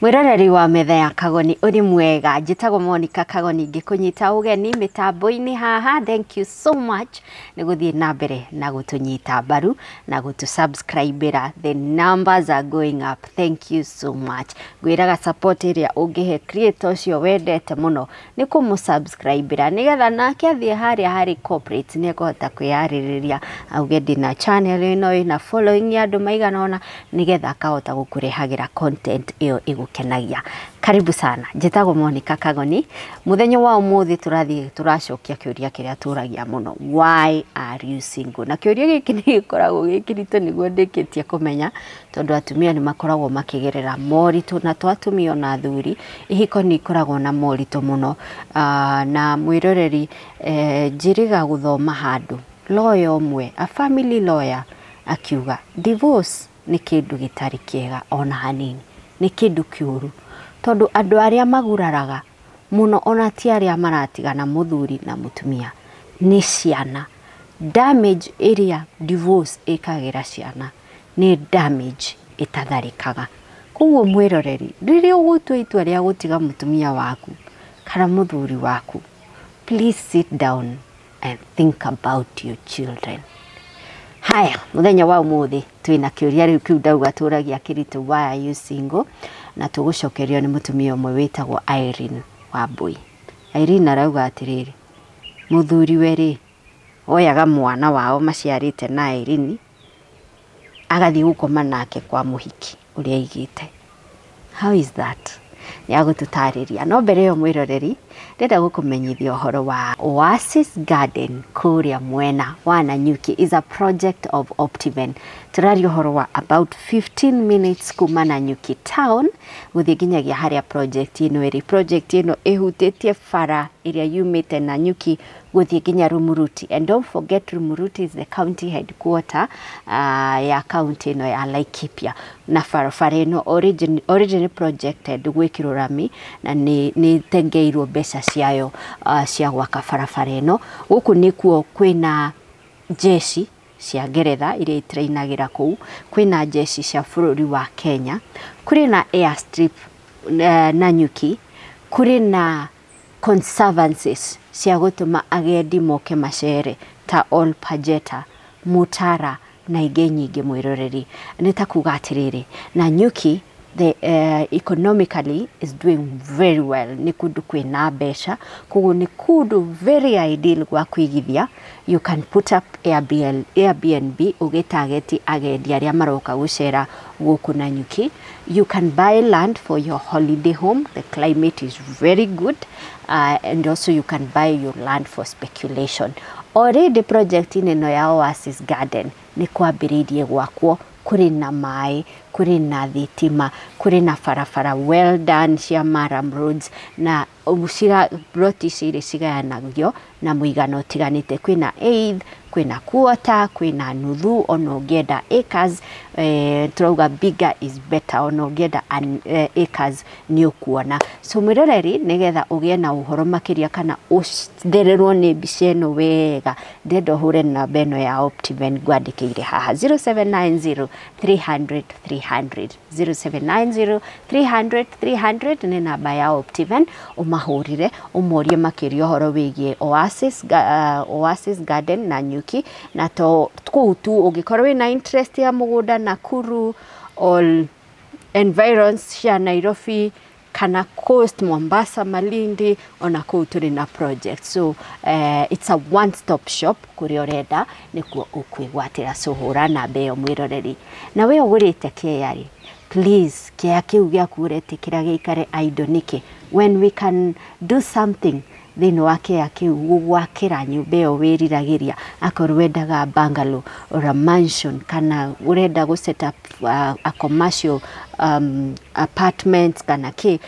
Mwĩroreri wa metha ya Kagoni, ũrĩ mwega? Njĩtagwo Monica Kagoni, ngĩkũnyita ũgeni mĩtambo-inĩ haha. Thank you so much nĩ gũthiĩ na mbere na gũtũnyita mbaru na gũtũ-subscribe-ĩra. The numbers are going up, thank you so much. Ngwĩraga support ĩrĩa ũngĩhe creator ũcio wendete mũno nĩ kũmũ-subscribe-ĩra, nĩgetha nake athiĩ harĩa harĩ corporate nĩ ekũhota kwĩyarĩrĩria, auge ndĩna channel ĩno ĩna following ya andũ maigana ũna, nĩgetha akahota gũkũrehagĩra content ĩyo ĩgũkenagia. Karibu sana, njĩtagwo Monica Kagoni. Mũthenya wa ũmũthĩ tũrathiĩ tũracokia kĩũria kĩrĩa tũragia mũno: why are you single? Na kĩũria gĩkĩ nĩ gĩkoragwo gĩ kĩritũ, nĩguo ndĩkĩtie kũmenya, tondũ atumia nĩ makoragwo makĩgerera moritũ, na to atumia, ona athuri, ihiko nĩ ikoragwo na moritũ mũno. Na mwĩroreri, njĩrĩga gũthoma handũ lawyer ũmwe, a family lawyer, akiuga divorce nĩ kĩndũ gĩtarĩ kĩega ona hanini, nĩ kĩndũ kĩũru, tondũ andũ arĩa maguraraga mũno ona ti arĩa maratigana, mũthuri na mũtumia, nĩ ciana. Damage ĩrĩa divorce ĩkagĩra ciana nĩ damage ĩtatharĩkaga. Koguo mwĩroreri, rĩrĩa ũgũtua itua rĩa gũtiga mũtumia waku kana mũthuri waku, please sit down and think about your children. Haya, mũthenya wa ũmũthĩ twĩna kĩũria rĩu kĩu ndauga tũragia kĩritũ, why are you single? Na tũgũcokerio nĩ mũtumia ũmwe wĩtagwo Irene Wambui. Irene arauga atĩrĩrĩ, mũthuriwe rĩ, oyaga mwana wao maciarĩte na Irene, agathiĩ gũkoma nake kwa mũhiki ũrĩa aigĩte. How is that? Nĩ agũtũtarĩria. No mbere ĩyo, mwĩroreri, ndĩrenda gũkũmenyithia ũhoro wa Oasis Garden kũrĩa mwena wa Nanyuki. Is a project of Optiven. Tũraria ũhoro wa about 15 minutes kuma Nanyuki town gũthiĩ nginyagia harĩa project ĩno ĩrĩ. Project ĩno ĩhutĩtie bara ĩrĩa yumĩte Nanyuki gũthiĩ nginya Rumuruti, and don't forget Rumuruti is the county headquarter ya county ĩno ya Laikipia. Na barabara ĩno originally projected gwĩkĩrwo rami, na nĩ ĩtengeirwo mbeca ciayo cia gwaka barabara ĩno. Gũkũ nĩkuo kwĩna jeshi cia Ngeretha iria itrainagĩra kũu, kwĩna jeshi cia bũrũri wa Kenya, kũrĩ na airstrip Nanyuki, kũrĩ na conservancies cia gũtũma agendi moke macere ta Ol Pejeta, Mutara na ingĩ nyingĩ. Mwĩroreri, nĩ ta kuga atĩrĩrĩ, Nanyuki the economically is doing very well. Nĩ kũndũ kwĩna mbeca, koguo nĩ kũndũ very ideal gwa kũigithia. You can put up Airbnb ũgĩtageti agendi arĩa maroka gũcera gũkũ Nanyuki. You can buy land for your holiday home, the climate is very good, and also you can buy your land for speculation. Already project ĩno ya Oasis Garden nĩ kwambĩrĩirie gwakwo. Kũrĩ na maĩ, kũrĩ na thitima, kũrĩ na barabara well done cia murram roads, na ploti ici irĩ cigayanagio na mũigana ũtiganĩte. Kwĩna eighth, kwĩna quarter, kwĩna nuthu. Ona ũngĩenda acres, tũrauga bigger is better, ona ũngĩenda acres nĩ ũkuona. So mwĩroreri, nĩgetha ũgĩe na ũhoro makĩria kana ũthererwo nĩ mbica ĩno wega, ndĩrenda ũhũre namba ĩno ya Optiven ngwandĩkĩire haha, 0790 300 300. 0790 300 300 nĩ namba ya Optiven. Ũmahũrĩre ũmorie makĩria ũhoro wĩgiĩ Oasis Garden Nanyuki. Na to kũu tu, ũngĩkorwo wĩna interest ya mũgũnda Nakuru or environs cia Nairobi kana coast, Mombasa, Malindi, ona kũu tũrĩ na project. So it's a one stop shop, kũrĩa ũrenda nĩkuo ũkwĩgwatĩra. So hũra namba ĩyo, mwĩroreri. Na we ũgũrĩte kĩea rĩ, please, kĩea kĩu gĩaku ũretĩkĩra gĩikare idle nĩkĩ, when we can do something thĩinĩ wa kĩea kĩu gũgwakĩra nyũmba ĩyo wĩriragĩria? Akorwo wendaga bungalow or a mansion, kana ũrenda gũ set up a commercial apartments kana kĩ,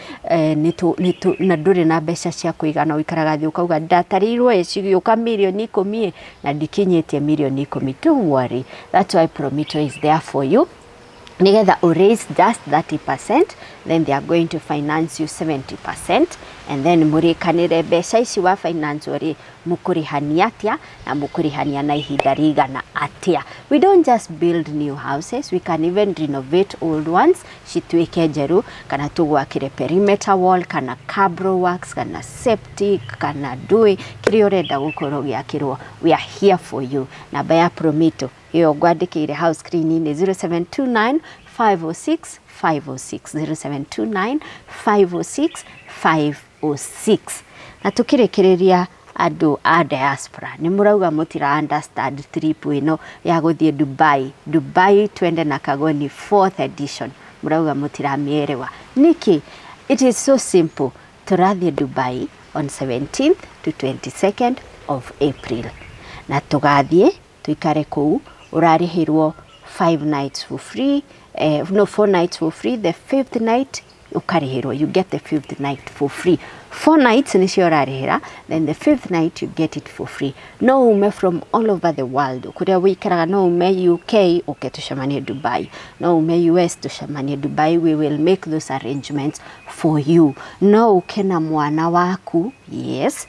na ndũrĩ na mbeca cia kũigana, ũikaraga thĩ ũkauga ndatarĩirwo ĩ cigĩũka mirioni 10 na ndikinyĩtie mirioni 10, don't worry, that's why Promito is there for you. Nigetha u raise just 30%, then they are going to finance you 70%, and then mũrĩkanĩre mbeca ici wa finance rĩ, mũkũrĩhania atĩa na mũkũrĩhania na ihinda rĩigana atĩa. We don't just build new houses, we can even renovate old ones cituĩke njerũ, kana tũgwakĩre perimeter wall, kana cabro works, kana septic, kana ndũĩ kĩrĩa ũrenda gũkorwo gĩakĩrwo. We are here for you. Namba ya Promito ĩyo ngwandĩkĩire hau screen-inĩ, 0729 506 506, 0729 506 506. Na tukĩrĩkĩrĩria, andũ a diaspora nĩ mũrauga mũtira understand trip ĩno ya gũthiĩ Dubai, Dubai Twende na Kagoni fourth edition. Mũrauga mũtiramĩerewa nĩkĩ? It is so simple. Tũrathiĩ Dubai on 17th to 22nd of April, na tũgathiĩ tuikare kũu. Ũrarĩhĩrwo 5 nights for free, no, 4 nights for free. The fifth night ũkarĩhĩrwo, you get the fifth night for free. 4 nights nĩcio ũrarĩhĩra, then the fifth night you get it for free. No ume from all over the world kũrĩa wĩikaraga, no ume UK ũke tũcemanie Dubai, no ume US tũcemanie Dubai. We will make those arrangements for you. No ũke na mwana waku, yes,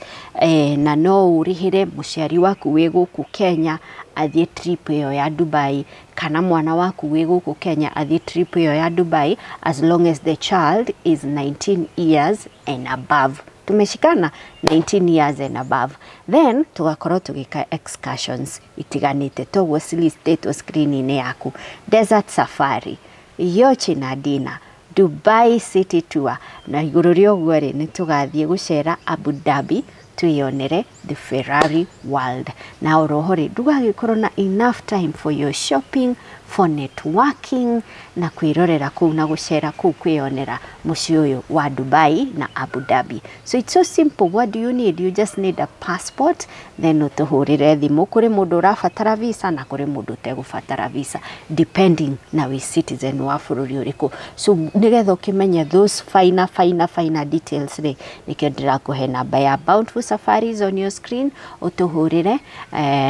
na no ũrĩhĩre mũciari waku wĩ gũkũ Kenya athiĩ trip ĩyo ya Dubai, kana mwana waku wĩ gũkũ Kenya athiĩ trip ĩyo ya Dubai, as long as the child is 19 years and above. Tumeshikana? 19 years and above. Then tugakorwo tũgĩka excursions itiganĩte toguo cilistĩtwo screen-inĩ yaku: desert safari, yacht na dinner, Dubai city tour, na igũrũ rĩa ũguo rĩ, nĩ tũgathiĩ gũcera Abu Dhabi twĩyonere the Ferrari World. Na oroho rĩ, ndũgagĩkorwo na enough time for your shopping, for networking, na kwĩrorera kũu na gũcera kũu kwĩyonera mũciĩ ũyũ wa Dubai na Abu Dhabi. So it's so simple. What do you need? You just need a passport, then ũtũhũrĩre thimũ. Kũrĩ mũndũ ũrabatara visa na kũrĩ mũndũ ũtegũbatara visa, depending na wĩ citizen wa bũrũri ũrĩkũ. So nĩgetha ũkĩmenye those finer finer finer details rĩ, nĩkĩo ndĩrakũhe namba ya Bountiful Safaris on your screen, ũtũhũrĩre.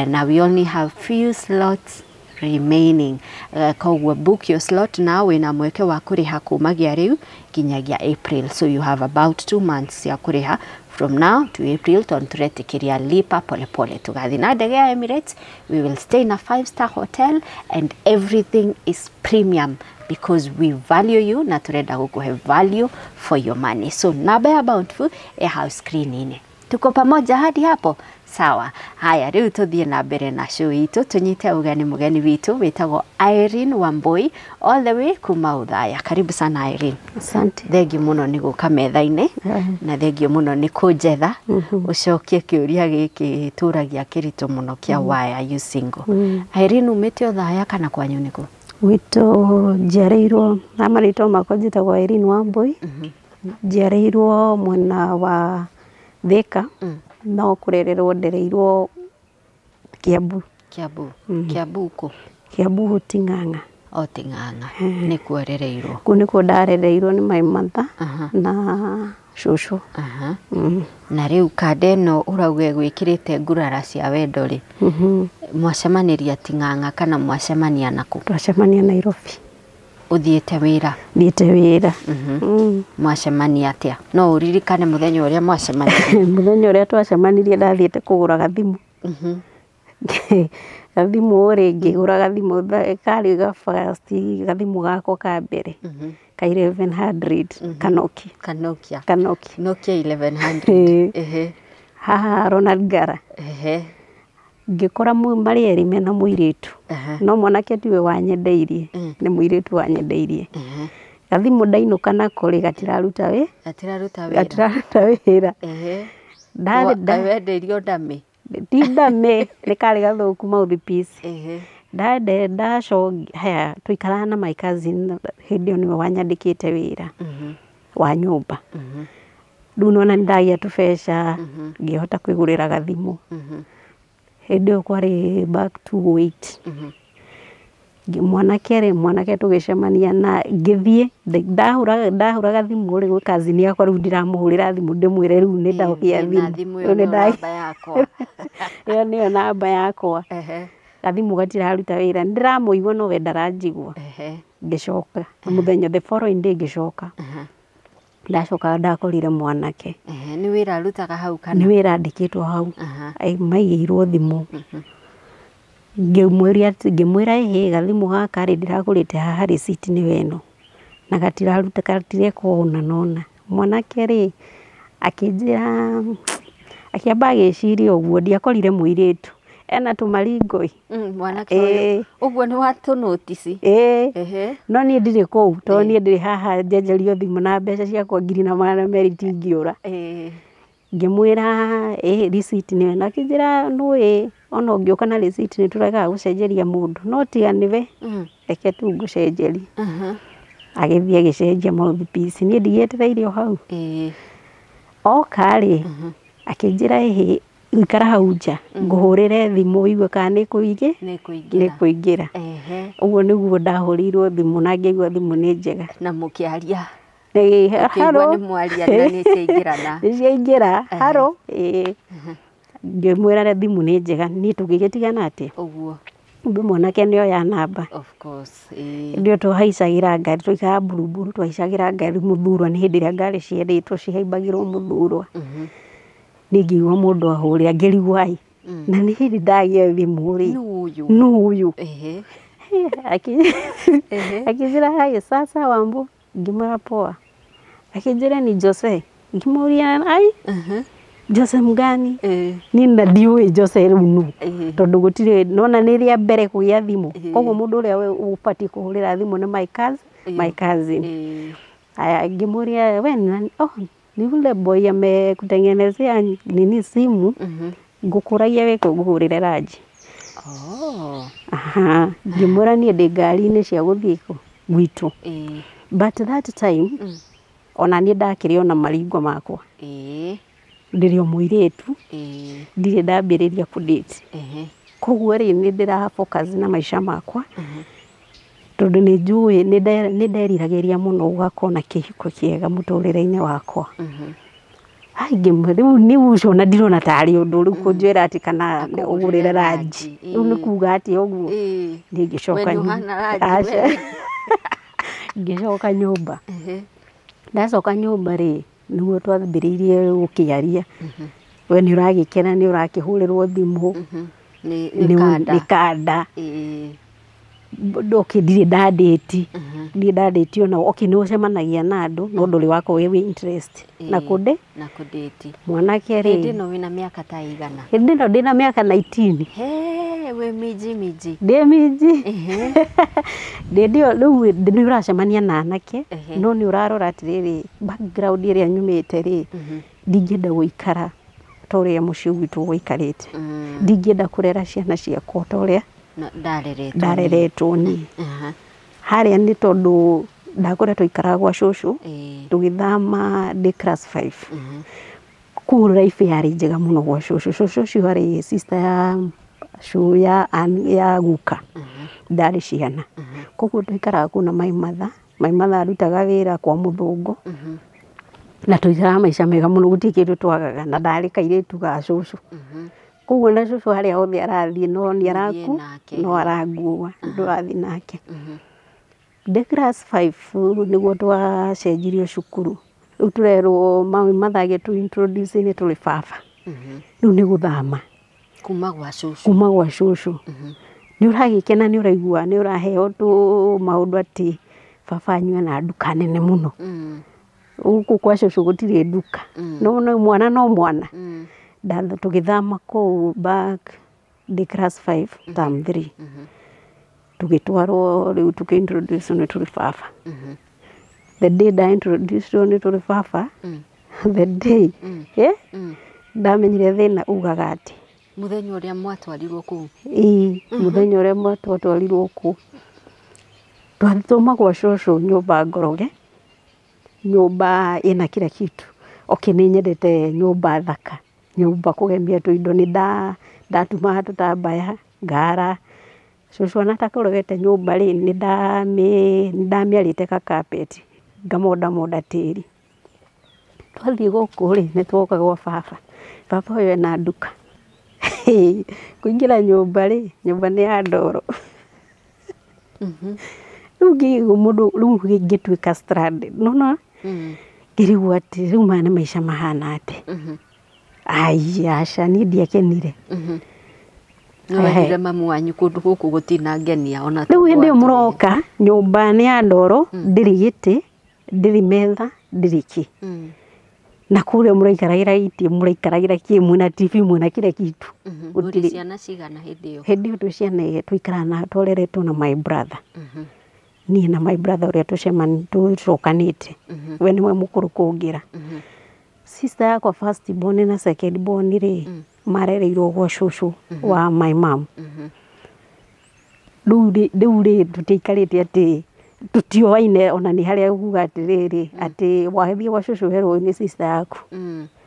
Na we only have few slots remaining, koguo book your slot now. Wĩna mweke wa kũrĩha kumagia rĩu nginyagia April, so you have about 2 months ya kũrĩha from now to April, tondũ tũretĩkĩria lipa polepole. Tũgathiĩ na ndege ya Emirates, we will stay in a 5-star hotel, and everything is premium because we value you na turenda gũkũhe value for your money. So namba ya Bountiful ĩ hau screen-inĩ. Tuko pamoja hadi hapo? Sawa. Haya, rĩu tũthiĩ na mbere na show itũ, tũnyite ũgeni mũgeni witũ wĩtagwo Irene Wambui, all the way kuma Uthaya. Karibu sana, Irene. Asante. Thengiũ mũno nĩ gũka metha-inĩ, na thengiũ mũno nĩ kũnjetha ũcokie kĩũria gĩkĩ tũragia kĩritũ mũno kĩa "Why are you single?" Irene, umĩte Othaya kana kwanyu nĩkũ? Gwitũ njiarĩirwo na marĩtwa makwa njĩtagwo Irene Wambui. Njiarĩirwo mwena wa Thika, no kũrererwo ndereirwo Kiambu. Kiambu. Kiambu kũ? Kiambu Ting'ang'a. O Ting'ang'a nĩkuo rereirwo? Kũu nĩkuo ndarereirwo nĩ my mother na cũcũ. Na rĩu kanda ĩno ũrauga gwĩkĩrĩte ngurara cia wendo rĩ, mwacemanĩria Ting'ang'a kana mwacemania nakũ? Twacemania Nairobi. Ũthiĩte wĩra? Thiĩte wĩra. Mwacemania atĩa? No ũririkane mũthenya ũrĩa mwacemania? Mũthenya ũrĩa twacemanirie, ndathiĩte kũgũra gathimũ. Gathimũ rĩ, ngĩgũra gathimũ karĩ ga first, gathimũ gakwa ka mbere ka 1100 kanokia. Kanokia? Kanokia. Nokia 1100? Ĩĩ. Haha Ronald Ngara. Ngĩkora marĩ erĩ mena mũirĩtu, no mwanake tiwe wanyendeirie, nĩ mũirĩtu wanyendeirie. Gathimũ ndainũka nako rĩ, gatiraruta wĩ Gatiraruta wĩra. Gatiraruta wĩra. Kaĩ wendeirio ndamĩ? Ti ndamĩ, nĩ karĩ gathũku mouthpiece. Ndande ndacokia haya, tũikaraga na my cousin hĩndĩ ĩyo, nĩwe wanyandĩkĩte wĩra wa nyũmba. Rĩu nĩwona nĩ ndagĩa tũbeca, ngĩhota kwĩgũrĩra gathimũ. Hĩndĩ ĩyo kwarĩ back to 08. Mwanake rĩ, mwanake tũgĩcemania na ngĩthiĩ ndahũra gathimũ rĩ gwĩ cousin yakwa. Rĩu ndiramũhũrĩra thimũ ndĩmwĩre rĩu nĩ ndagĩa Ndĩna thimũ. Thimũ Rĩu ĩyo nĩ nĩyo namba yakwa. Ĩyo nĩyo namba yakwa. Gathimũ gatiraruta wĩra, nĩ ndĩramũigua no we ndaranjigua. Ngĩcoka mũthenya the following day ngĩcoka. Ndacoka ndakorire mwanake. Nĩ wĩra arutaga hau kana? Nĩ wĩra andĩkĩtwo hau. Maigĩirwo thimũ. Ngĩmwĩra ĩhĩ gathimũ gaka rĩ ndĩragũrĩte haha receipt nĩyo ĩno na gatiraruta gatireka ũna na ũna. Mwanake rĩ akĩnjĩra akĩamba agĩciria ũguo ndiakorire mũirĩtu ena tũmaringo ĩ. Mwanake ũyũ ũguo nĩ watũnũtici. Ĩĩ no niĩ ndirĩ kũu tondũ niĩ ndĩ haha njenjerio thimũ na mbeca ciakwa 1,200 itingĩũra. Ngĩmwĩra ĩ receipt nĩyo ĩno, akĩnjĩra nĩũĩ ona ũngĩũka na receipt nĩ tũregaga gũcenjeria mũndũ no tiga nĩwe reke tu ngũcenjerie. Agĩthiĩ agĩcenjia mouthpiece niĩ ndigĩetereire o hau. Oka rĩ akĩnjĩra ĩhĩ ikara hau nja ngũhũrĩre thimũ ũigue kana nĩ kũingĩra. Ũguo nĩguo ndahũrĩirwo thimũ na ngĩigua thimũ nĩ njega. Na mũkĩaria. Ũkĩigua nĩ mwaria na nĩ ciaingĩrana. Nĩ ciaingĩra haro. Ngĩmwĩra thimũ nĩ njega niĩ tũgĩgĩtigana atĩa. Ũguo. Kumbe mwanake nĩ oya namba. Of course. Hĩndĩ ĩyo twahaicagĩra ngari twaikaraga Buruburu twahaicagĩra ngari Mũthurwa nĩ hĩndĩ ĩrĩa ngari ciendetwo cihaimbagĩrwo Mũthurwa. Niĩ ngĩigua mũndũ ahũrĩra ngĩrigwo ai na nĩ hĩndĩ ndagĩa thimũ rĩ nũ ũyũ. Akĩnjĩra hai sasa Wambo, ngĩmwĩra poa. Akĩnjĩra ni Jose, ngĩmũria ai Jose mgani? Niĩ na ndiũĩ Jose rĩu nũ tondũ gũtirĩ nona nĩ rĩa mbere kũgĩa thimũ koguo mũndũ ũrĩa ũbatiĩ kũhũrĩra thimũ nĩ my cousin. Aya ngĩmũria we nani? Oh, ni yule boy amekutengenezea nini simu ngũkũragia wĩ kũ ngũhũrĩre ranji. Ngĩmwĩra niĩ ndĩ ngari-inĩ cia gũthiĩ kũ gwitũ. But that time ona niĩ ndakĩrĩ ona maringo makwa. Ndĩrĩ o mũirĩtu ndirĩ ndambĩrĩria kũ-date. Koguo rĩ nĩ ndĩra focus na maica makwa tondũ nĩ njũĩ nĩ nderiragĩria mũno gũgakorwo na kĩhiko kĩega mũtũrĩre-inĩ wakwa. Rĩu nĩ ũcio na ndirona tarĩ ũndũ rĩu kũnjĩra atĩ kana ũgũrĩre ranji rĩu nĩ kuga atĩa ũguo. Niĩ ngĩcoka nyũmba. Ndacoka nyũmba rĩ nĩguo twambĩrĩirie gũkĩaria. We nĩ ũragĩkena nĩ ũrakĩhũrĩrwo thimũ nĩ kanda. Okay ndirĩ ndandĩti ndirĩ ndandĩti ona okay nĩ ũcemanagia na andũ no ndũrĩ wakorwo wĩ interest na kũndĩti. Mwanake rĩ hĩndĩ ĩno wĩna mĩaka ta igana? Hĩndĩ ĩno ndĩna mĩaka 19. Wĩ minji minji. Ndĩ minji. Hĩndĩ ĩyo rĩu nĩ ũracemania na anake no nĩ ũrarora atĩrĩrĩ background ĩrĩa nyumĩte rĩ ndingĩenda gũikara ta ũrĩa mũciĩ gwitũ waikarĩte. Ndingĩenda kũrera ciana ciakwa ta ũrĩa ndareretwo niĩ. Harĩa nĩ tondũ ndakoretwo ikaraga gwa cũcũ tũgĩthama ndĩ class 5. Kũu life yarĩ njega mũno gwa cũcũ. Cũcũ ũcio arĩ sister ya ya guka ndarĩ ciana. Koguo twaikaraga kũu na my mother. My mother arutaga wĩra kwa mũthũngũ na twaikaraga maica mega mũno gũtirĩ kĩndũ twagaga na ndarĩ kairĩtu ga cũcũ. Koguo na cũcũ harĩa hothe arathiĩ no nĩ araku no arangua ndũrathiĩ nake. Ndĩ class 5 nĩguo twacenjirio cukuru. Rĩu tũrerwo my mother agĩtũ introduce nĩ tũrĩ baba. Rĩu nĩ gũthama kuma gwa cũcũ. Kuma gwa cũcũ. Nĩ ũragĩkena nĩ ũraigua nĩ ũraheo tũ maũndũ atĩ baba anyua na nduka nene mũno. Gũkũ kwa cũcũ gũtirĩ nduka. No mwana no mwana. Tũgĩthama kũu back ndĩ class 5 term 3. Tũgĩtwarwo rĩu tũkĩ introduce nĩ tũrĩ baba. The day nda introduce nĩ tũrĩ baba the day ndamenyire thĩna ugaga atĩ mũthenya ũrĩa mwatwarirwo kũu. Ĩĩ mũthenya ũrĩa twatwarirwo kũu. Twathoma gwa cũcũ nyũmba ngoroge nyũmba ĩna kila kitu. Okay nĩ nyendete nyũmba thaka nyũmba kũgemia tũindo nĩ ndatumaga tũtambaya ngara. Cũcũ ona atakorogete nyũmba rĩ nĩ ndamĩarĩte ka carpet ngamondamonda tĩri. Twathiĩ gũkũ rĩ nĩ twoka gwa baba. Baba ũyũ ena nduka. Kũingĩra nyũmba rĩ nyũmba nĩ ya ndoro. Rĩu ngĩigua mũndũ rĩu ngĩtuĩka stranded nona ngĩrigwo atĩ rĩu maya nĩ maica mahana atĩ. Ai aca, niĩ ndiakenire. Nĩwerire mamu wanyu kũndũ gũkũ gũtinangenia ona Rĩu hĩndĩ ĩyo mũroka nyũmba nĩ ya ndoro, ndĩrĩ gĩtĩ, ndĩrĩ metha, ndĩrĩ kĩ. Na kũrĩa mũraikaragĩra itĩ, mũraikaragĩra kĩ, mwĩna TV, mwĩna kila kitu. Mũrĩ ciana cigana hĩndĩ ĩyo? Hĩndĩ ĩyo twĩ ciana tũikaraga na twareretwo na my brother. Niĩ na my brother ũrĩa tũcokanĩte, we nĩwe mũkũrũ kũngĩra. Sister yakwa first born na second born rĩ, marereirwo gwa cũcũ wa my mom. Rĩu rĩ tũtiaikarĩte atĩ tũtioaine ona nĩ harĩa kuga atĩrĩrĩ atĩ wathiĩ gwa cũcũ werwo nĩ sister yaku.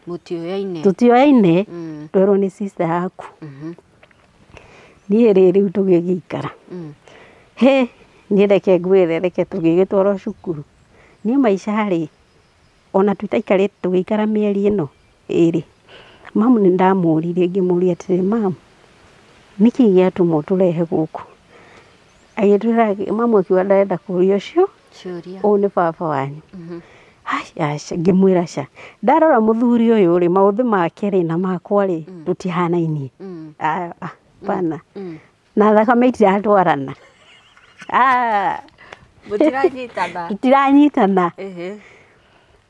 Mũtioyaine. Tũtioaine, twerwo nĩ sister yaku. Niĩ rĩ rĩu tũgĩgĩikara. He niĩ reke ngwĩre, reke tũgĩgĩtwarwo cukuru. Niĩ maica rĩ, ona tũtaikarĩte tũgĩikara mĩeri ĩno ĩrĩ, mamu nĩ ndamũririe ngĩmũria atĩrĩ, mamu nĩkĩ gĩatũma ũtũrehe gũkũ? Agĩtwĩra mamu akiuga ndarenda kũria ũcio ũyũ nĩ baba wanyu. Ai aca, ngĩmwĩra ca. Ndarora mũthuri ũyũ rĩ, maũthĩ make rĩ na makwa rĩ tũtihanainie. Hapana. Na thakame itiratwarana. Mũtiranyitana. Tũtiranyitana.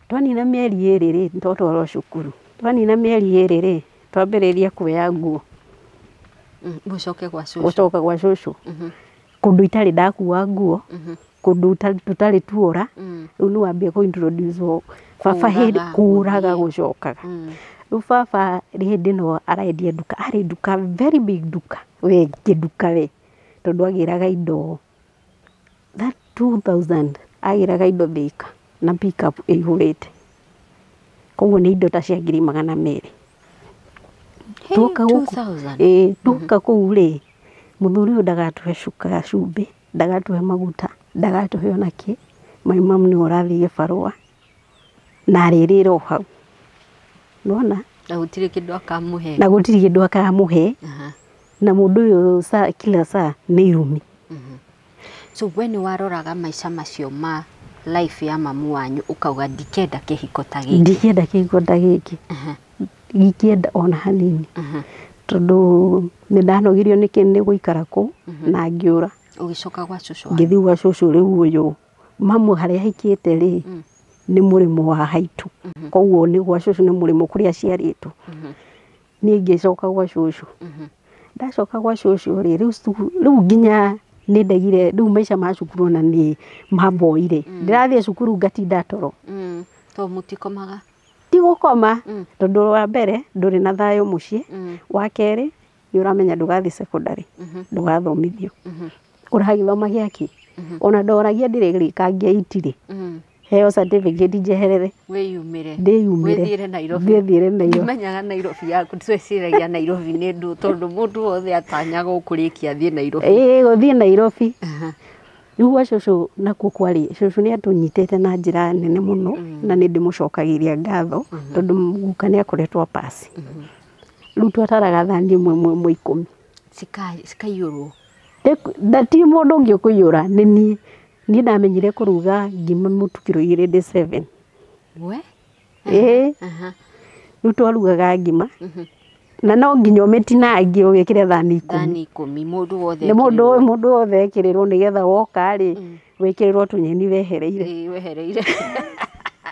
Twanina mĩeri ĩrĩ rĩ, twatwarwo cukuru. Twanina mĩeri ĩrĩ rĩ, twambĩrĩria kuoya nguo. Mũcoke gwa cũcũ. Gũcoka gwa cũcũ. Kũndũ itarĩ ndakua nguo, kũndũ tũtarĩ tuora, rĩu nĩ wambia kũ introduce baba hĩndĩ kũraga gũcokaga. Rĩu baba hĩndĩ ĩno arendia nduka, arĩ nduka very big nduka, we kĩnduka we, tondũ agĩraga indo that 2000 agĩraga indo Thika na pickup ĩihũrĩte. Koguo nĩ indo ta cia 200,000. Tuoka gũkũ, ĩĩ tuoka kũu rĩ, mũthuri ũyũ ndagatũhe cuka cumbĩ, ndagatũhe maguta, ndagatũhe ona kĩ. My mom nĩwe ũrathiĩ gĩbarũa na arĩrĩra o hau. Nĩwona? Na gũtirĩ kĩndũ akamũhe. Na gũtirĩ kĩndũ akamũhe. Na mũndũ ũyũ kila saa nĩ irumi. So we nĩ waroraga maica macio ma life ya mamu wanyu ukauga ndikenda kĩhiko ta gĩkĩ. Ndikenda kĩhiko ta gĩkĩ. Ndikenda ona hanini. Tondũ nĩ ndanogirio nĩ gũikara kũu na ngĩũra. Ũgĩcoka gwa cũcũ wanyu? Ngĩthiĩ gwa cũcũ rĩu ũyũ. Mamu harĩa ahikĩte rĩ, nĩ mũrĩmo wa haitũ. Koguo nĩ gwa cũcũ nĩ mũrĩmo kũrĩa aciarĩtwo. Niĩ ngĩcoka gwa cũcũ. Ndacoka gwa cũcũ rĩ, rĩu nginya nĩ ndegire, rĩu maica ma cukuru ona nĩ mamboire. Ndĩrathiĩ cukuru ngatinda toro. To mũtikomaga? Ti gũkoma, tondũ wa mbere ndũrĩ na thayũ mũciĩ. Wa kerĩ nĩ ũramenya ndũgathiĩ secondary, ndũgathomithio. Ũragĩthoma gĩakĩ? Ona ndoragia ndĩrĩrĩkangia itirĩ. Heo certificate njeherere. Wĩyumĩre. Ndĩyumĩre. Wĩthiĩre Nairobi. Ndĩthiĩre Nairobi. Ndimenyaga Nairobi yaku, tweciragia Nairobi nĩ ndũ tondũ mũndũ wothe atanyaga ũkũrĩkia athiĩ Nairobi. Ĩĩ gũthiĩ Nairobi. Rĩu gwa cũcũ nakuo kwarĩ, cũcũ nĩ atũnyitĩte na njĩra nene mũno na nĩ ndĩmũcokagĩria ngatho tondũ guka nĩ akoretwo pass. Rĩu twataraga thani ĩmwe ĩmwe ĩmwe 10. Cikaiyũrwo. Na ti mũndũ ũngĩ ũkũiyũra nĩ niĩ. Niĩ ndamenyire kũruga ngima mũtu kiro igĩrĩ ndĩ 7. We? Ĩĩ. Rĩu twarugaga ngima. Na no nginya ũmĩtinangie ũgĩkĩre thani 10. Thani 10 mũndũ wothe. Nĩ mũndũ wothe ekĩrĩrwo nĩgetha woka rĩ, wĩkĩrĩrwo tũnyeni wehereire. Ĩĩ wehereire.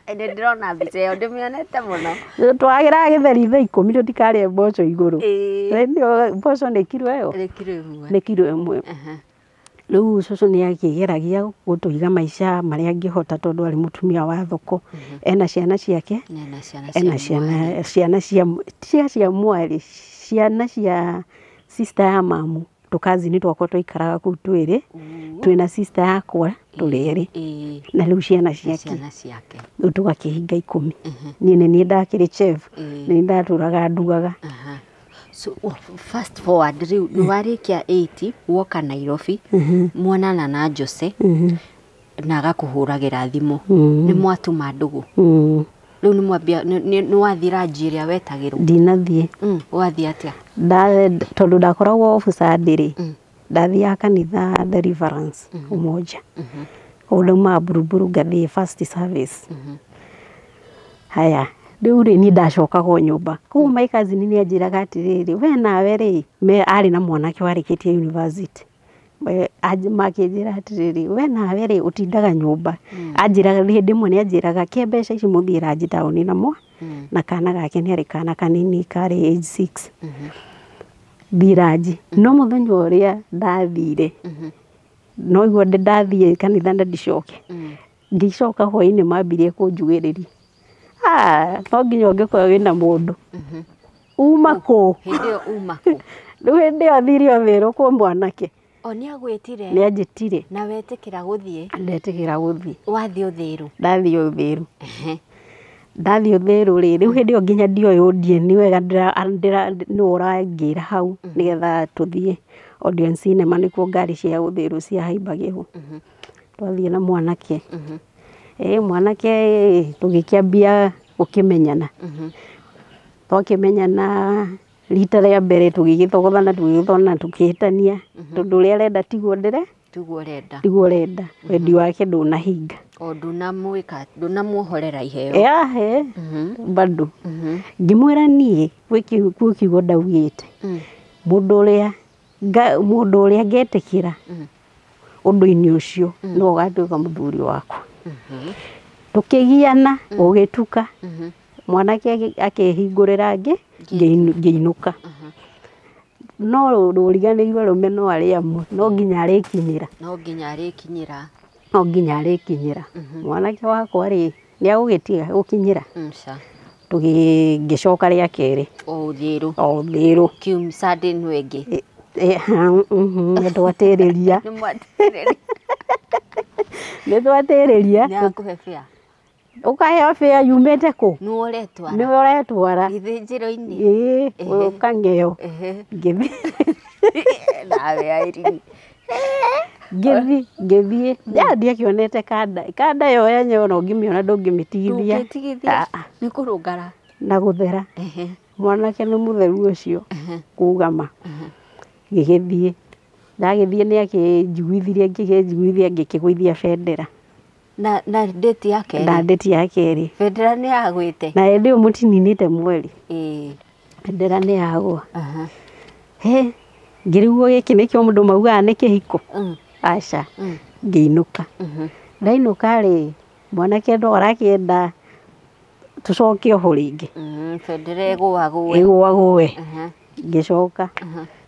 Nĩ ndĩrona mbica ĩyo ndĩmĩonete mũno. Twagĩraga gĩtheri thaa 10 tũtikarĩe mboco igũrũ. Mboco nĩ kiro ĩyo? Nĩ kiro ĩmwe. Nĩ kiro ĩmwe. Rĩu cũcũ nĩ akĩgeragia gũtũiga maica marĩa angĩhota tondũ arĩ mũtumia wa thoko. Ena ciana ciake, ena ciana cia mwarĩ, ciana cia sister ya mamu. Tũkazini twakwa twaikaraga kũu twĩrĩ, twĩna sister yakwa tũrĩ erĩ. Na rĩu ciana ciake. Rĩu tũgakĩhinga 10. Niĩ nĩ niĩ ndakĩrĩ chef, nĩ niĩ ndatũraga ndugaga. So fast forward rĩu nĩ warĩkia 80 woka Nairobi, mwonana na Jose na agakũhũragĩra thimũ. Nĩ mwatuma ndũgũ. Rĩu nĩ mwambia nĩ wathiĩ ranji ĩrĩa wetagĩrwo? Ndinathiĩ. Wathiĩ atĩa? Tondũ ndakoragwo off Sunday rĩ, Ndathiaga kanitha Deliverance Umoja. Koguo ndaumaga Buruburu ngathiĩ first service. Haya, rĩu rĩ niĩ ndacokaga o nyũmba. Koguo my cousin nĩ anjĩraga atĩrĩrĩ, we nawe rĩ, me arĩ na mwanake warĩkĩtie university. Makĩnjĩra atĩrĩrĩ, we nawe rĩ ũtindaga nyũmba. Anjĩraga hĩndĩ ĩmwe nĩ anjĩraga ke mbeca ici mũthiĩ ranji taũni namo na kana gake nĩ arĩ kana kanini karĩ age 6. Thiĩ ranji. No mũthenya ũrĩa ndathire, no igua ndathiĩ kanitha na ndicoke. Ngĩcoka hwainĩ mambirie kũnjugĩrĩria. Ah, no nginya ũngĩkorwo wĩna mũndũ. Uma kũ? Hĩndĩ ĩyo uma kũ? Rĩu hĩndĩ ĩyo thire ũthĩrwo kwĩ mwanake. O nĩ agwĩtire? Nĩ anjĩtire. Na wetĩkĩra gũthiĩ? Ndetĩkĩra gũthiĩ. Wathiĩ ũthĩrũ? Ndathiĩ ũthĩrũ. Ndathiĩ ũthĩrũ rĩ, rĩu hĩndĩ ĩyo nginya ndioĩ ũndie nĩ wega nĩwe ũrangĩra hau nĩgetha tũthiĩ Odeon Cinema nĩkuo ngari cia ũthĩrũ ciahaimbagĩrwo. Twathiĩ na mwanake. Mwanake tũgĩkĩambia gũkĩmenyana. Twakĩmenyana rita rĩa mbere tũgĩgĩthogothana tũgĩgĩthona tũkĩhĩtania tondũ ũrĩa arenda tiguo ndĩre tiguo ũrenda, tiguo ũrenda, wendi wake ndũnahinga. O ndũnamwĩka, ndũnamuohorera iheo. Yahe bado ngĩmwĩra niĩ gwĩ kiugo ndaugĩte, mũndũ ũrĩa ngetĩkĩra ũndũ-inĩ ũcio no ũgatuĩka mũthuri wakwa. Tũkĩgiana gũgĩtuka, mwanake akĩhingũrĩra ngĩinũka. No rũriganĩirwo rũme no arĩ amwe, no nginya arĩkinyĩra. No nginya arĩkinyĩra. No nginya arĩkinyĩra. Mwanake wakwa rĩ, nĩ agũgĩtiga gũkinyĩra. Tũgĩcoka rĩa kerĩ. O ũthĩrũ. O ũthĩrũ. Kiumia ĩno ĩngĩ. Nĩ twatĩrĩria. Nĩ twatĩrĩria. Nĩ akũhe fare. Ũkaheo fare yumĩte kũ? Nĩwe ũretwara. Nĩwe ũretwara. Gĩthĩnjĩro-inĩ. Ĩĩ, ũkang'eo. Ngĩthiĩ. Nawe Irene. Ngĩthiĩ. Ndiakĩonete kanda. Kanda ĩyo yenyewe ona ũngĩmĩona ndũngĩmĩtigithia. Ndũngĩtigithia. Nĩ kũrũngara. Na gũthera. Mwanake nĩ mũtheru ũcio. Kugama. Ngĩgĩthiĩ. Ndagĩthiĩ nĩ akĩnjiguithirie, ngĩkĩnjiguithia ngĩkĩgũithia bendera. Na ndĩti ya kerĩ. Na ndĩti ya kerĩ. Bendera nĩ yagwĩte. Na hĩndĩ ĩyo mũtininĩte mweri. Ĩĩ. Bendera nĩ yagwa. He, ngĩrigwo gĩkĩ nĩkĩo mũndũ maugaga nĩ kĩhiko. Aca. Ngĩinũka. Ndainũka rĩ, mwanake no arakĩenda tũcoke oho rĩngĩ. Bendera ĩgũagũe. Ĩgũagũe. Ngĩcoka.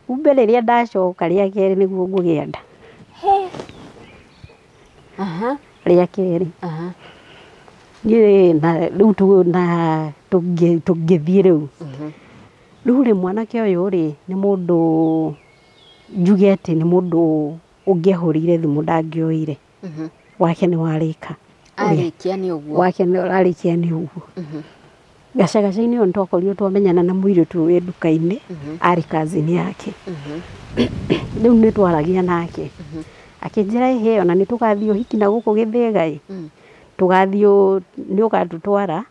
Kumbe rĩrĩa ndacoka rĩa kerĩ nĩguo ngũgĩa nda. Rĩa kerĩ. Niĩ na rĩu na tũngĩthiĩ rĩu. Rĩu rĩ mwanake ũyũ rĩ nĩ mũndũ njuge atĩ nĩ mũndũ ũngĩahũrĩire thimũ ndangĩoire. Wake nĩ warĩka. Arĩkia nĩ ũguo. Wake nĩ arĩkia nĩ ũguo. Gacagaca-inĩ ĩyo nĩtwakorirwo twamenyana na mũirĩtu wĩ nduka-inĩ, arĩ cousin yake. Rĩu nĩ twaragia nake. Akĩnjĩra ĩhĩ ona nĩ tũgathiĩ ũhiki na gũkũ Gĩthĩga ĩ. Tũgathiĩ nĩ ũgatũtwara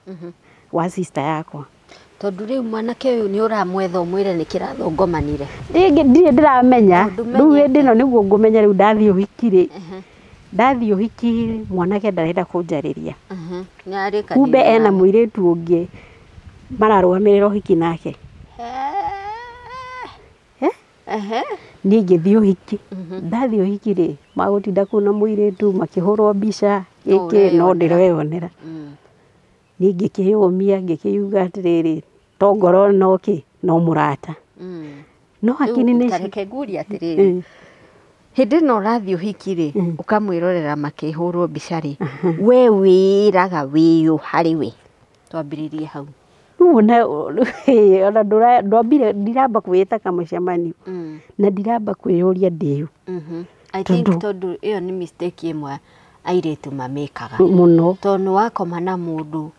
wa sister yakwa. Tondũ rĩu mwanake ũyũ nĩ ũramwetha ũmwĩre nĩ kĩrathongomanire. Rĩngĩ ndirĩ ndĩramenya. Rĩu hĩndĩ ĩno nĩguo ngũmenya rĩu ndathiĩ ũhiki rĩ. Ndathiĩ ũhiki mwanake ndarenda kũnjarĩria. Kumbe ena mũirĩtu ũngĩ mararũgamĩrĩra ũhiki nake. Niĩ ngĩthiĩ ũhiki. Ndathiĩ ũhiki rĩ, magũtinda kũu na mũirĩtu makĩhũrwo mbica gĩkĩ no ndĩreyonera. Niĩ ngĩkĩyũmia ngĩkĩuga atĩrĩrĩ, to ngoro no kĩ no mũrata. No hakiri nĩ Ta reke ngurie atĩrĩrĩ, hĩndĩ ĩno ũrathiĩ ũhiki rĩ, ũkamwĩrorera makĩhũrwo mbica rĩ, we wĩraga wĩyũ harĩ we? Twambĩrĩrie hau. Rĩu ona ndwambire ndiramba kwĩĩta kamũcemanio na ndiramba kwĩyũria ndĩũ. I think tondũ ĩyo nĩ mistake ĩmwe airĩtu mamĩkaga. Mũno. Tondũ wakoma na mũndũ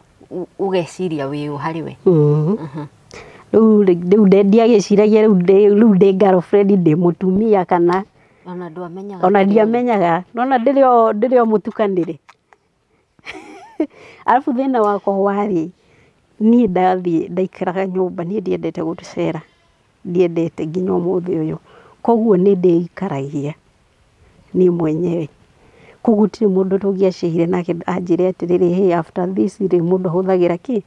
ũgeciria wĩyũ harĩ we. Rĩu ndiagĩciragia rĩu ndĩ girlfriend ndĩ mũtumia kana ona ndwamenyaga. Ona ndiamenyaga. Nona ndĩrĩ o mũtukanĩre. Arabu thĩna wakwa warĩ niĩ ndathiĩ ndaikaraga nyũmba, niĩ ndiendete gũcera, ndiendete nginya ũmũthĩ ũyũ. Koguo nĩ ndĩikaragia niĩ mwenyewe. Koguo gũtirĩ mũndũ tũngĩaceire nake anjĩre atĩrĩrĩ, hey, after this rĩ mũndũ ahũthagĩra kĩ?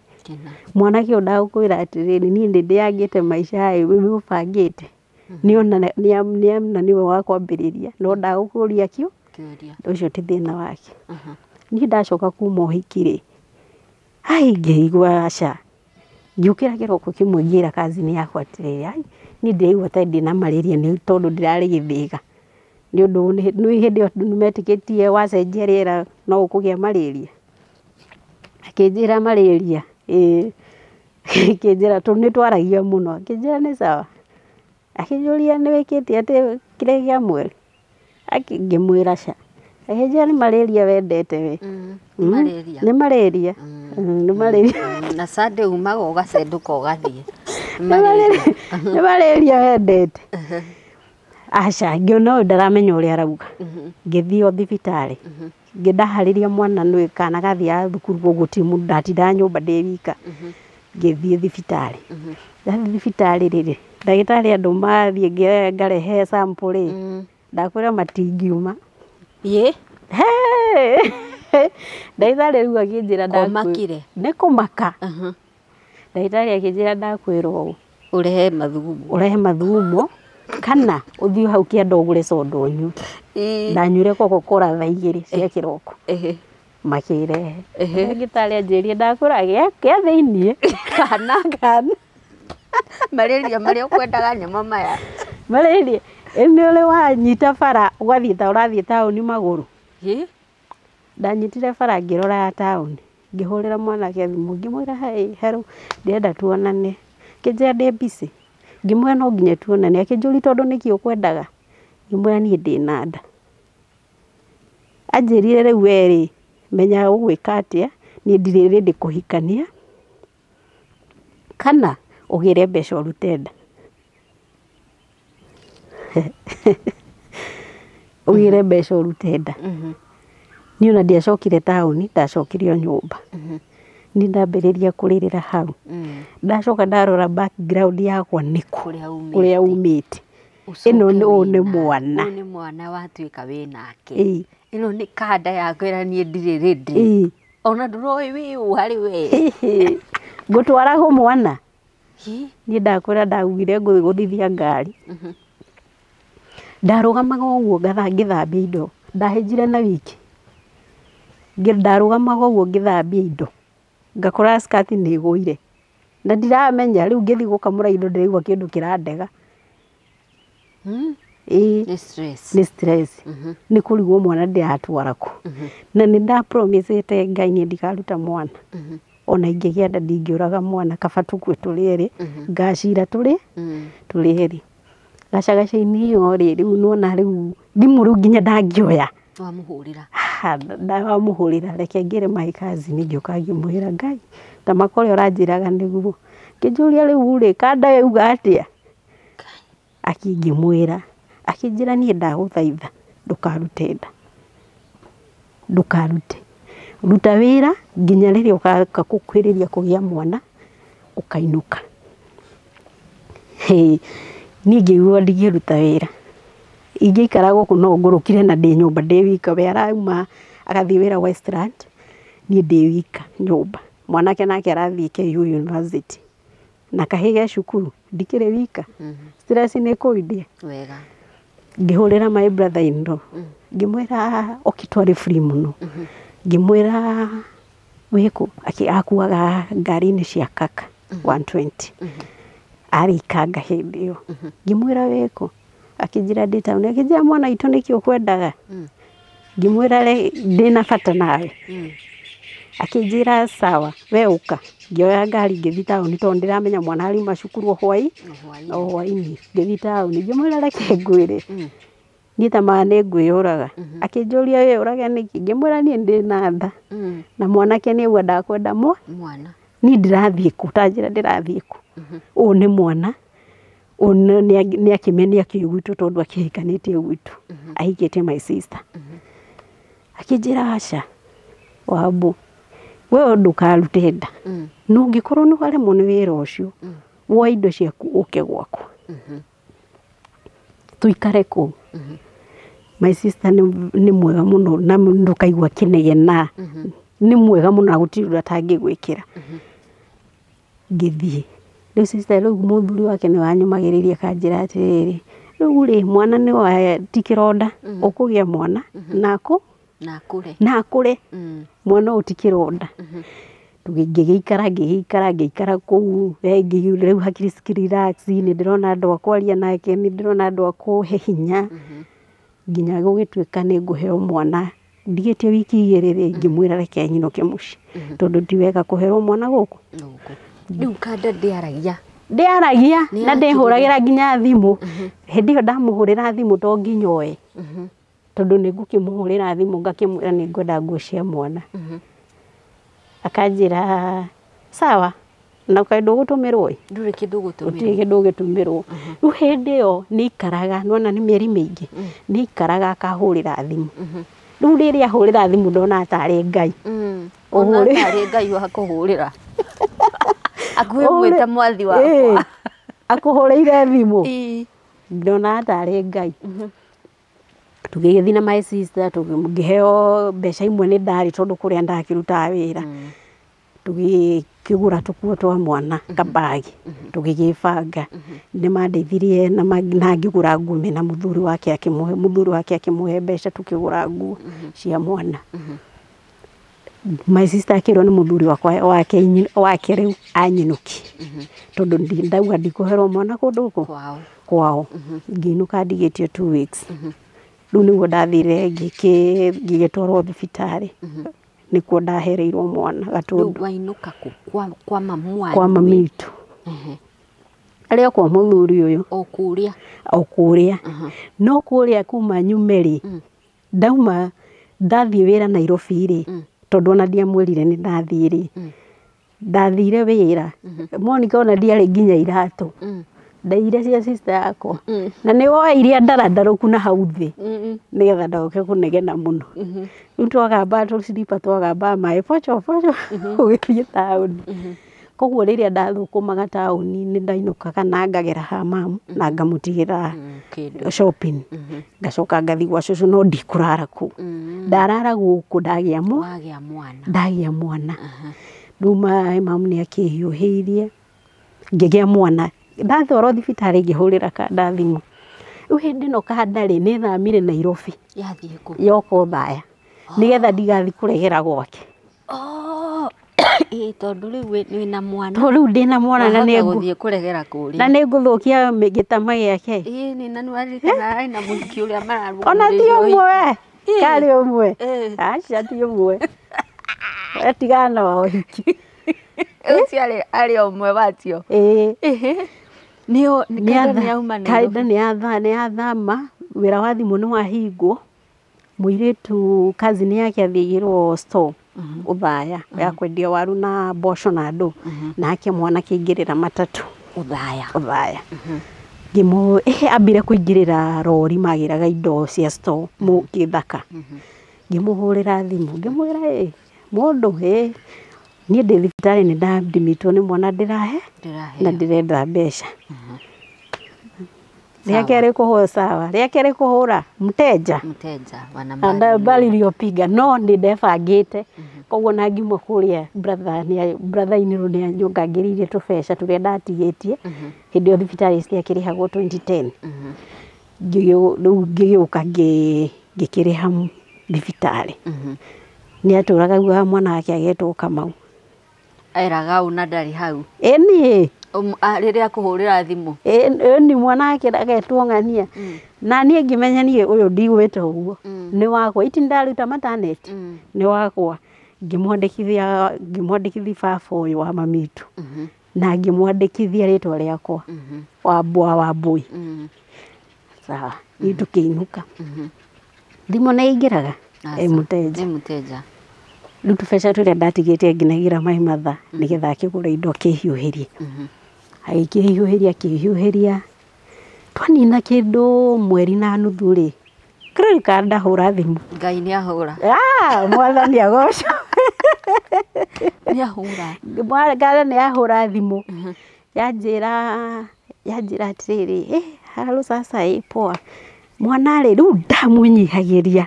Mwanake ũyũ ndagũkwĩra atĩrĩrĩ, niĩ nĩ ndĩangĩte maica ĩ wĩbangĩte. Nĩona nĩona nĩwe wa kwambĩrĩria no ndagũkũria kĩo ũcio ti thĩna wake. Niĩ ndacoka kuma ũhiki rĩ, ai ngĩigua aca. Ngĩũkĩra kĩroko kĩmwe ngĩra cousin yakwa atĩrĩrĩ, ai niĩ ndĩraigua ta ndĩna malaria nĩ tondũ ndĩrarĩ gĩthĩga. Nĩ ũndũ nĩ hĩndĩ ĩyo andũ nĩmetĩkĩtie wacenjia rĩera no ũkũgĩa malaria. Akĩnjĩra malaria ĩĩ, akĩnjĩra tondũ nĩ twaragia mũno, akĩnjĩra nĩ sawa. Akĩnjũria nĩ wĩkĩte atĩ kĩrĩa kĩa mweri, ngĩmwĩra ca. Akĩnjĩra nĩ malaria wendete we. Malaria. Nĩ malaria. Nĩ malaria. Na Sunday umaga ũgacendũka ũgathiĩ. Nĩ malaria wendete. Aca, ngĩona ũyũ ndaramenya ũrĩa arauga. Ngĩthiĩ o thibitarĩ. Ngĩndaharĩria mwana nĩ kana gathiaga thukuru koguo gũtirĩ mũndũ ndatindaga nyũmba ndĩ wika. Ngĩthiĩ thibitarĩ. Ndathiĩ thibitarĩ rĩrĩ, ndagĩtarĩ andũma thiĩ ngarehe sample rĩ, ndakwĩra matingiuma. Ĩ? Ndagĩtarĩ rĩu akĩnjĩra Komakire? Nĩ kũmaka. Ndagĩtarĩ akĩnjĩra ndakwĩra ũũ. Ũrehe mathugumo. Ũrehe mathugumo kana ũthiĩ hau kĩanda ũgũre soda ũnyue. Ndanyuire Coca-Cola thaa 2 cia kĩroko. Makĩrehe. Ndagĩtarĩ anjĩrire ndakwĩra gĩa thĩiniĩ. Kana. Kana. Malaria marĩa ũkwendaga nĩmo maya. Malaria. Ĩ nĩ ũrĩ wanyita bara ũgathiĩ ta ũrathiĩ taũni magũrũ. Ndanyitire bara ngĩrora ya taũni. Ngĩhũrĩra mwanake thimũ ngĩmwĩra hey, hello, ndĩrenda tuonane. Akĩnjĩra ndĩ busy. Ngĩmwĩra no nginya tuonane. Akĩnjũria tondũ nĩkĩ ũkwendaga. Ngĩmwĩra niĩ ndĩna nda. Anjĩrire rĩu we rĩ, menya ũgwĩka atĩa, niĩ ndirĩ ready kũhikania kana ũgĩre mbeca ũrute nda. Ũgĩre mbeca ũrute nda. Niĩ ona ndiacokire taũni, ndacokire o nyũmba. Nĩ ndambĩrĩria kũrĩrĩra hau. Ndacoka ndarora background yakwa nĩkũ, kũrĩa umĩte. Ĩno nĩ ũyũ nĩ mwana. Ũyũ nĩ mwana watuĩka wĩ nake. Ĩno nĩ kanda yakwĩra niĩ ndirĩ ready. Ona ndũroĩ wĩ ũ harĩ we. Ngũtwara hũ mwana. Niĩ ndakwĩra ndaugire ngũthiĩ gũthithia ngari. Ndarũgamaga ũguo ngĩthambia indo. Ndahĩnjire na wiki. Ndarũgamaga ũguo ngĩthambia indo. Ngakora skirt nĩ ĩgũire. Na ndiramenya rĩu ngĩthiĩ gũkamũra indo ndĩraigua kĩndũ kĩrandega. Ĩĩ. Nĩ stress. Nĩ stress. Nĩ kũrigwo mwana ndĩratwara kũ. Na nĩ ndapromisĩte Ngai niĩ ndikaruta mwana. Ona ingĩgĩa nda ndingĩũraga mwana kaba tũkue tũrĩ erĩ. Ngacira tũrĩ tũrĩ erĩ. Gacagaca-inĩ ĩyo rĩ, rĩu nĩwona rĩu thimũ rĩu nginya ndangĩoya. Wamũhũrĩra. Ndamũhũrĩra reke ngĩre my cousin ngĩũka ngĩmwĩra Ngai ta maka ũrĩa ũranjĩraga nĩguo. Akĩnjũria rĩu rĩ, kanda yauga atĩa? Akĩngĩmwĩra, akĩnjĩra niĩ ndagũthaitha ndũkarute nda. Ndũkarute. Ruta wĩra nginya rĩrĩa ũgaka gũkuhĩrĩria kũgĩa mwana ũkainũka. Niĩ ngĩigua ndingĩruta wĩra. Ingĩikara gũkũ no ngũrũkire na ndĩ nyũmba ndĩ wika. We arauma agathiĩ wĩra Westland, niĩ ndĩ wika nyũmba. Mwanake nake arathiĩ KU University. Na kahĩĩ ge cukuru, ndikĩrĩ wika. Stress nĩ ĩkũndia. Wega. Ngĩhũrĩra my brother in law. Ngĩmwĩra oki twarĩ free mũno. Ngĩmwĩra wĩkũ, akuaga ngari-inĩ cia kaka 120. Arĩ Ikanga hĩndĩ ĩyo. Ngĩmwĩra wĩkũ, akĩnjĩra ndĩ taũni. Akĩnjĩra mwana witũ nĩkĩ ũkwendaga? Ngĩmwĩra ndĩna bata nawe. Akĩnjĩra sawa, we ũka. Ngĩoya ngari ngĩthiĩ taũni tondũ ndĩramenya mwana ariuma cukuru o hwaĩ-inĩ. Ngĩthiĩ taũni ngĩmwĩra reke ngwĩre. Niĩ ta ma nĩ ngwĩyũraga. Akĩnjũria wĩyũrage nĩkĩ? Ngĩmwĩra niĩ ndĩna nda. Na mwanake nĩ auga ndakwenda mwana. Niĩ ndĩrathiĩ kũ? Ta njĩra ndĩrathiĩ kũ? Ũyũ nĩ mwana. Ũyũ nĩ akĩmenia kĩ gwitũ tondũ akĩhikanĩtie gwitũ. Ahikĩtie my sister. Akĩnjĩra aca, Wambu, we ndũkarute nda. Na ũngĩkorwo nĩ waremwo nĩ wĩra ũcio, woe indo ciaku ũke gwakwa. Tuikare kũu. My sister nĩ mwega mũno na ndũkaigua kĩnegena. Nĩ mwega mũno na gũtirĩ ũndũ atangĩgwĩkĩra. Ngĩthiĩ. Rĩu sister rĩu mũthuri wake nĩ wanyũmagĩrĩria akanjĩra atĩrĩrĩ, rĩu rĩ mwana nĩ wa ti kĩronda, ũkũgĩa mwana na na akũre. Na akũre. Mwana ũyũ ti kĩronda. Ngĩgĩikara ngĩgĩikara ngĩikara kũu, rĩu hakiri cikĩ relax, nĩ ndĩrona andũ a kwaria nake, nĩ ndĩrona andũ a kũhe hinya, nginya gũgĩtuĩka nĩ ngũheo mwana. Ndigĩtie wiki 2 rĩ, ngĩmwĩra reke nyinũke mũciĩ, tondũ ti wega kũherwo mwana gũkũ. Gũkũ. Rĩu kanda ndĩaragia? Ndĩaragia. Nĩ Na yakirire? ndĩhũragĩra nginya thimũ. Hĩndĩ ĩyo ndamũhũrĩra thimũ to nginya oe, tondũ nĩ ngũkĩmũhũrĩra thimũ ngakĩmwĩra nĩ ngwenda nguo cia mwana. Akanjĩra sawa, na kaĩ ndũgũtũmĩrwo ĩ? Ndũrĩ kĩndũ Gũtirĩ ũgũtũmĩrwo. Kĩndũ ũgĩtũmĩrwo. Rĩu hĩndĩ ĩyo nĩ ikaraga, nĩwona nĩ mĩeri mĩingĩ, nĩ ikaraga akahũrĩra thimũ. Rĩu rĩrĩa ahũrĩra thimũ ndona tarĩ Ngai. Ona Ũhũrĩ- tarĩ Ngai wa kũhũrĩra akuhĩ mwĩte mwathi wakwa. Akũhũrĩire thimũ. Ndona tarĩ Ngai. Tũgĩgĩthiĩ na my sister, ngĩheo mbeca imwe nĩ ndarĩ, tondũ kũrĩa ndakĩrutaga wĩra. Tũgĩkĩgũra tũkuo twa mwana, kabagi, tũgĩgĩbanga. Nĩ mandeithirie na ngĩgũra nguo mena mũthuri wake, akĩmũhe, mũthuri wake akĩmũhe mbeca, tũkĩgũra nguo cia mwana. My sister akĩrwo nĩ mũthuri wakwa wake wake rĩu anyinũki, tondũ ndauga ndikũherwo mwana kũndũ gũkũ kwao. Kwao. Ngĩinũka ndigĩtie 2 weeks. Rĩu nĩguo ndathire ngĩgĩtwarwo thibitarĩ, nĩkuo ndahereirwo mwana Gatũndũ. Rĩu wainũka kũ? Kwa mamu wanyu? Kwa mami witũ, arĩa kwa mũthuri ũyũ. O kũrĩa? O kũrĩa, no kũrĩa kuma nyume rĩ, ndauma ndathiĩ wĩra Nairobi rĩ, tondũ ona ndiamwĩrire nĩ ndathiĩ rĩ, ndathire wĩra, Monica, ona ndiarĩ nginya iratũ. Ndaire cia sister yakwa na nĩ woe iria ndarandarũku na hau thĩ, nĩgetha ndoke kũnegena mũno. Rĩu twagamba tũciriba, twagamba maĩ boco boco ũgĩthiĩ taũni. Koguo rĩrĩa ndathũkũmaga taũni, nĩ ndainũkaga na ngagera ha mamu na ngamũtigĩra kĩndũ. Shopping, ngacoka ngathiĩ gwa cũcũ, no ndikũrara kũu. Ndarara gũkũ ndagĩa Wagĩa mwana. Ndagĩa mwana. Rĩu mamu nĩ akĩhiũhĩirie ngĩgĩa mwana. Ndatwarwo thibitarĩ, ngĩhũrĩra kanda thimũ. Rĩu hĩndĩ ĩno kanda rĩ, nĩ thamire Nairobi. Yathiĩ kũ? Yoka Othaya, nĩgetha ndigathiĩ kũregera gwake. Oh, ĩĩ, tondũ rĩu wĩna mwana. Tondũ rĩu ndĩna mwana na nĩ Wahota gũthiĩ kũregera kũrĩa. Na nĩ ngũthũkia gĩtama gĩake. Ĩĩ, nĩ na nĩwaririkana arĩ na mũhiki ũrĩa mararũgamĩrĩire Ona ti ũhiki. ũmwe, karĩ ũmwe. Aca, ti ũmwe, we tigana na ũhiki. Ũcio arĩ o ũmwe wacio. Ĩĩ. Ĩhĩ. Nĩo kanda nĩ yauma Kanda Nairobi. Nĩ yathama. Wĩra wa thimũ nĩ wahingwo. Mũirĩtu cousin yake athiĩirwo store Ũthaya ya kwendia waru na mboco na ndũ, nake mwana akĩingĩrĩra matatũ. Ũthaya. Ũthaya. Ngĩmũ ambire kũingĩrĩra rori magĩraga indo cia store mũ kĩthaka. Ngĩmũhũrĩra thimũ, ngĩmwĩra, "Ĩ mũndũ, ĩ niĩ ndĩ thibitarĩ, nĩ ndadimitwo nĩ mwana ndĩrahe na Ndĩraheo. Ndĩrenda mbeca." Rĩa kerĩ kũhũra, sawa, rĩa kerĩ kũhũra, mteja Mteja wa na nambari nambari iliyopiga. No nĩ ndebangĩte, koguo na ngiuma kũrĩa, brother in law nĩ anyongagĩrĩirie tũbeca tũrĩa ndatigĩtie hĩndĩ ĩyo thibitarĩ ciakĩrĩhagwo 2010. Rĩu ngĩgĩũka ngĩkĩrĩha thibitarĩ. Nĩ atũraga augaga mwana wake agetwo Kamau. Eraga ũ na ndarĩ hau? Ĩni. Rĩrĩa akũhũrĩra thimũ. Ĩni, mwana wake agetwo ng'ania. Na niĩ ngĩmenya niĩ ũyũ ndigwĩta ũguo, nĩ wakwa, iti ndaruta maternity, nĩ wakwa. Ngĩmwandĩkithia, ngĩmwandĩkithia baba ũyũ wa mami witũ, na ngĩmwandĩkithia rĩtwa rĩakwa, Wambua Wambui. Sawa, niĩ tũkĩinũka. Thimũ nĩ ĩingĩraga, ĩ Aca, mũteja. Nĩ mũteja. Rĩu tũbeca tũrĩa ndatigĩte nginagĩra my mother nĩgetha akĩgũre indo akĩhiũhĩrie. Agĩkĩhiũhĩria, akĩhiũhĩria, twanina kĩndũ mweri na nuthu rĩ, credit card ndahũra thimũ. Ngai nĩ ahũra. Ah, mwathani agocwo. Nĩ ahũra. Ngara nĩ ahũra thimũ, yanjĩra atĩrĩrĩ, eh, Halo sasa ĩ poa. Mwana rĩ rĩu ndamwĩnyihagĩria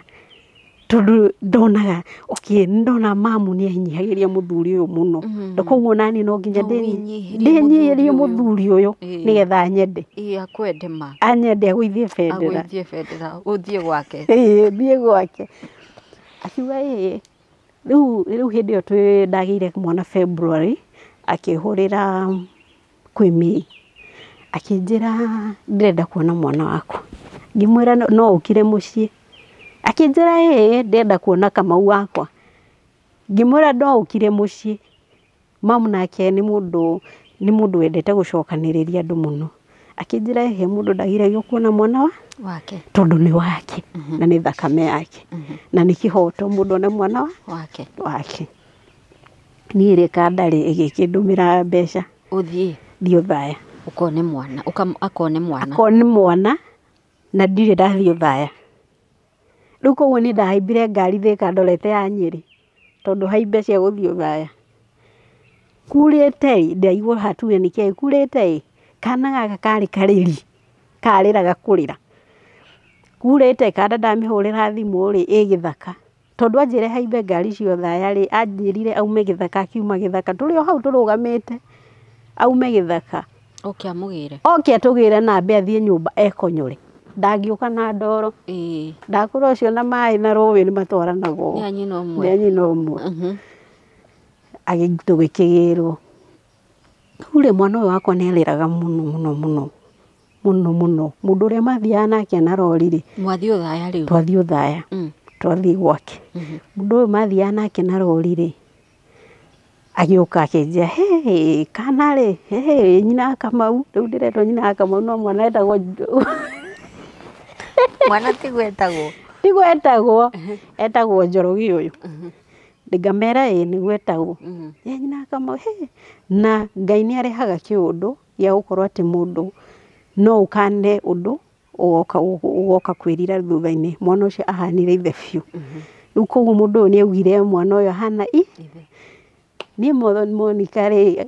tondũ ndonaga okay nĩndona mamu nĩ enyihagĩria mũthuri ũyũ mũno. Na koguo nani no nginya ndĩnyihĩrie mũthuri ũyũ nĩgetha anyende. Ĩĩ akwende ma. Anyende agũithie bendera. Agũithie bendera ũthiĩ gwake. Ĩĩ thiĩ gwake. Akiuga ĩĩ rĩu hĩndĩ ĩyo ndagĩire mwana February akĩhũrĩra kwĩ May akĩnjĩra ndĩrenda kuona mwana wakwa. Ngĩmwĩra no ũkire mũciĩ. Akĩnjĩra ĩĩ ndĩrenda kuona Kamau wakwa. Ngĩmwĩra no ũkire mũciĩ. Mamu nake nĩ mũndũ wendete gũcokanĩrĩria andũ mũno. Akĩnjĩra ĩhĩ mũndũ ndagiragio kuona mwana wa wake tondũ nĩ wake na nĩ thakame yake na nĩ kĩhoto mũndũ one mwana wake wake. Niĩ rĩ ndarĩ ĩgĩkĩndũmĩra mbeca ũthiĩ thiĩ Othaya ũkone mwana akone mwana akone mwana na ndirĩ ndathiĩ Othaya. Rĩu koguo niĩ ndahaimbire ngari Thika ndorete ya Nyĩrĩ tondũ haimbe cia gũthiĩ Othaya. Kurĩte ĩ ndaigua hatuge nĩkĩĩ kurĩte ĩ kana gaka karĩ karĩri karĩraga kũrĩra. Kurĩte kanda ndamĩhũrĩra thimũ rĩ ĩ gĩthaka tondũ anjĩre haimbe ngari cia Othaya rĩ anjĩrire aume gĩthaka akiuma gĩthaka tũrĩ o hau tũrũgamĩte aume gĩthaka oke amũgĩre oke atũgĩre na ambe athiĩ nyũmba ekonyore ndangĩũka na ndoro. Ĩĩ ndakũra ũcio na maĩ na rũĩ nĩ matwaranagwo nĩ a nyina ũmwe nĩ a nyina ũmwe. Tũgĩkĩgĩrwo rĩu rĩ mwana ũyũ wakwa nĩ arĩraga mũno mũno mũno mũno mũno. Mũndũ ũrĩa mathiaga nake na rori rĩ mwathiĩ Othaya rĩu twathiĩ Othaya twathiĩ gwake. Mũndũ ũyũ mathiaga nake na rori rĩ agĩũka akĩnjĩra hĩ kana rĩ hĩ nyina wa Kamau rĩu ndĩretwo nyina wa Kamau no mwana etagwo mwana tiguo etagwo tiguo etagwo etagwo Njoroge ũyũ. Ngamera ĩĩ nĩguo etagwo. Nyina wa Kamau hĩ na Ngai nĩ arehaga kĩũndũ gĩa gũkorwo atĩ mũndũ no ũkane ũndũ ũgoka kwĩrira thutha-inĩ mwana ũcio ahanire ithe biũ. Rĩu koguo mũndũ ũyũ nĩ augire mwana ũyũ ahana ithe. Niĩ Monica rĩ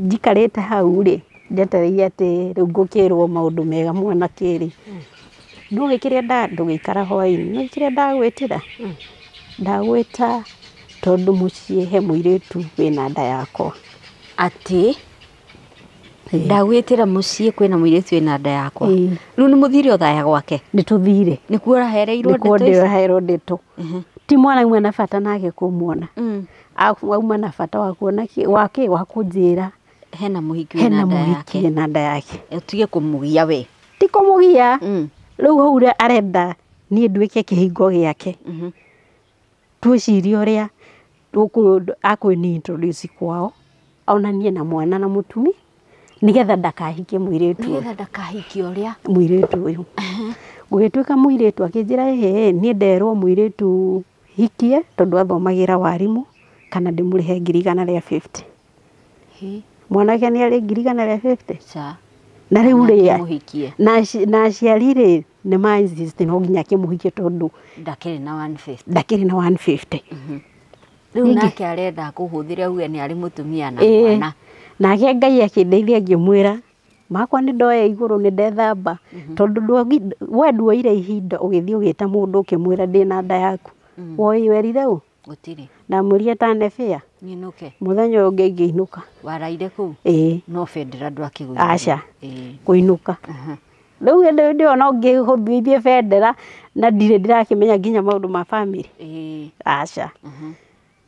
njikarĩte hau rĩ njetereire atĩ rĩu ngũkĩrwo maũndũ mega mwana kĩrĩ. No kĩrĩa ndũgĩikara hwaĩ-inĩ no kĩrĩa ndagwĩtĩra ndagwĩta tondũ mũciĩ he mũirĩtu wĩna nda yakwa. Atĩ ndagwĩtĩra mũciĩ kwĩna mũirĩtu wĩna nda yakwa. Rĩu nĩ mũthire Othaya gwake? Nĩ tũthire. Nĩkuo ũrahereirwo ndeto ici? Nĩkuo ndĩraheirwo ndeto. Ti mwana auma na bata nake kũmuona. Auma na bata wa kuona wake wa kũnjĩra hena mũhiki wĩna nda yake. Hena nda yake. Ũtige kũmũgia we. Ti kũmũgia. Rĩu hau arenda niĩ nduĩke kĩhingo gĩake. Twĩcirie ũrĩa akwĩni introduce kwao onanie na mwana na mũtumi nĩgetha ndakahikie mũirĩtu ũyũ. Nĩgetha ndakahikie ũrĩa mũirĩtu ũyũ. Gũgĩtuĩka mũirĩtu akĩnjĩra ĩhĩ niĩ nderwo mũirĩtu hikie tondũ athomagĩra warimũ kana ndĩmũrĩhe 150,000. Mwanake nĩ arĩ 150,000? Na rĩu rĩ na aciari rĩ nĩ ma insist no nginya akĩmũhikie tondũ ndakĩrĩ na 150. Ndakĩrĩ na 150. Rĩu nake arenda kũhũthĩra auge nĩ arĩ mũtumia na mwana. Nake Ngai akĩndeithia ngĩmwĩra makwa nĩ ndoya igũrũ nĩ ndethamba tondũ we nduoire ihinda ũgĩthiĩ ũgĩta mũndũ ũkĩmwĩra ndĩna nda yaku. Woi werire ũ? Gũtirĩ. Ndamwĩrire tanebĩa nyinũke. Mũthenya ũyũ ũngĩ ngĩinũka. Waraire kũu? Ĩĩ. No bendera ndwakĩgũithia? Aca. Kũinũka. Rĩu hĩndĩ ĩyo no ngĩgũithie bendera na ndirĩ ndĩrakĩmenya nginya maũndũ ma bamĩrĩ. Aca.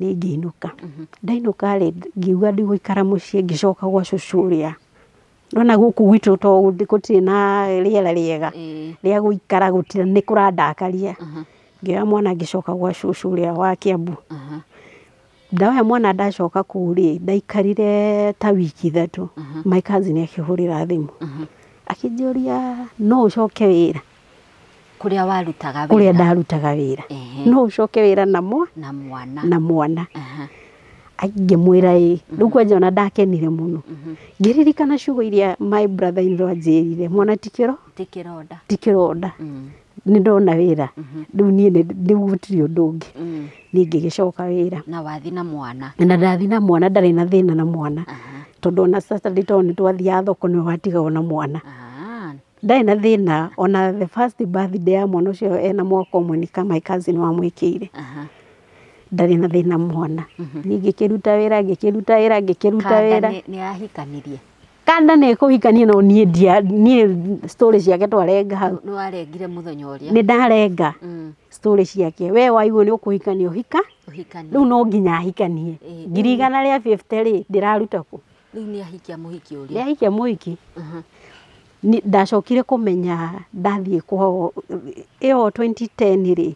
Niĩ ngĩinũka. Ndainũka rĩ ngiuga ndigũikara mũciĩ ngĩcoka gwa cũcũ ũrĩa. Nĩwona gũkũ gwitũ to gũtirĩ na rĩera rĩega rĩa gũikara gũtirĩ nĩ kũrandakaria. Ngĩoya mwana ngĩcoka gwa cũcũ ũrĩa wa Kiambu. Ndoya mwana ndacoka kũu rĩ ndaikarire ta wiki 3. My cousin akĩhũrĩra thimũ. Akĩnjũria no ũcoke wĩra kũrĩa warutaga wĩra. Kũrĩa ndarutaga wĩra. No ũcoke wĩra na mwana. Na mwana. Ngĩmwĩra ĩĩ. Rĩu kwanja ona ndakenire mũno. Ngĩririkana ciugo iria my brother in law anjĩrire mwana ti kĩro? Ti kĩronda. Ti kĩronda. Nĩ ndona wĩra. Rĩu niĩ rĩu gũtirĩ ũndũ ũngĩ. Niĩ ngĩgĩcoka wĩra. Na wathiĩ na mwana. Na ndathiĩ na mwana ndarĩ na thĩna na mwana. Tondũ ona Saturday tondũ nĩ twathiaga thoko nĩwe watigagwo na mwana. Ndarĩ na thĩna ona the first birthday ya mwana ũcio ena mwaka ũmwe nĩ ka my cousin wamwĩkĩire. Ndarĩ na thĩna mwana. Niĩ ngĩkĩruta wĩra ngĩkĩruta wĩra ngĩkĩruta Kanda wĩra. nĩ ahikanirie. Kanda nĩ kũhikania no niĩ ndia niĩ story ciake twarenga hau. Nĩ warengire mũthenya ũrĩa. Nĩ ndarenga story ciake. We waigua nĩ ũkũhikania ũhika. Ũhikanie. Rĩu no nginya ahikanie. 150,000 rĩ ndĩraruta kũ? Rĩu nĩ ahikia mũhiki ũrĩa. Nĩ ahikia mũhiki. Ndacokire kũmenya ndathiĩ kwao ĩyo 2010 rĩ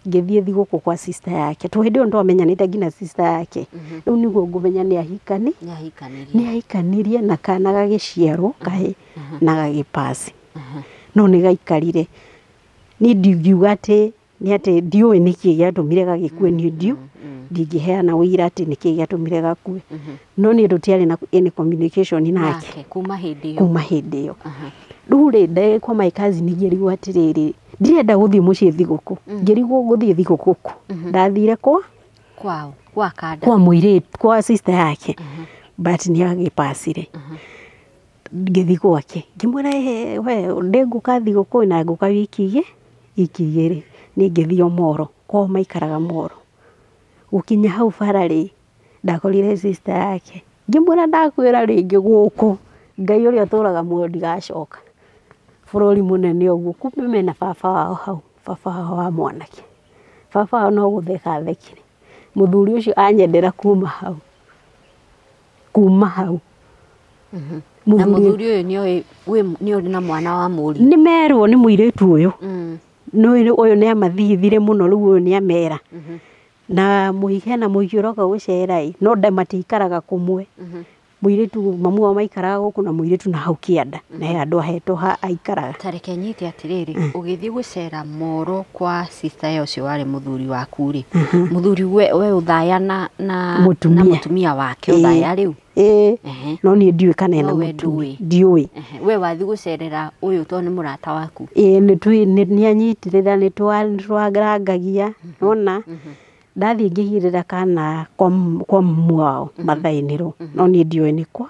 ngĩthiĩ thigũkũ kwa sister yake. To hĩndĩ ĩyo nĩtwamenyanĩte nginya sister yake. Rĩu nĩguo ngũmenya nĩ ahikani. Nĩ ahikanirie. Nĩ ahikanirie na kana gagĩciarwo kahĩ na gagĩpasi. No nĩ gaikarire. Niĩ ndingiuga atĩ nĩ atĩ ndiũĩ nĩkĩ gĩatũmire gagĩkue niĩ ndiũ. Ndingĩheana ũira atĩ nĩkĩ gĩatũmire gakue. No niĩ tũtiarĩ na any communication nake. Kuma hĩndĩ ĩyo. Kuma hĩndĩ ĩyo. Rĩu rĩ ndĩ kwa my cousin ngĩrigwo atĩrĩrĩ ndirenda gũthiĩ mũciĩ thigũkũ. Ngĩrigwo gũthiĩ thigũkũ kũ. Ndathire kwa? Kwao, kwa Kanda. Kwa mũirĩtu, kwa sister yake. But nĩ agĩpacire. Ngĩthiĩ gwake. Ngĩmwĩra we ndĩngũka thigũkũ na ngũka wiki igĩrĩ. Niĩ ngĩthiĩ o Moro. Kwao maikaraga Moro. Gũkinya hau bara rĩ ndakorire sister yake. Ngĩmwĩra ndakwĩra rĩngĩ gũkũ Ngai ũrĩa ũtũraga muoyo ndigacoka. Bũrũri mũnene ũguo kumbe mena baba wao hau, baba wao wa mwanake. Baba wao no gũtheka athekire. Mũthuri ũcio anyendera kuma hau. Kuma hau. Na mũthuri ũyũ nĩoĩ nĩ ũrĩ na mwana wa mũriũ. Nĩ merwo nĩ mũirĩtu ũyũ. No ũyũ nĩ amathithire mũno rĩu ũyũ nĩ amera. Na mũhiki hena mũhiki ũroka gũcera ĩ no matiikaraga kũmwe. Mũirĩtu mamu wao maikaraga gũkũ na mũirĩtu na hau kĩanda na he handũ ahetwo ha aikaraga. Ta reke nyite atĩrĩrĩ ũgĩthiĩ gũcera Moro kwa sister ya ũcio warĩ mũthuri waku rĩ mũthuri we ũthaya na mũtumia wake ũthaya rĩu. Ĩĩ no niĩ ndiũĩ kana ena mũtumia. Ndiũĩ. We wathiĩ gũcerera ũyũ tondũ nĩ mũrata waku. Ĩĩ nĩ anyitĩrĩra nĩ twarangagia nĩwona. Ndathiĩ ngĩigĩrĩra kana kwa mamu wao mathaa-inĩ no niĩ ndiũĩ nĩ kwa.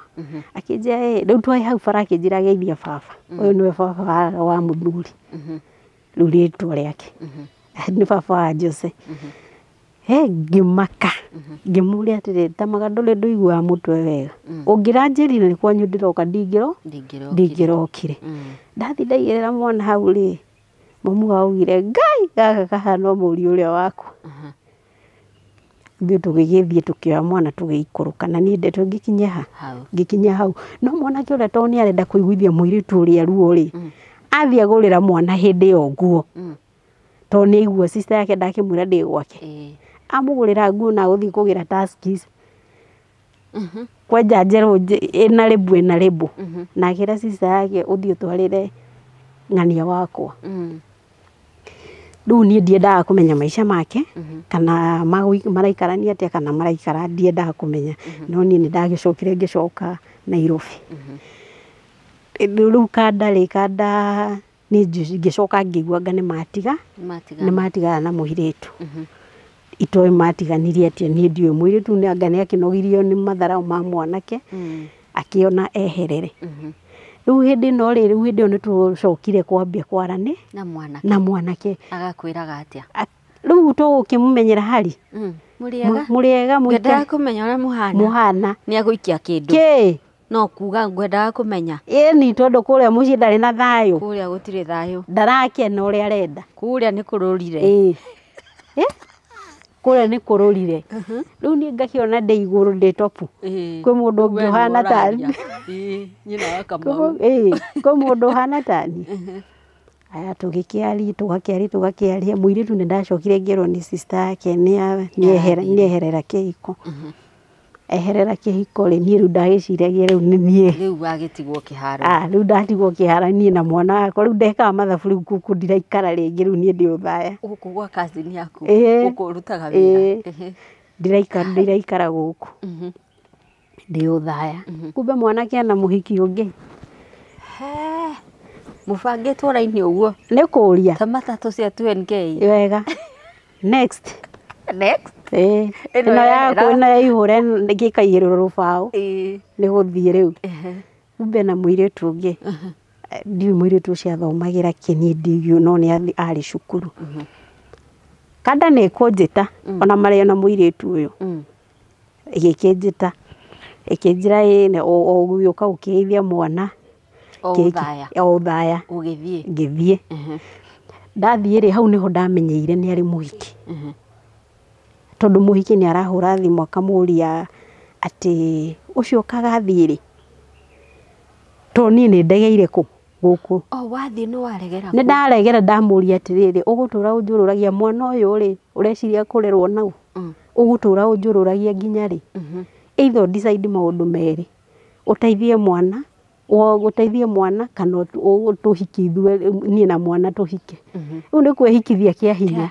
Akĩnjĩra rĩu twarĩ hau bara akĩnjĩra geithia baba. Ũyũ nĩwe baba wa mũthuri. Rĩu rĩtwa rĩake. Nĩ baba wa Jose. Ngĩmaka. Ngĩmũria atĩrĩ tamaga ndũrĩ ndũiguaga mũtwe wega. Ũngĩranjĩrire nĩ kwanyu ndĩroka ndingĩrokire. Ndathiĩ ndaigĩrĩra mwana hau rĩ mamu wao augire Ngai gaka kahana o mũriũ ũrĩa wakwa. Ithuĩ tũgĩgĩthiĩ tũkĩoya mwana tũgĩikũrũka na niĩ ndeto ngĩkinya ha? Ngĩkinya hau. No mwanake ũrĩa tondũ nĩ arenda kũiguithia mũirĩtu ũrĩa ruo rĩ athiĩ agũrĩra mwana hĩndĩ ĩyo nguo. Tondũ nĩ aigua sister yake ndakĩmwĩra ndĩ gwake. Amũgũrĩra nguo na agũthiĩ kũgĩra Tuskys. Kwenja njerũ ĩna rĩmbu ĩna rĩmbu. Na akĩra sister yake ũthiĩ ũtwarĩre ng'ania wakwa. Rĩu niĩ ndiendaga kũmenya maica make kana maraikarania atĩa kana maraikara ndiendaga kũmenya. No niĩ nĩ ndagĩcokire ngĩcoka Nairobi. Rĩu Kanda rĩ Kanda niĩ ngĩcoka ngĩigua anga nĩ matiga nĩ matigana na mũirĩtu. Itoĩ matiganirie atĩa niĩ ndiũĩ. Mũirĩtu anga nĩ akĩnogirio nĩ matharaũ ma mwanake akĩona eherere. Rĩu hĩndĩ ĩno rĩ rĩu hĩndĩ ĩyo nĩ tũcokire kwambia kwarania na mwanake. Agakwĩraga atĩa? Rĩu tũgũkĩmũmenyera hari. Mũrĩega? Mũrĩega Ngwendaga kũmenya ũrĩa mũhana. Mũhana. Nĩ agũikia kĩndũ. Kĩ? No kuga ngwendaga kũmenya. Ĩni tondũ kũrĩa mũciĩ ndarĩ na thayũ. Kũrĩa gũtirĩ thayũ. Ndarakena ũrĩa arenda. Kũrĩa nĩ kũrũrire. Ĩĩ. Kũrĩa nĩ kũrũrire. Rĩu niĩ ngakĩona ndĩ igũrũ ndĩ topu. Kwĩ mũndũ ũngĩ ũhana tani. Nyina wa Kamau. Kwĩ mũndũ ũhana tani. Aya tũgĩkĩaria tũgakĩaria tũgakĩaria mũirĩtu nĩ ndacokire ngĩrwo nĩ sister yake nĩ eherera kĩhiko. Eherera kĩhiko rĩ niĩ rĩu ndagĩciragia rĩu nĩ niĩ. Rĩu wagĩtigwo kĩharo. Rĩu ndatigwo kĩharo niĩ na mwana wakwa rĩu ndekaga mathabu rĩu gũkũ ndiraikara rĩngĩ rĩu niĩ ndĩ ũthaya. Gũkũ gwa cousin yaku gũkũ ũrutaga wĩra. Ndiraikara gũkũ. Ndĩ ũthaya. Kumbe mwanake ena mũhiki ũngĩ. Mũbangĩtwo raini ũguo. Nĩ kũũria. Ta matatũ cia 2NK. Wega. Next. Next. Ĩno yaku ĩno ya ihũre gĩkaigĩrĩrwo rũbaũ. Nĩ gũthiĩ rĩu. Kumbe na mũirĩtu ũngĩ. Ndiũĩ mũirĩtu ũcio athomagĩra kĩ niĩ ndiũĩ no nĩ arĩ cukuru. Kanda nĩ ĩkũnjĩta ona marĩ ona mũirĩtu ũyũ. Ĩgĩkĩnjĩta ĩkĩnjĩra ĩ ũgũka ũkĩgeithia mwana. O ũthaya. O ũthaya. Ũgĩthiĩ. Ngĩthiĩ. Ndathiĩ rĩ hau nĩho ndamenyeire nĩ arĩ mũhiki. Tondũ mũhiki nĩ arahũra thimũ akamũria atĩ ũcio kagathiĩ rĩ. Tondũ niĩ nĩ ndegeire kũ gũkũ. O wathiĩ nĩ waregera kũ? Nĩ ndaregera ndamũria atĩrĩrĩ ũgũtũra ũnjũrũragia mwana ũyũ rĩ ũreciria kũrerwo nau. Ũgũtũra ũnjũrũragia nginya rĩ. Either decide maũndũ merĩ. Ũteithie mwana, ũteithie mwana kana tũhiki ithuĩ niĩ na mwana tũhike. Rĩu nĩ kwĩhikithia kĩa hinya.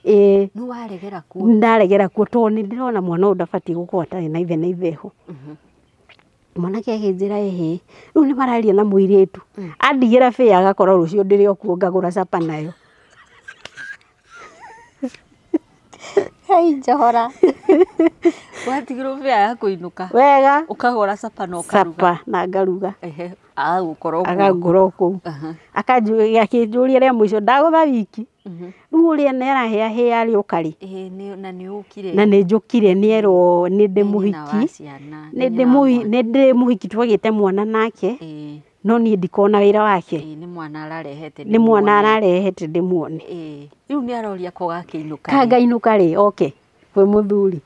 Ĩĩ. Nĩ waregera kuo. Ndaregera kuo tondũ nĩ ndĩrona mwana ũyũ ndabatiĩ gũkorwo atarĩ na ithe na ithe ho. Mwanake akĩnjĩra ĩhĩ rĩu nĩ mararia na mũirĩtu. Andigĩra bĩa agakorwo rũciũ ndĩrĩ o kuo ngagũra capa nayo. Hei njohora. Watigirwo bĩa ya kũinũka. Wega. Ũkagũra capa na ũkaruga. Capa na ngaruga. Ehe, agagũkora kũu. Agangora kũu. Akanjũria akĩnjũria rĩa mũico ndagũtha wiki. Rĩu ũrĩa nĩ arahĩahĩa arĩ ũka rĩ. Ĩĩ na nĩ ũkire. Na nĩ njũkire nĩ erwo nĩ ndĩ mũhiki. Nĩ ndĩ mũhiki twagĩte mwana nake. No niĩ ndikona wĩra wake. Nĩ mwana ararehete. Nĩ mwana ararehete ndĩmuone. Rĩu nĩ aroria ko gakĩinũka. Kangainũka rĩ oke kwĩ mũthuri.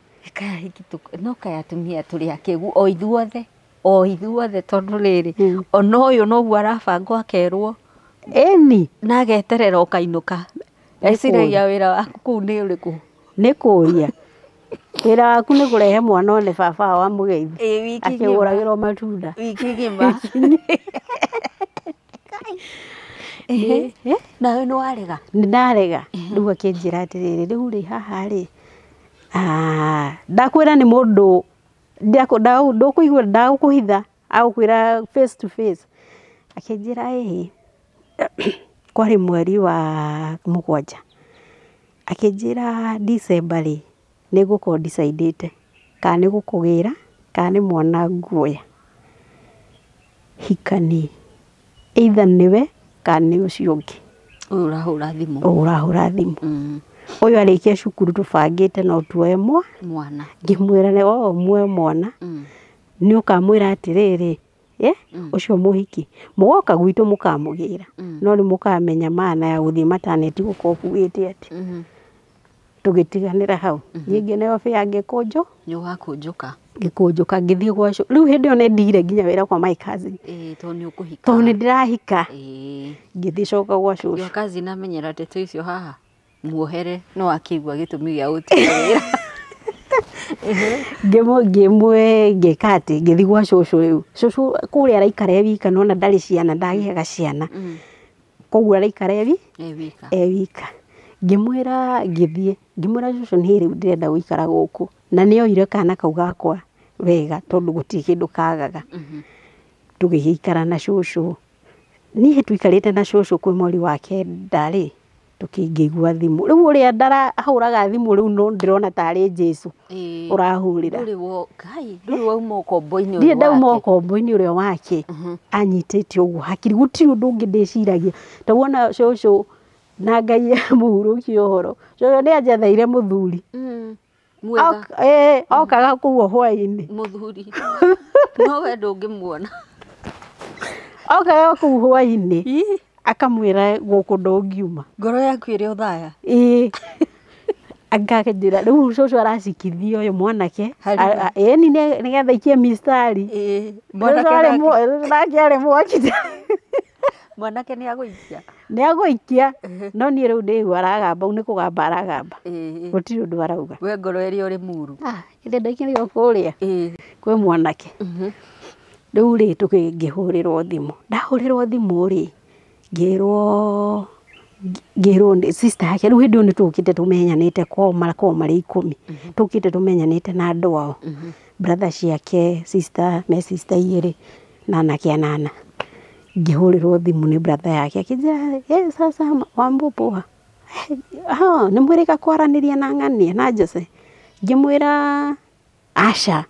No kaya atumia tũrĩ akĩgu o ithuothe. O ithuothe tondũ rĩrĩ ona ũyũ noguo arabangwo akerwo. Ĩni. Na ageterera ũkainũka. Eciragia wĩra waku kũu nĩ ũrĩkũ? Nĩ kũria. Wĩra waku nĩ kũrehe mwana one baba wa mũgeithi. Akĩgũragĩrwo matunda. Wiki ng'ima. Nawe nĩ warega? Nĩ ndarega. Rĩu akĩnjĩra atĩrĩrĩ rĩu rĩ haha rĩ ndakwĩra nĩ mũndũ ndũkũigua ndagũkũhitha agũkwĩra face to face. Akĩnjĩra ĩhĩ kwarĩ mweri wa 7. Akĩnjĩra December rĩ nĩ ngũkorwo decidĩte kana nĩ gũkũgĩra kana nĩ mwana nguoya. Hikanie. Either nĩwe kana nĩ ũcio ũngĩ. Ũyũ ũrahũra thimũ. Ũyũ ũrahũra thimũ. Ũyũ arĩkia cukuru tũbangĩte no tuoe mwana. Ngĩmwĩra nĩ o muoe mwana. Nĩ ũkamwĩra atĩrĩrĩ ũcio mũhiki mũgoka gwitũ mũkamũgĩra no nĩ mũkamenya maana ya gũthiĩ mataneti gũkorwo kuugĩte atĩ. Tũgĩtiganĩra hau. Niĩ ngĩneo bĩa ngĩkũnjwo. Nĩ wakũnjũka. Ngĩkũnjũka ngĩthiĩ gwa cũcũ. Rĩu hĩndĩ ĩyo nĩ ndigire nginya wĩra kwa my cousin. Tondũ nĩ ũkũhika. Tondũ nĩ ndĩrahika. Ngĩthiĩ coka gwa cũcũ. Your cousin amenyera ndeto icio haha. Muohere no akĩigua gĩtũmi gĩa gũtiga wĩra. Ngĩmwe ngĩka atĩ ngĩthiĩ gwa cũcũ rĩu. Cũcũ kũrĩa araikara e wika nona ndarĩ ciana ndagĩaga ciana. Koguo araikara e wika. E wika. Ngĩmwĩra ngĩthiĩ ngĩmwĩra cũcũ niĩ rĩu ndĩrenda gũikara gũkũ. Na nĩ oire kana kau gakwa wega tondũ gũtirĩ kĩndũ kagaga. Tũgĩgĩikara na cũcũ. Niĩ tũikarĩte na cũcũ kwĩ mweri wa 9 rĩ tũkĩngĩigua thimũ. Rĩu ũrĩa ndarahũraga thimũ rĩu no ndĩrona tarĩ Jesũ ũrahũrĩra. Ndũrĩ wauma ũkombo-inĩ ũrĩa wake. Ndirĩ ndauma ũkombo-inĩ ũrĩa wake. Anyitĩte ũguo hakiri gũtirĩ ũndũ ũngĩ ndĩciragia. Ta wona cũcũ na Ngai amũhurũkie ũhoro. Cũcũ nĩ anjetheire mũthuri. Mwega. Okaga kũu o hwaĩ-inĩ. Mũthuri. No we ndũngĩmuona. Okaga kũu hwaĩ-inĩ. Akamwĩra gũkũ ndũngiuma. Ngoro yaku ĩrĩ ũthaya. Ĩĩ. Akanjĩra rĩu cũcũ aracikithia ũyũ mwanake. Ĩni nĩgetha aikie mistari. Mwanake arĩ mwaki. Mwanake nĩ agũikia. Nĩ agũikia. No niĩ rĩu ndĩigua aragamba nĩ kũgamba aragamba. Gũtirĩ ũndũ arauga. We ngoro ĩrĩ ũrĩ muru. Ĩrĩ ndaikĩrio kũrĩa. Kwĩ mwanake. Rĩu rĩ ngĩhũrĩrwo thimũ. Ndahũrĩrwo thimũ rĩ ngĩrwo ngĩrwo sister yake rĩu hĩndĩ ĩyo nĩ tũkĩte tũmenyanĩte kwao makoragwo marĩ 10. Tũkĩte tũmenyanĩte na andũ ao. Brother ciake sister me sister 2 na anake 8. Ngĩhũrĩrwo thimũ nĩ brother yake akĩnjĩra sasa Wambo poa. Nĩ mwĩrĩga kwaranĩria na ng'ania na Jose. Ngĩmwĩra aca.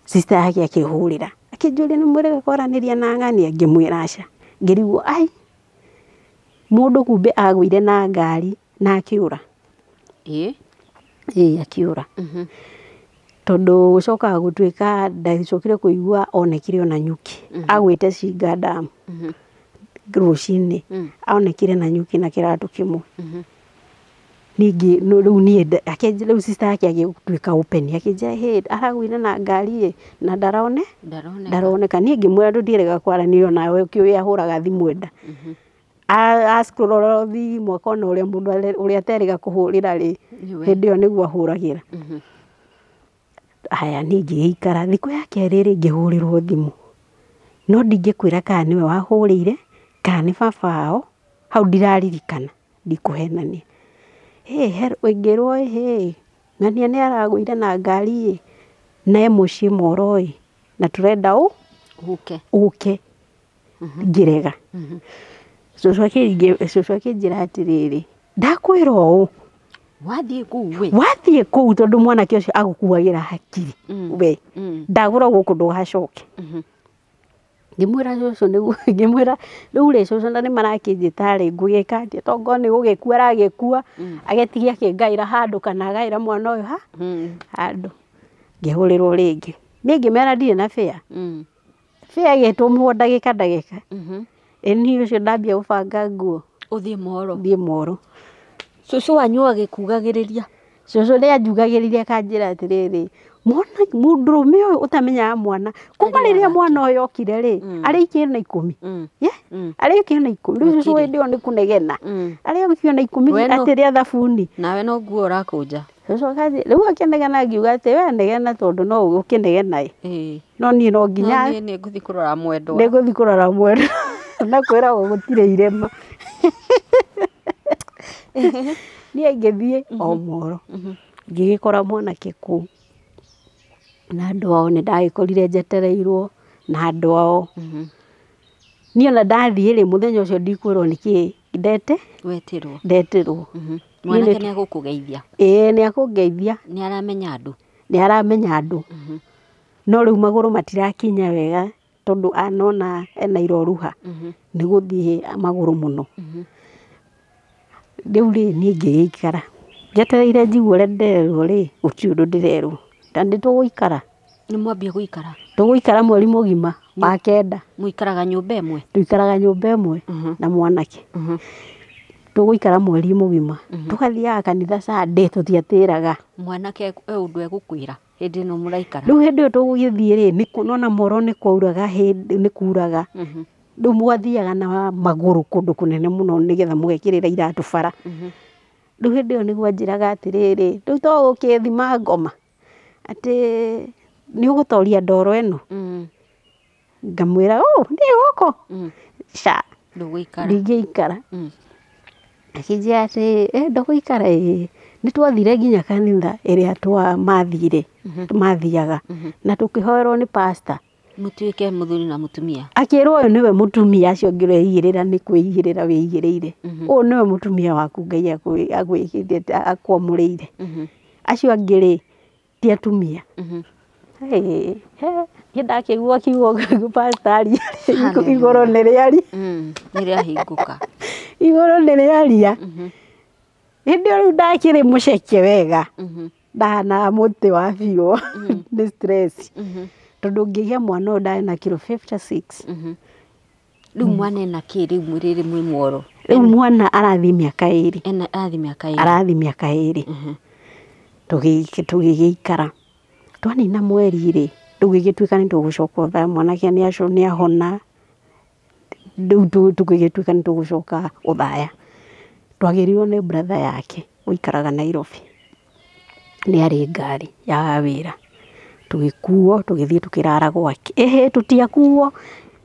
Sister yake akĩhũrĩra. Akĩnjũria nĩ mwĩrĩga kwaranĩria na ng'ania ngĩmwĩra aca. Ngĩrigwo ai mũndũ kumbe agũire na ngari na akĩũra. Ĩĩ. Ĩĩ akĩũra. Tondũ gũcokaga gũtuĩka ndacokire kũigua onekire ona nyuki. Agwĩte Cinga Dam rũcinĩ. Onekire na nyuki na kĩratũ kĩmwe. Ningĩ rĩu niĩ rĩu sister yake agĩtuĩka open akĩnjĩra hĩ aragũire na ngari ĩ na ndaroneka. Niĩ ngĩmwĩra tũtiĩrĩga kwaranĩria onawe ũkĩũĩ ahũraga thimũ enda. A-scroll thimũ akona ũrĩa mũndũ ũrĩa aterĩga kũhũrĩra rĩ hĩndĩ ĩyo nĩguo ahũragĩra. Haya niĩ ngĩgĩikara thikũ ya kerĩ rĩ ngĩhũrĩrwo thimũ no ndingĩkwĩra kana nĩwe wahũrĩire kana nĩ baba wao hau ndiraririkana ndikũhenania. Hĩ ngĩrwo hĩ ng'ania nĩ aragũire na ngari ĩ na e mũciĩ Moro ĩ na tũrenda ũke. Ngĩrega. Cũcũ akĩnjĩra atĩrĩrĩ ndakwĩra ũũ wathiĩ kũu we wathiĩ kũu tondũ mwanake ũcio agũkuagĩra hakiri we ndagũra gũkũ ndũgacoke. Ngĩmwĩra cũcũ nĩguo ngĩmwĩra rĩu rĩ cũcũ na nĩ marakĩnjĩta rĩ ngũgĩka atĩa tokorwo nĩ gũgĩkua aragĩkua agĩtige akĩngaĩra handũ kana agaĩra mwana ũyũ ha handũ. Ngĩhũrĩrwo rĩngĩ niĩ ngĩmera ndirĩ na fare. Fare ĩgĩtũmwo ndagĩka ndagĩka. Ĩ niĩ ũcio ndambia gũbanga nguo ũthiĩ Moro. Thiĩ Moro. Cũcũ wanyu agĩkugagĩrĩria? Cũcũ nĩ anjugagĩrĩria akanjĩra atĩrĩrĩ mwana mũndũrũme ũyũ ũtamenyaga mwana kuma rĩrĩa mwana ũyũ okire rĩ arĩ ikĩo na ikũmi. Arĩ ikĩo na ikũmi rĩu cũcũ hĩndĩ ĩyo nĩ kũnegena arĩ ikĩo na ikũmi atĩrĩa thabuni nawe no nguo ũrakũnja. Cũcũ akanjĩra rĩu akĩnegena ngiuga atĩ we negena tondũ no ũkĩnegena ĩ no niĩ no nginya niĩ nĩngũthiĩ kũrora mwendwa. Nĩngũthiĩ kũrora mwendwa na kwĩragwo gũtirĩ irema. Niĩ ngĩthiĩ o Moro ngĩgĩkora mwanake kũu na andũ ao nĩ ndagĩkorire njetereirwo na andũ ao. Niĩ ona ndathiĩ rĩ mũthenya ũcio ndikwĩrwo nĩkĩ ndete wetĩrwo ndetĩrwo. Mwanake nĩ agũkũgeithia? Ĩĩ nĩ akũngeithia. Nĩ aramenya andũ? Nĩ aramenya andũ. No rĩu magũrũ matirakinya wega tondũ anona ena iroruha nĩ gũthiĩ magũrũ mũno. Rĩu rĩ niĩ ngĩgĩikara njetereire njigue ũrĩa ndĩrerwo rĩ gũtirĩ ũndũ ndĩrerwo ta nĩ tũgũikara. Nĩ mwambia gũikara? Tũgũikara mweri mũgima wa kenda. Mũikaraga nyũmba ĩmwe? Tũikaraga nyũmba ĩmwe na mwanake. Tũgũikara mweri mũgima tũgathiaga kanitha Sunday tũtiatĩraga. Mwanake e ũndũ egũkwĩra hĩndĩ ĩno mũraikara? Rĩu hĩndĩ ĩyo tũgũgĩthiĩ rĩ nona Moro nĩ kwauraga hĩndĩ nĩ kuraga. Rĩu mwathiaga na magũrũ kũndũ kũnene mũno nĩgetha mũgekĩrĩra iratũ bara. Rĩu hĩndĩ ĩyo nĩguo anjĩraga atĩrĩrĩ rĩu to gũkĩthima ngoma atĩ nĩ ũgũtoria ndoro ĩno. Ngamwĩra ũ niĩ gũkũ ca ndũgũikara ndingĩikara. Akĩnjĩra atĩ ndũgũikara ĩ nĩ twathire nginya kanitha ĩrĩa mathire mathiaga na tũkĩhoerwo nĩ pastor mũtuĩke mũthuri na mũtumia. Akĩrwo ũyũ nĩwe mũtumia acio ũngĩ ũreigĩrĩra nĩ kwĩigĩrĩra wĩigĩrĩire. Ũyũ nĩwe mũtumia waku Ngai agwĩkĩte akwamũrĩire. Acio angĩ rĩ ti atumia. Niĩ ndakĩigua kiugo pastor aria igũrũ nĩ rĩaria. Nĩ rĩahingũka. Igũrũ nĩ rĩaria. Hĩndĩ ĩyo rĩu ndakĩrĩ mũceke wega ndahanaga mũtĩ wa biũ nĩ stress. Tondũ ngĩgĩa mwana ũyũ ndarĩ na kiro 56. Rĩu mwana ena kĩ rĩu rĩrĩ mwĩ Moro? Rĩu mwana arathiĩ mĩaka ĩrĩ. Ena arathiĩ mĩaka ĩrĩ. Arathiĩ mĩaka ĩrĩ. Tũgĩgĩikara. Twanina mweri rĩ rĩu gĩgĩtuĩka nĩ tũgũcoka Othaya mwanake nĩ ahona rĩu tũgĩgĩtuĩka nĩ tũgũcoka Othaya. Twagĩrirwo nĩ brother yake ũikaraga Nairobi. Nĩ arĩ ngari ya wĩra. Tũgĩkuo tũgĩthiĩ tũkĩrara gwake. Ĩhĩ tũtiakuo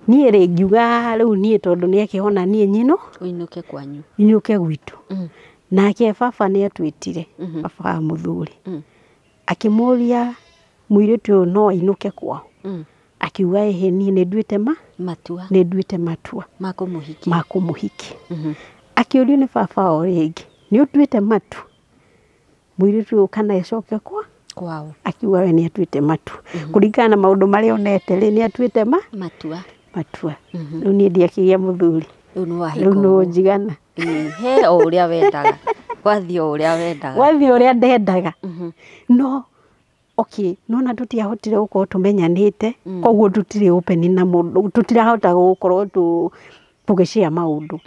niĩ rĩ ngiuga rĩu niĩ tondũ nĩ akĩhona niĩ nyino ũinũke kwanyu inũke gwitũ. Nake baba nĩ atwĩtire baba wa mũthuri akĩmũria mũirĩtu ũyũ no ainũke kwao. Akiuga ĩhĩ niĩ nĩ nduĩte matua nĩ nduĩte matua ma kũmũhikia ma kũmũhikia. Akĩũrio nĩ baba o rĩngĩ nĩ ũtuĩte matua mũirĩtu ũyũ kana acoke kwa kwao? Akiuga we nĩ atuĩte matua kũringana na maũndũ marĩa onete rĩ nĩ atuĩte matua. Matua. Rĩu niĩ ndiakĩgĩa mũthuri. Rĩu nĩ wahika. Rĩu nĩ njigana. He o ũrĩa wendaga. Gwathiĩ o ũrĩa wendaga. Gwathiĩ ũrĩa ndendaga. No okay, nona tũtiahotire gũkorwo tũmenyanĩte, koguo tũtirĩ open na mũndũ, tũtirahota gũkorwo tũgĩshare maũndũ.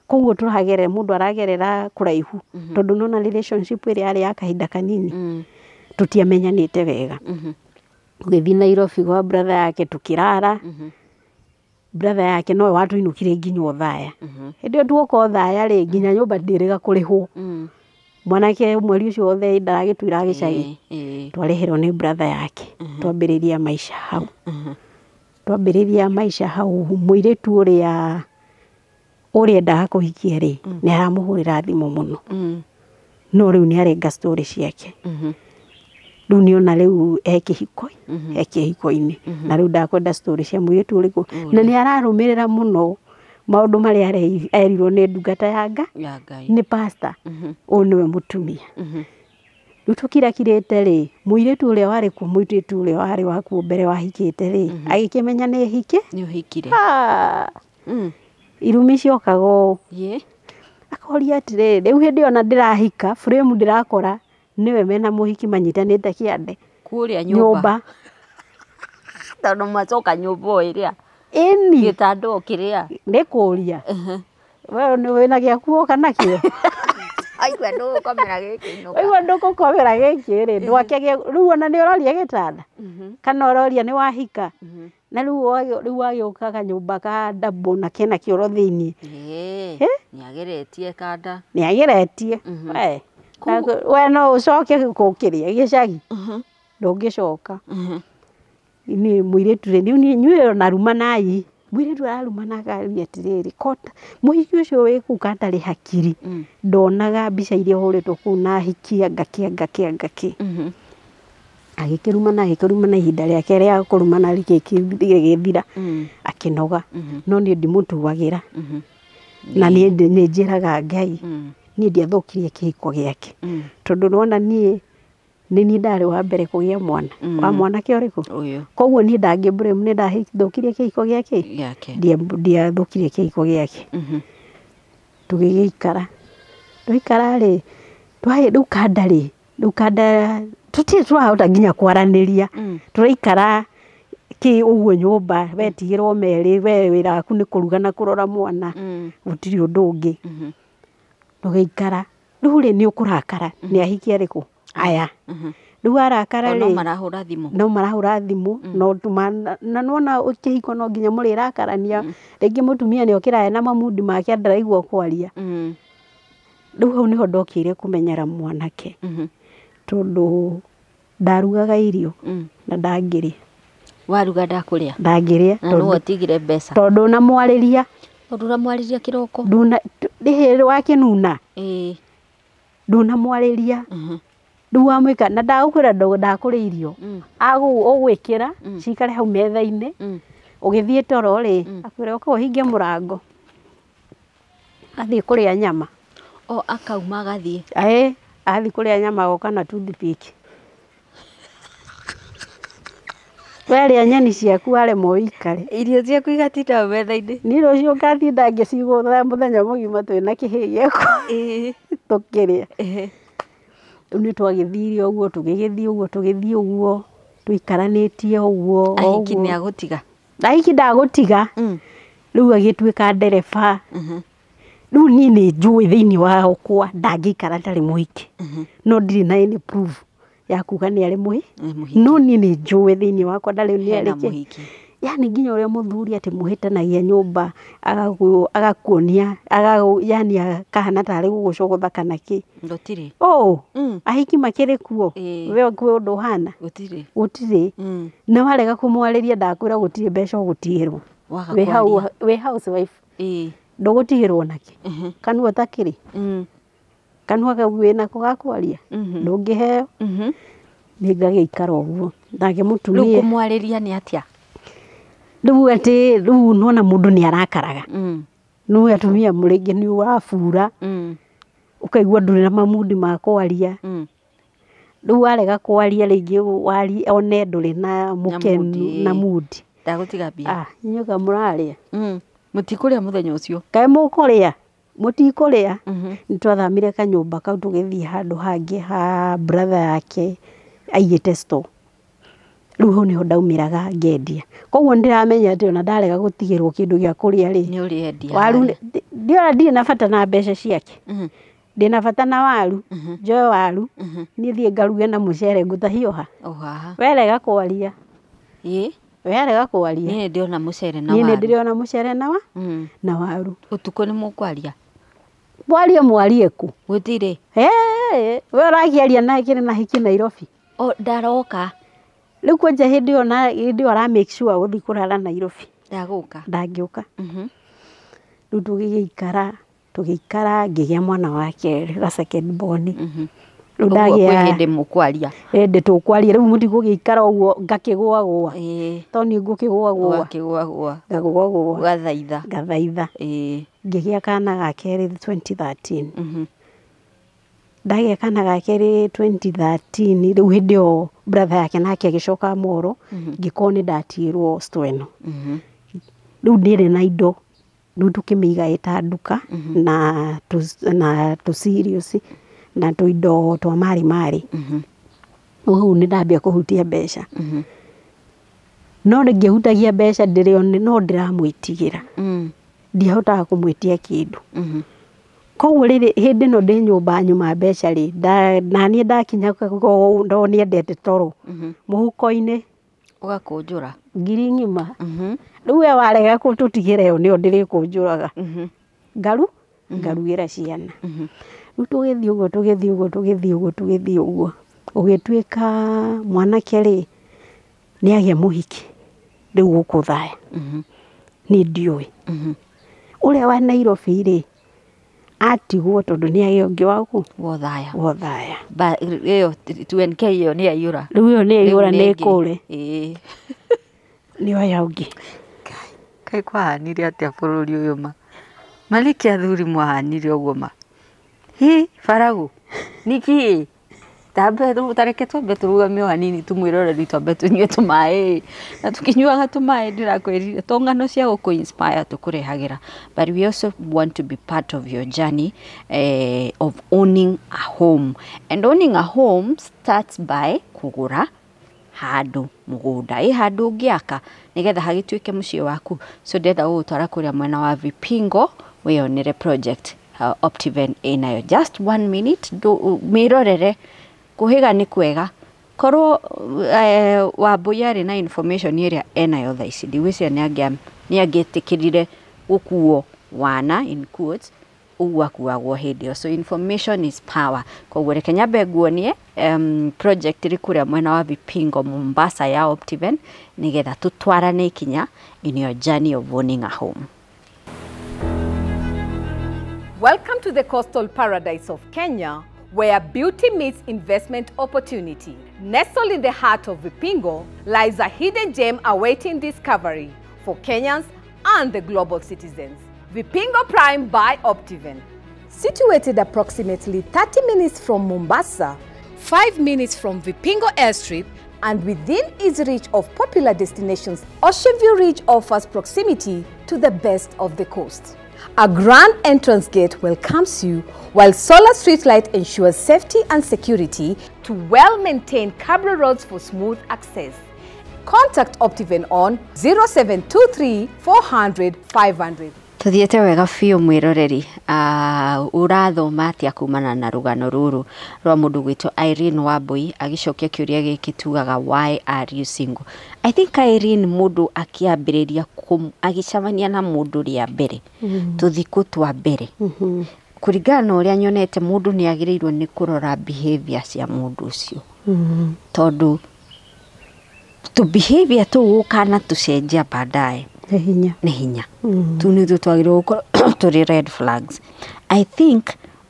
Koguo tũragerera, mũndũ aragerera kũraihu, tondũ nona relationship ĩrĩa yarĩ ya kahinda kanini, tũtiamenyanĩte wega. Tũgĩthiĩ Nairobi gwa brother yake tũkĩrara. Brother yake nowe watũinũkirie nginya Othaya. Hĩndĩ ĩyo tuoka Othaya rĩ, nginya nyũmba ndĩrĩga kũrĩhwo. Mwanake mweri ũcio wothe ndaragĩtuira gĩcagi. Twarĩhĩrwo nĩ brother yake. Twambĩrĩria maisha hau. Twambĩrĩria maisha hau, mũirĩtu ũrĩa endaga kũhikia rĩ, nĩ aramũhũrĩra thimũ mũno. No rĩu nĩ arenga story ciake. Rĩu nĩona rĩu e kĩhiko, e kĩhiko-inĩ. Na rĩu ndakwenda story cia mũirĩtu ũrĩkũ. Na nĩ ararũmĩrĩra mũno maũndũ marĩa erirwo nĩ ndungata ya Ngai, nĩ pastor. Ũyũ nĩwe mũtumia. Rĩu tũkirakirĩte rĩ, mũirĩtu ũrĩa warĩ kuo, mũirĩtu ũrĩa warĩ wakuo mbere wahikĩte rĩ, agĩkĩmenya nĩ hike. Nĩ ũhikire. Irumi ciokaga ũũ. Akoria atĩrĩrĩ, rĩu hĩndĩ ĩyo ona ndĩrahika, frame ndĩrakora nĩwe mena mũhiki manyitanĩte kĩande. Kũrĩa nyũmba. Tondũ macoka nyũmba o ĩrĩa. Ĩni. Gĩtanda o kĩrĩa. Nĩ kũria. We wĩna gĩaku woka nakĩo. Aigua ndũgũkomera gĩkĩ inũka. Aigua ndũgũkomera gĩkĩ rĩ, ndwake rĩu ona nĩ ũroria gĩtanda. Kana ũroria nĩ wahika. Na rĩu wagĩũka kanyũmba ka double na kena kĩoro thĩiniĩ. Nĩageretie kanda. Nĩageretie. We no ũcoke gũkĩrĩa gĩcagi. Ndũngĩcoka. Niĩ mũirĩtu rĩ, rĩu inyuĩ ona rumanai. Mũirĩtu ararumana akaria atĩrĩrĩ, mũhiki ũcio wĩ kũu katarĩ hakiri, ndonaga mbica iria ũhũrĩtwo kũu na ahiki anga kĩ anga kĩ anga kĩ. Agĩkĩrumana agĩkĩrumana ihinda rĩake rĩa kũrumana rĩgĩthira, akĩnoga. No niĩ ndimũtuagĩra. Na niĩ nĩ njĩraga Ngai, niĩ ndiathũkirie kĩhiko gĩake. Tondũ nĩwona niĩ nĩ niĩ ndarĩ wa mbere kũgĩa mwana. Wa mwanake ũrĩkũ? Koguo niĩ ndangĩ blame nĩ ndathũkirie kĩhiko gĩake. Ndiathũkirie kĩhiko gĩake. Tũgĩgĩikara. Twaikara rĩ, rĩu kanda rĩ, rĩu kanda tũtirĩ tũrahota nginya kwaranĩria. Tũraikara kĩ ũguo nyũmba, we tigĩrwo merĩ, we wĩra waku nĩ kũruga na kũrora mwana. Gũtirĩ ũndũ ũngĩ. Tũgĩikara. Rĩu rĩ nĩ ũkũrakara, nĩ ahiki arĩkũ? Aya. Rĩu arakara rĩ, no marahũra thimũ. No marahũra thimũ, no na nĩwona kĩhiko no nginya mũrĩrakarania. Rĩngĩ mũtumia nĩ okĩra ena mamundi make ndaraigua kwaria. Rĩu hau nĩho ndokĩire kũmenyera mwanake. Tondũ ndarugaga irio na ndangĩrĩa. Waruga ndakũrĩa? Ndangĩrĩa. Na nĩwe ũtigire mbeca. Tondũ ũnamwarĩria. Tondũ ũramwarĩria kĩroko. Rĩhĩ wakĩnuna. Ndũnamwarĩria. Rĩu wamwĩka na ndagũkwĩra ndakũrĩa irio. Ũgwĩkĩra cikare hau metha-inĩ. Ũgĩthiĩ toro rĩ, akwĩra ũka ũhinge mũrango. Athiĩ kũrĩa nyama. O akauma agathiĩ. Ĩĩ, athiĩ kũrĩa nyama agoka na toothpick. Werĩa nyeni ciaku waremwo ũikare. Irio ciaku igatinda hau metha-inĩ. Niĩ rũciũ ngatinda ngĩcigũtha mũthenya mũgima twĩna kĩhĩĩ gĩakwa. Tũkĩrĩa. Rĩu nĩ twagĩthire ũguo, tũgĩgĩthiĩ ũguo, tũgĩthiĩ ũguo, tũikaranĩtie ũguo. Ahiki nĩ agũtiga? Ahiki ndagũtiga. Rĩu agĩtuĩka ndereba. Rĩu niĩ nĩ njũĩ thĩiniĩ wakwa ndangĩikara ndarĩ mũhiki. No ndirĩ na any proof ya kuga nĩ arĩ mũhiki. No niĩ nĩ njũĩ thĩiniĩ wakwa ndarĩ nĩ arĩ mũhiki. Yani nginya ũrĩa mũthuri atĩ mũhĩtanagia nyũmba agakuonia yani akahana tarĩ gũgũcogotha kana kĩ. Gũtirĩ. Ahiki makĩrĩ kuo. We kwĩ ũndũ ũhana? Gũtirĩ. Gũtirĩ. Na warega kũmwarĩria ndakwĩra gũtirĩ mbeca ũgũtigĩrwo. Wĩ housewife. Ndũgũtigĩrwo nakĩ? Kanua ũtakĩrĩ? Kanua kau wĩnako ga kwaria? Ndũngĩheo. Niĩ ngagĩikara ũguo. Nake mũtumia. Rĩu kũmwarĩria nĩ atĩa? Rĩu atĩ rĩu nĩwona mũndũ nĩ arakaraga. Nĩũĩ atumia rĩngĩ nĩ ũrabura. Ũkaigua ndũrĩ na mamundi ma kwaria. Rĩu warega kwaria rĩngĩ one ndũrĩ na mũkenu na mundi. Ndagũtiga mbia. Ah, inyuĩ mũrarĩa. Mũtikũrĩa mũthenya ũcio. Kaĩ mũkũrĩa? Mũtikũrĩa. Nĩ twathamire kanyũmba kau tũgĩthiĩ handũ hangĩ ha brother yake aigĩte store. Rĩu hau nĩho ndaumĩraga ngendia. Koguo nĩ ndĩramenya atĩ ona ndarega gũtigĩrwo kĩndũ gĩa kũrĩa rĩ, Nĩ ũrĩendia. Waru ndiona ndirĩ na bata na mbeca ciake. Ndĩna bata na waru, njoe waru, niĩ thiĩ ngaruge na mũcere ngũtahiũha. O haha. Werega kwaria. Ĩ? Werega kwaria. Niĩ ndĩrona mũcere na Niĩ nĩ waru. ndĩrona mũcere na wa? Na waru. Ũtukũ nĩ mũkwaria? Mwarie mwarie kũ? Gũtirĩ. Hee, we ũrakĩaria na kĩrĩ na hiki Nairobi. O ndaroka. Rĩu kwanja hĩndĩ ĩyo na hĩndĩ ĩyo ara make sure gũthiĩ kũrara Nairobi. Ndagũka. Ndangĩũka. Rĩu tũgĩgĩikara, tũgĩikara ngĩgĩa mwana wa kerĩ ga second born. Rĩu Ũguo kwĩ ndagĩa hĩndĩ mũkwaria. Hĩndĩ tũkwaria rĩu mũtigũgĩikara ũguo ngakĩgũagũa. Ĩĩ. To niĩ ngũkĩgũagũa. Ũgakĩgũagũa. Ngagũagũa. Ũgathaitha. Ngathaitha. Ĩĩ. Ngĩgĩa kana ga kerĩ 2013. Ndagĩa kana ga kerĩ 2013 rĩu hĩndĩ ĩyo brother yake nake agĩcoka Moro, ngĩkorwo nĩ ndatiĩrwo store ĩno. Rĩu ndĩrĩ na indo, rĩu tũkĩmĩiga ĩta nduka na na tũ cereals na tũindo twa marĩ marĩ. Rĩu hau nĩ ndambia kũhutia mbeca. No ngĩhutagia mbeca ndĩrĩ no ndĩramwĩtigĩra. Ndiahotaga kũmwĩtia kĩndũ. Koguo rĩrĩ hĩndĩ ĩno ndĩ nyũmba nyuma mbeca rĩ, naniĩ ndakinya ndo nĩendete toro. Mũhuko-inĩ. Ũgakũnjũra. Ngiri ng'ima. Rĩu we warega gũtũtigĩra ĩyo nĩyo ndĩrĩkũnjũraga. Ngarugĩra ciana. Rĩu tũgĩthiĩ ũguo tũgĩthiĩ ũguo tũgĩthiĩ ũguo tũgĩthiĩ ũguo. Ũgĩtuĩka mwanake rĩ, nĩagĩa mũhiki rĩu gũkũ Othaya. Niĩ ndiũĩ. Ũrĩa wa Nairobi rĩ, atigwo tondũ nĩagĩa ũngĩ wa kũ? Wa Othaya. Wa Othaya. Ba ĩyo 2NK ĩyo nĩ yaiyũra. Rĩu ĩyo nĩ yaiyũra nĩ ĩkũre. Ĩĩ. Nĩ oya ũngĩ. Kaĩ kwahanire atĩa bũrũri ũyũ ma? Ma nĩkĩ athuri mwahanire ũguo ma? Hi, baragu. Nĩkĩ? Tambe tareke twambe tũrũgame o hanini tũmwĩroreri twambe tũnyue tũmaĩ. Na tũkĩnyuaga tũmaĩ ndĩrakwĩrire to ng'ano cia gũkũ inspire tũkũrehagĩra. But we also want to be part of your journey of owning a home. And owning a home starts by kũgũra handũ mũgũnda. Ĩ handũ ũngĩaka nĩgetha hagĩtuĩke mũciĩ waku. So ndĩrenda gũgũtwara kũrĩa mwena wa Vipingo wĩyonere project Optiven ĩnayo. Just 1 minute mĩrorere. Kũhĩga nĩ kwega. Korwo Wambui arĩ na information ĩrĩa enayo thaa ici, ndigwĩciria nĩ angĩetĩkĩrire gũkuo wana in quotes ũguo akuagwo hĩndĩ ĩyo. So information is power. Koguo reke nyambe nguonie project ĩrĩ kũrĩa mwena wa Vipingo Mombasa ya Optiven nĩgetha tũtwarane ikinya in your journey of owning a home. Welcome to the coastal paradise of Kenya, where beauty meets investment opportunity. Nestled in the heart of Vipingo lies a hidden gem awaiting discovery for Kenyans and the global citizens. Vipingo Prime by Optiven. Situated approximately 30 minutes from Mombasa, 5 minutes from Vipingo Airstrip, and within easy reach of popular destinations, Ocean View Ridge offers proximity to the best of the coast. A grand entrance gate welcomes you, while solar streetlight ensures safety and security to well-maintained cabro roads for smooth access. Contact Optiven on 0723 400 500. Tuthiĩte wega biũ mwĩroreri. Ũrathoma atĩa kumana na rũgano rũrũ rwa mũndũ gwĩtwo Irene Wambui agĩcokia kĩũria gĩkĩ tugaga why are you single? I think Irene mũndũ akĩambĩrĩria agĩcemania na mũndũ rĩa mbere, tũthikũ twa mbere, kũringana na ũrĩa nyonete mũndũ nĩ agĩrĩirwo nĩ kũrora behavior cia mũndũ ũcio, tondũ tũ behavior tũu ũkana tũcenjia baadaye Nĩ hinya. Nĩ hinya. Tu nĩ twagĩrĩirwo gũkorwo tũrĩ red flags. I think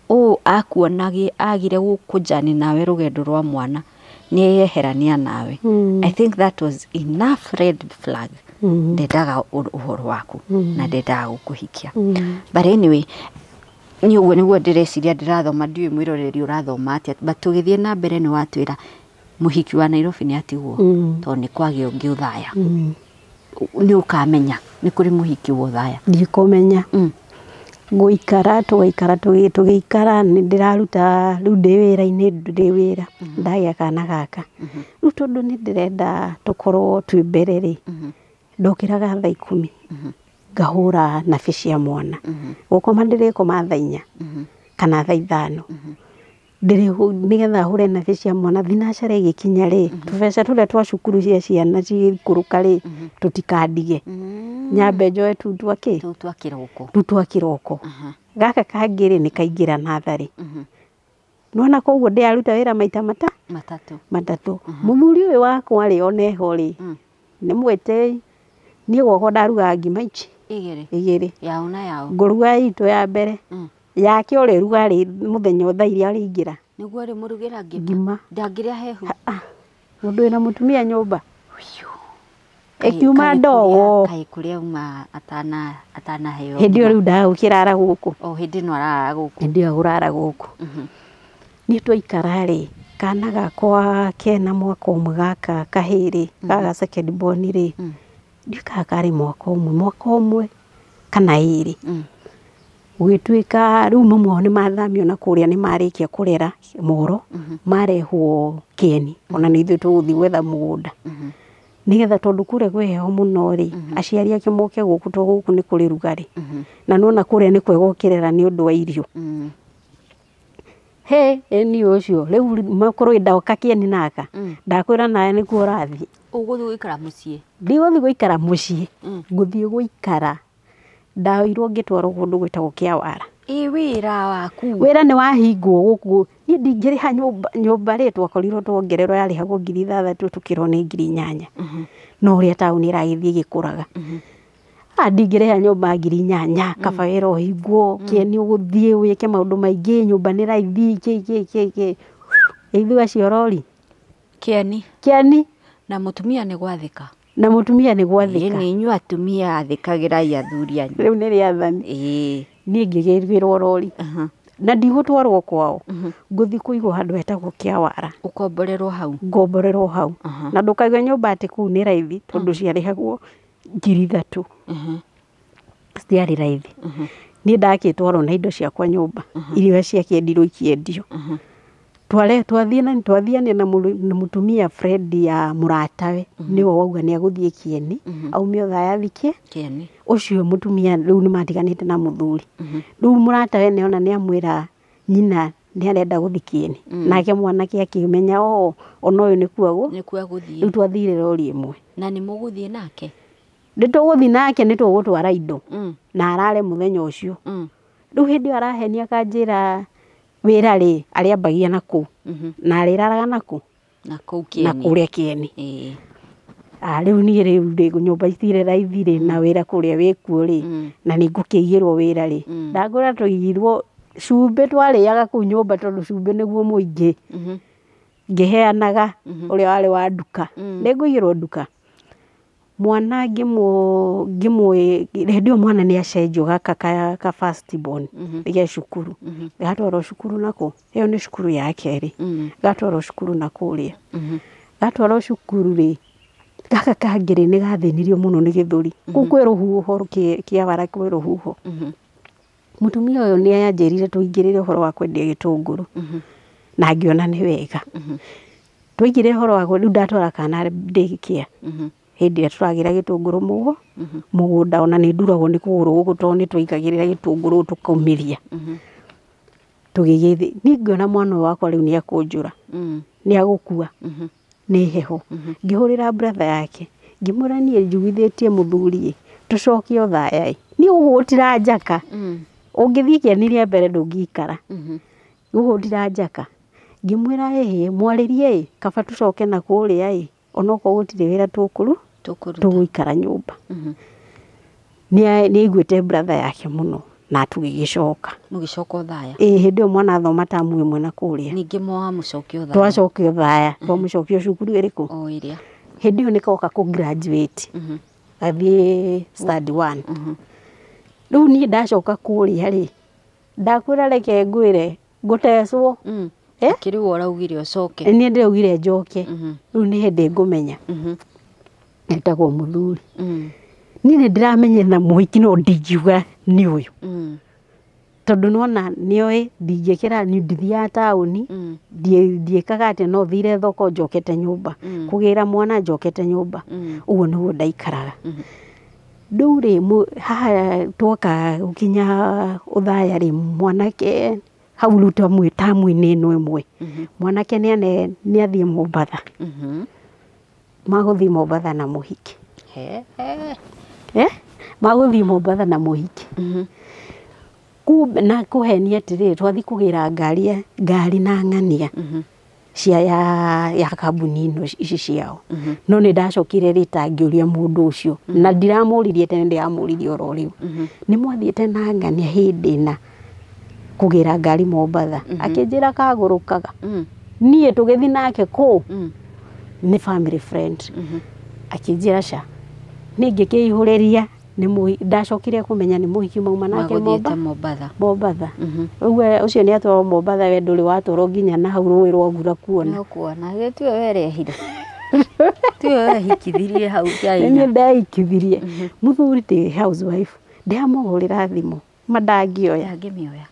ũũ akuona agire gũkũnjani nawe rũgendo rwa mwana nĩ eyeherania nawe. I think that was enough red flag. Ndendaga ũhoro waku na ndendaga gũkũhikia. But anyway, nĩ ũguo nĩguo ndĩreciria ndĩrathoma, ndiũĩ mwĩroreri ũrathoma atĩa, but tũgĩthiĩ na mbere nĩ watwĩra mũhiki wa Nairobi nĩ atigwo tondũ nĩ kwagĩa ũngĩ Othaya. Nĩ ũkamenya nĩ kũrĩ mũhiki wa Othaya. Ndikũmenya. Gũikara tũgaikara tũgĩikara nĩ ndĩraruta rĩu ndĩ wĩra-inĩ ndĩ wĩra ndagĩa kana gaka. Rĩu tondũ nĩ ndĩrenda tũkorwo twĩ mbere rĩ, ndokĩraga thaa 10 ngahũra nabi cia mwana. Gũkoma ndĩrĩkoma thaa 4 kana thaa 5. Nĩgetha hũre nabi cia mwana thinacara ĩgĩkinya rĩ, tũbeca tũrĩa twa cukuru cia ciana cigĩikũrũka rĩ, tũtikandige. Nyambe njoe tu twa kĩ? Tũu twa kĩroko. Tu twa kĩroko. Gaka kangĩ rĩ nĩ kaingĩra natharĩ. Nĩwona koguo ndĩraruta wĩra maita matatũ. Matatũ. Mũthuri ũyũ wakwa rĩ oneho rĩ, nĩ mwĩtĩi. Niĩ gwakwa ndarugaga ngima ici igĩrĩ. Yao na yao. Ngũruga itũ ya mbere. Yake ũrĩa rugarĩ mũthenya thaa iria arĩingĩra. Nĩguo arĩmũrugĩra ngima. Ndangĩrĩa hehu. Mũndũ wĩna mũtumia nyũmba. Ĩkiuma ndogo. Kaĩ kũrĩa auma atanaheo. Hĩndĩ ĩyo rĩu ndagũkĩrara gũkũ. O hĩndĩ ĩno ararara gũkũ. Hĩndĩ ĩyo agũrara gũkũ. Niĩ twaikara rĩ, kana gakwa kena mwaka ũmwe gaka kahĩĩ rĩ, gaka second born rĩ, ndiũĩ kana karĩ mwaka ũmwe kana ĩrĩ. Gũgĩtuĩka rĩu mamu wao nĩ mathamio na kũrĩa nĩ marĩkia kũrera Moro, marehwo Kĩeni, ona nĩ ithuĩ tũgũthiĩ gwetha mũgũnda. Nĩgetha tondũ kũrĩa kwĩ heho mũno rĩ, aciari ake moke gũkũ tondũ gũkũ nĩ kũrĩ rugarĩ. Na nĩwona kũrĩa nĩ kwega ũkĩrera nĩ ũndũ wa irio. He, ĩni ũcio, rĩu makorwo ndoka Kĩeni naka, ndakwĩra nawe nĩkuo ũrathiĩ. Ũgũthiĩ gũikara mũciĩ? Ndigũthiĩ gũikara mũciĩ, ngũthiĩ gũikara. Ndaoirwo ngĩtwarwo kũndũ gwĩtagwo Kĩawara. Ĩ wĩra waku? Wĩra nĩ wahingwo gũkũ. Niĩ ndingĩrĩha nyũmba rĩ, twakorirwo twongererwo yarĩhagwo 6,000 tũkĩrwo nĩ 8,000. No ũrĩa taũni ĩragĩthiĩ ĩgĩkũraga. Ndingĩrĩha nyũmba 8,000, kaba wĩra ũhingwo, Kĩeni ũgũthiĩ wĩke maũndũ maingĩ, nyũmba nĩ raithi, kĩ kĩ kĩ kĩ. Ithuĩ acio rori. Kĩeni. Kĩeni. Na mũtumia nĩ gwathĩka. Na mũtumia nĩ gwathĩka. Nĩ inyuĩ atumia athĩkagĩrai athuri anyu. Rĩu nĩ rĩathani. Niĩ ngĩgĩrwo rori. Na ndigũtwarwo kwao. Ngũthiĩ kũigwo handũ hetagwo Kĩawara. Ũkomborerwo hau? Ngomborerwo hau. Na ndũkaigue nyũmba atĩ kũu nĩ raithi tondũ ciarĩhagwo 3,000. Citiarĩ raithi. Niĩ ndakĩtwarwo na indo ciakwa nyũmba. Iria ciakĩendirwo ikĩendio. Twathiania na mũtumia friend ya mũratawe nĩwe wauga nĩ agũthiĩ Kĩeni, aume Othaya athiĩ Kĩeni. Ũcio mũtumia rĩu nĩ matiganĩte na mũthuri. Rĩu mũratawe nĩona nĩamwĩra nyina nĩ arenda gũthiĩ Kĩeni. Nake mwanake akĩmenya ona ũyũ nĩkuo agũthiĩ. Rĩu twathire rori ĩmwe. Na nĩ mũgũthiĩ nake? Nĩ tũgũthiĩ nake, nĩ tũgũtwara indo. Na arare mũthenya ũcio. Rĩu hĩndĩ ĩyo arahenia akanjĩra wĩra rĩ, arĩambagia na kũu. Na arĩraraga na kũ? Na kũu Kĩeni. Na kũrĩa Kĩeni. Rĩu niĩ rĩu rĩ, nyũmba itirĩ raithi rĩ, na wĩra kũrĩa wĩkuo rĩ, na nĩ ngũkĩigĩrwo wĩra rĩ. Ndangũra tũigirwo cumbĩ twarĩaga kũu nyũmba tondũ cumbĩ nĩguo mũingĩ. Ngĩheanaga ũrĩa warĩ wa nduka. Nĩ ngũigĩrwo nduka. Mwana ngĩmũ hĩndĩ ĩyo mwana nĩ acenjio gaka ka first born ge cukuru. Gatwarwo cukuru nako, ĩyo nĩ cukuru ya kerĩ. Gatwarwo cukuru na kũrĩa. Gatwarwo cukuru rĩ, gaka kangĩ rĩ nĩ gathĩnirio mũno nĩ gĩthũri. Kũu kwĩ rũhuho Kĩawara kwĩ rũhuho. Mũtumia ũyũ nĩ anjĩrire tũingĩrĩre ũhoro wa kwendia gĩtũngũrũ. Na ngĩona nĩ wega. Twaingĩrĩra ũhoro wa rĩu ndatwara kana daycare. Hĩndĩ ĩrĩa tũragĩra gĩtũngũrũ mũgũnda ona nĩ nduragwo nĩ kũgũrũ gũkũ tondũ nĩ twaigagĩrĩra gĩtũngũrũ tũkaumĩria. Tũgĩgĩthiĩ. Niĩ ngĩona mwana ũyũ wakwa rĩu nĩ akũnjũra. Nĩ agũkua. Nĩ heho. Ngĩhũrĩra brother yake. Ngĩmwĩra niĩ njugithĩtie mũthuri ĩ, tũcoke Othaya ĩ. Niĩ gũkũ gũtiranjaka. Ũngĩthiĩ Kĩeni rĩa mbere ndũngĩikara. Gũkũ gũtiranjaka. Ngĩmwĩra ĩhĩ, mwarĩrie ĩ, kaba tũcoke na kũrĩa ĩ, onokorwo gũtirĩ wĩra tũgũikara nyũmba. Nĩ aiguĩte brother yake mũno na tũgĩgĩcoka. Mũgĩcoka Othaya? Ĩĩ, hĩndĩ ĩyo mwana athoma tamu ĩmwe na kũrĩa. Ningĩ mwamũcokia Othaya? Twacokia Othaya, twamũcokia cukuru ĩrĩkũ? O ĩrĩa. Hĩndĩ ĩyo nĩkoka kũ graduate. Athiĩ study 1. Rĩu niĩ ndacoka kũrĩa rĩ, ndakwĩra reke ngwĩre ngũtecwo. Akĩrĩ we ũraugire ũcoke. Niĩ ndĩraugire njoke. Rĩu nĩ hĩndĩ ngũmenya. Etagwo mũthuri. Niĩ nĩ ndĩramenya na mũhiki no ndingiuga nĩ ũyũ. Tondũ nĩwona nĩoĩ ndingĩkĩra ndithiaga taũni, ndiĩkaga atĩa no thire thoko njokete nyũmba. Kũgĩra mwana njokete nyũmba. Ũguo nĩguo ndaikaraga. Rĩu rĩ haha twoka gũkinya ũthaya rĩ mwanake hau rĩu tamu-inĩ ĩno ĩmwe. Mwanake nĩ athiĩ Mombatha. Magũthiĩ Mombatha na mũhiki. Magũthiĩ Mombatha na mũhiki. Kumbe na kũhenia atĩrĩrĩ twathiĩ kũgĩra ngari na ng'ania cia ya kambuni ĩno ici ciao. No nĩ ndacokire rĩta ngĩũria mũndũ ũcio na ndiramũririe tene ndĩramũririe oro rĩu. Nĩ mwathiĩte na ng'ania hĩndĩ na kũgĩra ngari Mombatha. Akĩnjĩra kagũrũkaga. Niĩ tũgĩthiĩ nake kũ nĩ family friend. Akĩnjĩra ca niĩ ngĩkĩihũrĩria ndacokire kũmenya nĩ mũhiki mauma nake Mombatha. Mombatha. Ũguo ũcio nĩ atwarwo Mombatha we ndũrĩ watwarwo nginya na hau rũĩ rwagura kuona. No kuona gĩ tiwe werehire. Tiwe wehikithirie hau kĩa hinya. Nĩ ndehikithirie. Mũthuri ndĩ housewife ndĩramũhũrĩra thimũ ma ndangĩoya. Ndangĩmĩoya.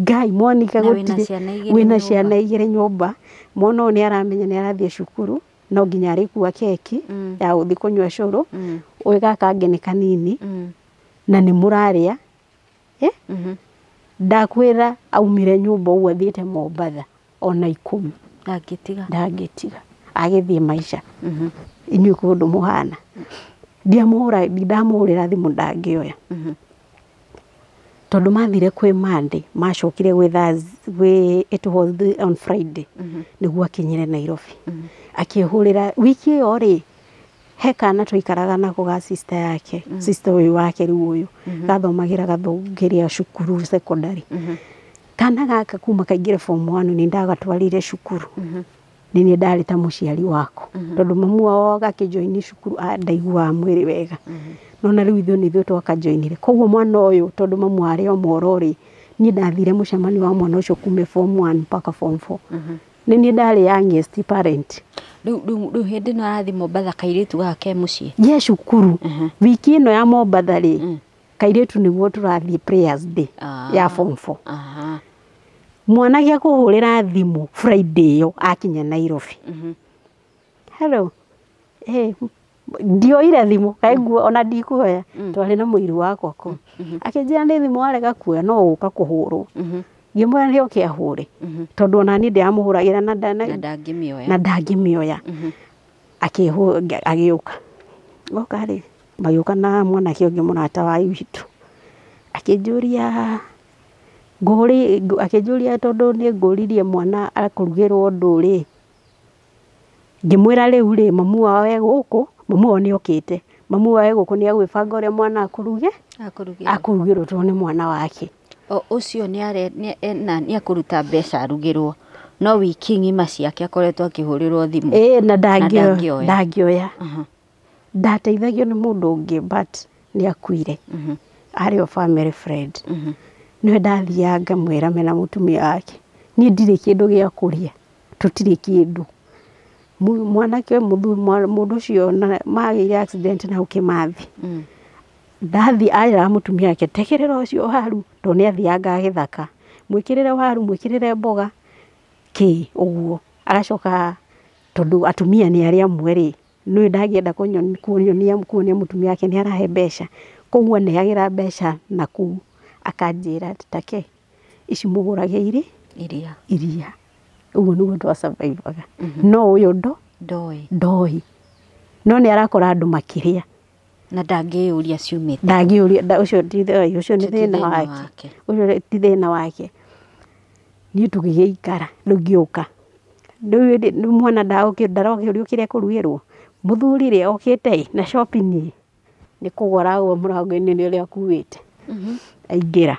Ngai Monica gũtirĩ. Wĩna ciana igĩrĩ nyũmba. Mwana ũyũ nĩ aramenya nĩ arathiĩ cukuru no nginya arĩkua keki ya gũthiĩ kũnyua cũrũ. Ũyũ gaka kangĩ nĩ kanini na nĩ mũrarĩa. Ndakwĩra aumire nyũmba ũguo athiĩte Mombatha ona 10. Ndangĩtiga. Ndangĩtiga. Agĩthiĩ maica. Inyuĩ kũndũ mũhana. Ndamũhũrĩra thimũ ndangĩoya. Tondũ mathire kwĩ Monday macokire gwĩ it was on Friday nĩguo akinyire Nairobi. Akĩhũrĩra wiki ĩyo rĩ he kana twaikaraga nako ga sister yake, sister ũyũ wake rĩu ũyũ gathomagĩra gathũngĩria cukuru secondary. Kana gaka kuma kaingĩre form 1 nĩ ndagatwarire cukuru. Nĩ niĩ ndarĩ ta mũciari wako. Tondũ mamu wao gakĩjoini cukuru ndaiguaga mwĩrĩ wega. No na rĩu ithuĩ nĩ ithuĩ twakajoinire. Koguo mwana ũyũ tondũ mamu arĩ o moro rĩ niĩ ndathire mũcemanio wa mwana ũcio kuma form 1 mpaka form 4. Nĩ niĩ ndarĩ youngest parent. Rĩu hĩndĩ ĩno arathiĩ Mombatha kairĩtu gaka ke mũciĩ. Ye cukuru. Wiki ĩno ya Mombatha rĩ kairĩtu nĩguo tũrathiĩ prayers day ya form 4. Mwanake akũhũrĩra thimũ Friday ĩyo akinya Nairobi. Hello. Ndioire thimũ kaigua ona ndikuoya twarĩ na mũiru wakwa kũu. Akĩnjĩra nĩ thimũ warega kuoya no ũka kũhũrwo. Ngĩmwĩra nĩ oke ahũre. Tondũ ona niĩ ndĩramũhũragĩra na ndangĩmĩoya. Na ndangĩmĩoya. Agĩũka. Oka rĩ magĩũka na mwanake ũngĩ mũrata wa witũ. Akĩnjũria akĩnjũria tondũ nĩ ngũririe mwana akũrugĩrwo ũndũ rĩ. Ngĩmwĩra rĩu rĩ mamu wao e gũkũ, mamu wao nĩ okĩte. Mamu wao e gũkũ nĩ agwĩbanga ũrĩa mwana akũruge. Akũrugĩrwo tondũ nĩ mwana wake. O ũcio nĩ akũruta mbeca arugĩrwo. No wiki ng'ima ciake akoretwo akĩhũrĩrwo thimũ. Na ndangĩoya. Ndateithagio nĩ mũndũ ũngĩ but nĩ akuire. Arĩ o family friend. Nĩwe ndathiaga ngamwĩra mena mũtumia wake. Niĩ ndirĩ kĩndũ gĩa kũrĩa. Tũtirĩ kĩndũ. Mwanake mũndũ ũcio magĩire accident na Kĩmathi. Ndathiĩ arĩra mũtumia wake tekerera ũcio waru tondũ nĩ athianga gĩthaka. Mwĩkĩrĩre waru, mwĩkĩrĩre mboga kĩ ũguo. Agacoka tondũ atumia nĩ arĩa amwe rĩ nĩwe ndangĩenda kuonia mũtumia wake nĩ arahe mbeca. Koguo aneagĩra mbeca na kũu akanjĩra take ici mũgũrage iria. Iria. Ũguo nĩguo twasurvivaga. No ũyũ ndoĩ. No nĩ arakora andũ makĩrĩa. Na ndangĩyũria ciumĩte. Ndangĩyũria ũcio nĩ thĩna wake. Ũcio ti thĩna wake. Niĩ tũgĩgĩikara rĩu ngĩũka. Rĩu mwana ndarokĩũrio kĩrĩa ekũrugĩrwo. Mũthuri rĩ okĩte na shopping nĩ kũgũra agũra mũrango-inĩ nĩ ũrĩa akuĩte. Aingĩra.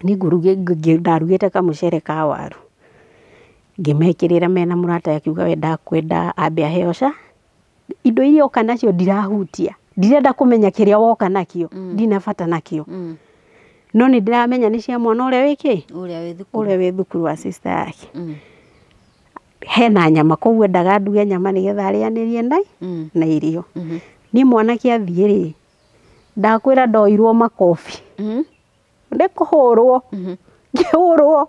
Niĩ ndarugĩte kamũcere ka waru. Ngĩmekĩrĩra mena mũrata akiuga we ndakwenda ambe aheo ca. Indo iria oka nacio ndirahutia. Ndirenda kũmenya kĩrĩa woka nakĩo. Ndina bata nakĩo. No nĩ ndĩramenya nĩ cia mwana ũrĩa wĩkĩ? Ũrĩa wĩ thukuru. Ũrĩa wĩ thukuru wa sister yake. Hena nyama koguo endaga nduge nyama nĩgetha arĩanĩrie na irio. Niĩ mwanake athiĩ rĩ, ndakwĩra ndoirwo makobi. Nĩ kũhũrwo. Ngĩhũrwo.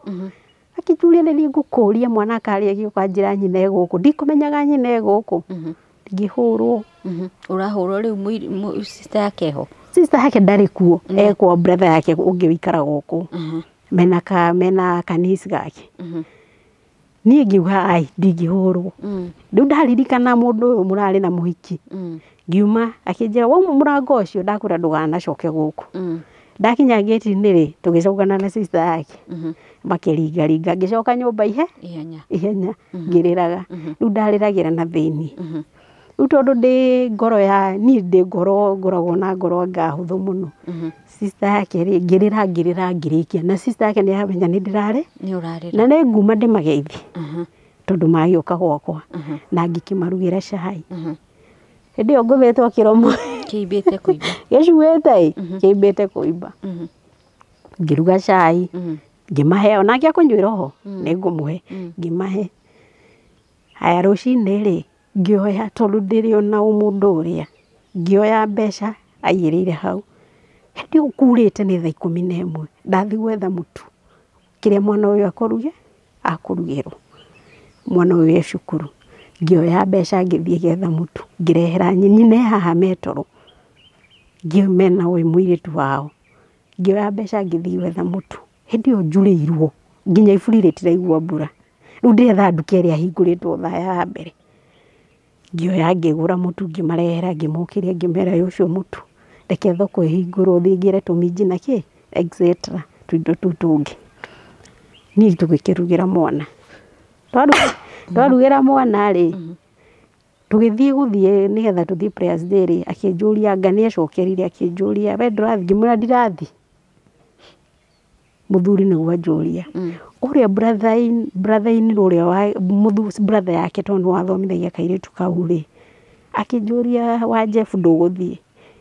Akĩnjũria nĩ niĩ ngũkũria mwana akarĩa agĩũka njĩra nyina e gũkũ. Ndikũmenyaga nyina e gũkũ. Ngĩhũrwo. Ũrahũrwo rĩu sister yake ho? Sister yake ndarĩ kuo. E kwa brother yake ũngĩ ũikaraga o kũu. Mena kanisi gake. Niĩ ngiuga ai ndingĩhũrwo. Rĩu ndaririkana mũndũ ũyũ mũrarĩ na mũhiki. Ngiuma akĩnjĩra wauma mũrango ũcio ndakwĩra ndũganacoke gũkũ. Ndakinya gate-inĩ rĩ, tũgĩcokana na sister yake. Makĩringaringa ngĩcoka nyũmba ihenya ihenya ngĩrĩraga. Rĩu ndarĩragĩra na thĩinĩ. Rĩu tondũ ndĩ ngoro ya niĩ ndĩ ngoro ngoragwo na ngoro anga hũthũ mũno. Sister yake rĩ, ngĩrĩra ngĩrĩra ngĩrĩkia na sister yake nĩ aramenya nĩ ndĩrarĩ nĩ ũrarĩra na nĩ nguma ndĩmageithie tondũ magĩũka gwakwa na ngĩkĩmarugĩra cai. Hĩndĩ ĩyo ngũthĩtwo kĩromo kĩimbĩte kũimba. Gĩcuĩte ĩ, kĩimbĩte kũimba. Ngĩruga cai ngĩmahe onake akũnyuĩra oho nĩ ngũmũhe ngĩmahe. Haya rũcinĩ rĩ, ngĩoya tondũ ndĩrĩ ona ũmũndũ ũrĩa, ngĩoya mbeca aigĩrĩire hau. Hĩndĩ ĩyo kurĩte nĩ thaa 11 ndathiĩ gwetha mũtu kĩrĩa mwana ũyũ akũrugĩrwo. Mwana ũyũ e cukuru. Ngĩoya mbeca ngĩthiĩ getha mũtu ngĩrehera nyina e haha metoro. Mena ũyũ mũirĩtu wao. Ngĩoya mbeca ngĩthiĩ gwetha mũtu. Hĩndĩ ĩyo njurĩirwo nginya iburi rĩtiraigua mbura. Rĩu ndĩretha nduka ĩrĩa hingũrĩtwo thaa ya mbere. Ngĩoya ngĩgũra mũtu ngĩmarehera ngĩmokĩria ngĩmera ũyũ ũcio mũtu. Reke thoko ĩhingũrwo thiĩ ngĩre tũminji na kĩ etc tũindo tũu tũngĩ. Niĩ tũgĩkĩrugĩra mwana. Twarugĩra mwana rĩ, tũgĩthiĩ gũthiĩ nĩgetha tũthiĩ prayers day rĩ, akĩnjũria anga nĩ acokerire akĩnjũria we ndũrathiĩ, ngĩmwĩra ndirathiĩ. Mũthuri nĩguo anjũria. Ũrĩa brother in ũrĩa wa brother yake tondũ nĩ wathomithagia kairĩtu kau rĩ, akĩnjũria wa Jeff ndũgũthiĩ.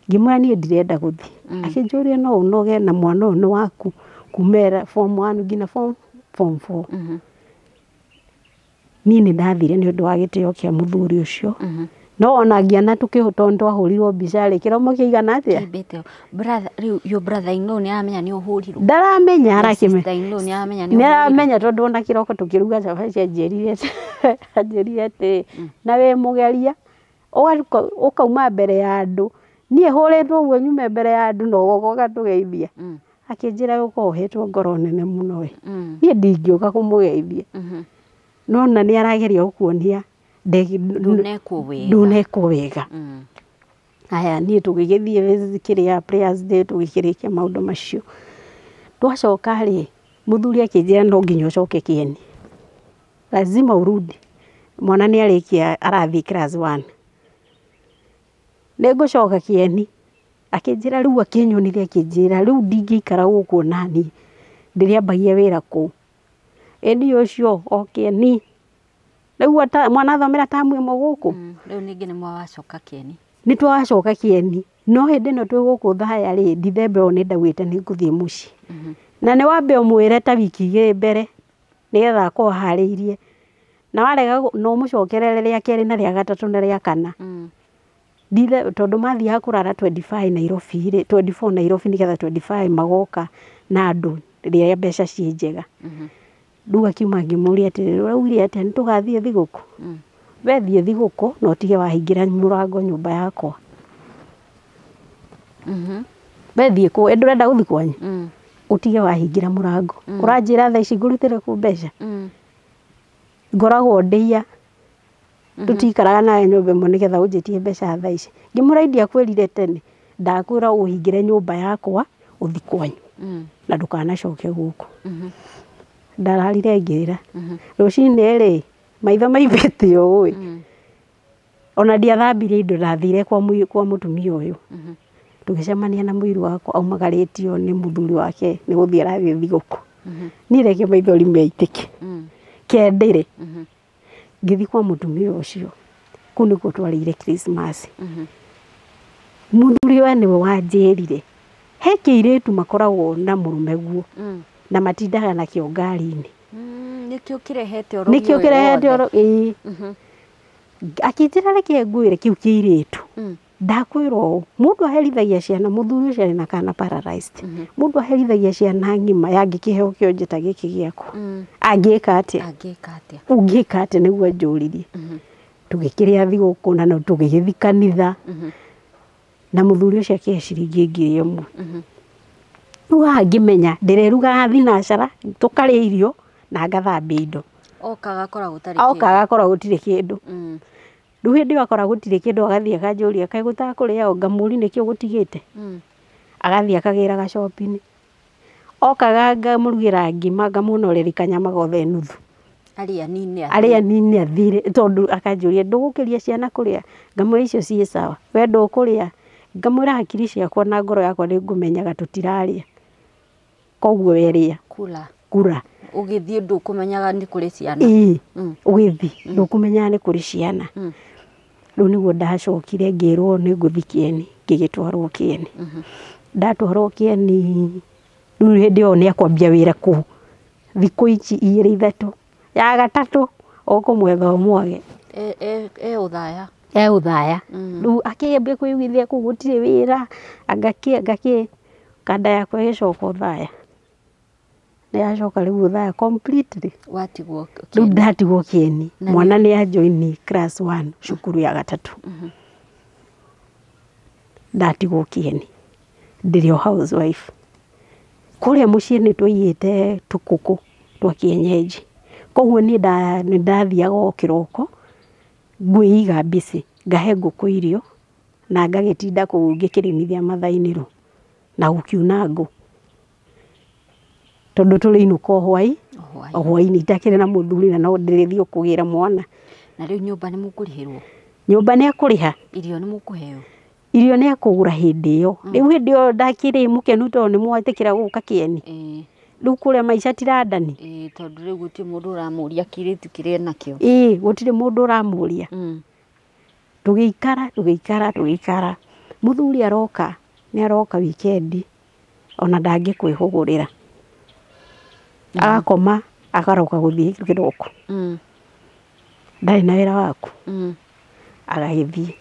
Ngĩmwĩra niĩ ndirenda gũthiĩ. Akĩnjũria no ũnoge na mwana ũyũ nĩ waku kumera form 1 nginya form 4. Niĩ nĩ ndathire nĩ ũndũ wa gĩtĩo kĩa mũthuri ũcio. No ona ngĩona tondũ twahũrirwo mbica rĩ, kĩromo kĩigana atĩa? Kĩimbĩte. Brother rĩu your brother in law nĩ aramenya nĩ ũhũrirwo? Ndaramenya arakĩmenya. Sister in law nĩ aramenya nĩ Nĩ aramenya tondũ ona kĩroko tũkĩruga cabaci anjĩrire atĩ na wĩ mũgeria ũkauma mbere ya andũ. Niĩ hũrĩtwo ũguo nyume mbere ya andũ na ũgoka ũgatũgeithia. Akĩnjĩra ũkorwo ũhetwo ngoro nene mũno we. Niĩ ndingĩũka kũmũgeithia. No na nĩ arageria gũkuonia ndunekwo wega. Ndunekwo wega. Haya niĩ tũgĩgĩthiĩ kĩrĩa prayers day tũgĩkĩrĩkia maũndũ macio. Twacoka rĩ, mũthuri akĩnjĩra no nginya ũcoke kĩeni. Lazima urudi. Mwana nĩ arĩkia arathiĩ class 1. Nĩ ngũcoka kĩeni. Akĩnjĩra rĩu akĩnyonithia akĩnjĩra rĩu ndingĩikara gũkũ nani ndĩrĩambagia wĩra kũu. Ĩni ũcio o kĩeni. Rĩu mwana athomera tamu ĩmwe gũkũ. Rĩu ningĩ nĩ mwacoka kĩeni. Nĩ twacoka kĩeni. No hĩndĩ ĩno twĩ gũkũ Thaya rĩ, Dithemba ĩyo nĩ ndaugĩte nĩ ngũthiĩ mũciĩ. Na nĩ wambe ũmwĩre ta wiki 2 mbere nĩgetha akorwo aharĩirie. Na warega no ũmũcokerere rĩa kerĩ na rĩa gatatũ na rĩa kana. Tondũ mathiaga kũrara 25 Nairobi rĩ, 24 Nairobi nĩgetha 25 magoka na andũ rĩrĩa mbeca ciĩ njega. Rĩu akiuma ngĩmũria atĩrĩrĩ, ũraugire atĩa nĩ tũgathiĩ thigũkũ? We thiĩ thigũkũ na ũtige wahingĩra mũrango nyũmba yakwa. We thiĩ kũ, ndũrenda gũthiĩ kwanyu? Ũtige wahingĩra mũrango. Ũranjĩra thaa ici ngũrutĩre kũ mbeca? Ngoragwo ndĩia. Tũtikaraga nawe nyũmba ĩmwe nĩgetha ũnjĩtie mbeca thaa ici. Ngĩmwĩra ndiakwĩrire tene, ndakwĩra ũhingĩre nyũmba yakwa ũthiĩ kwanyu na ndũkanacoke gũkũ. Ndararire ngĩrĩra. Rũcinĩ rĩ, maitho maimbĩte ũũ ĩ. Ona ndiathambirie indo ndathire kwa mũtumia ũyũ. Tũgĩcemania na mũiru wakwa aumagarĩtio nĩ mũthuri wake nĩ gũthiĩ arathiĩ thigũkũ. Niĩ reke maithori meitĩke. Kendĩre. Ngĩthiĩ kwa mũtumia ũcio. Kũu nĩkuo twarĩire Christmas. Mũthuri we nĩwe wanjĩrire. He kĩirĩtu makoragwo na mũrũme guo. Na matindaga nakĩo ngari-inĩ. Nĩkĩo kĩrehete ũrogi. Nĩkĩo kĩrehete ũrogi. Ĩĩ. Akĩnjĩra reke ngwĩre kĩu kĩirĩtu. Ndakwĩra ũũ, mũndũ aherithagia ciana, mũthuri ũcio arĩ na kana paralyzed. Mũndũ aherithagia ciana ng'ima yangĩkĩheo kĩonje ta gĩkĩ gĩakwa. Angĩka atĩa? Angĩka atĩa? Ũngĩka atĩa nĩguo anjũririe. Tũgĩkĩrĩa thigũkũ na tũgĩgĩthiĩ kanitha. Na mũthuri ũcio akĩhe ciringi 1,000. Rĩu haha ngĩmenya ndĩrerugaga thinacara, tũkarĩa irio na ngathambia indo. Oka agakora gũtarĩ kĩndũ. Oka agakora gũtirĩ kĩndũ. Rĩu hĩndĩ ĩyo akora gũtirĩ kĩndũ agathiĩ akanjũria kaĩ gũtakũrĩa ũ, ngamũria nĩkĩ ũgũtigĩte. Agathiĩ akagĩra gacopi-inĩ. Okaga ngamũrugĩra ngima ngamũonoreri kanyama gothe nuthu. Arĩa nini athire. Arĩa nini athire tondũ akanjũria ndũgũkĩria ciana kũrĩa, ngamwĩra icio ciĩ sawa, we ndũkũrĩa, ngamwĩra hakiri ciakwa na ngoro yakwa nĩ ngũmenyaga tũtirarĩa. Koguo we rĩa. Kula. Kura. Ũgĩthiĩ ndũkũmenyaga nĩ kũrĩ ciana. Ĩĩ. Ũgĩthiĩ ndũkũmenyaga nĩ kũrĩ ciana. Rĩu nĩguo ndacokire ngĩrwo nĩ ngũthiĩ Kĩeni, ngĩgĩtwarwo Kĩeni. Ndatwarwo Kĩeni, rĩu hĩndĩ ĩyo nĩ akwambia wĩra kũu. Thikũ ici 2 3 ya gatatũ ũkũmwetha ũmwage. E ũthaya. E ũthaya. Rĩu akĩambia kwĩiguithia kũu gũtirĩ wĩra, anga kĩ, kanda yakwa ĩgĩcoka ũthaya. Nĩ yacoka rĩu ũthaya completely. Watigwo Rĩu ndatigwo Kĩeni. Mwana nĩ ajoini class 1 cukuru ya gatatũ. Ndatigwo Kĩeni. Ndĩrĩ o housewife. Kũrĩa mũciĩ nĩ twaigĩte tũkũkũ twa kienyeji. Koguo niĩ nĩ ndathiaga o kĩroko ngwĩiga busy, ngahe ngũkũ irio na ngagĩtinda kũu ngĩkĩrĩmithia mathaa-inĩ rũ na gũkiuna ngũ. Tondũ tũrĩinũka o hwaĩ-inĩ itakĩrĩ na mũthuri na no ndĩrĩthiĩ kũgĩra mwana. Na rĩu nyũmba nĩ mũkũrĩhĩrwo? Nyũmba nĩ akũrĩha. Irio nĩ mũkũheo? Irio nĩ akũgũra hĩndĩ ĩyo. Rĩu hĩndĩ ĩyo ndakĩrĩ mũkenu tondũ nĩ mwetĩkĩra gũka Kĩeni. Rĩu kũrĩa maica ti London. Tondũ rĩu gũtirĩ mũndũ ũramũria kĩirĩtu kĩrĩa enakĩo. Ĩĩ, gũtirĩ mũndũ ũramũria. Tũgĩikara. Mũthuri aroka, nĩ aroka wikendi ona ndangĩkwĩhũgũrĩra. Agakoma akaroka gũthiĩ kĩroko. Ndarĩ na wĩra waku. Agagĩthiĩ.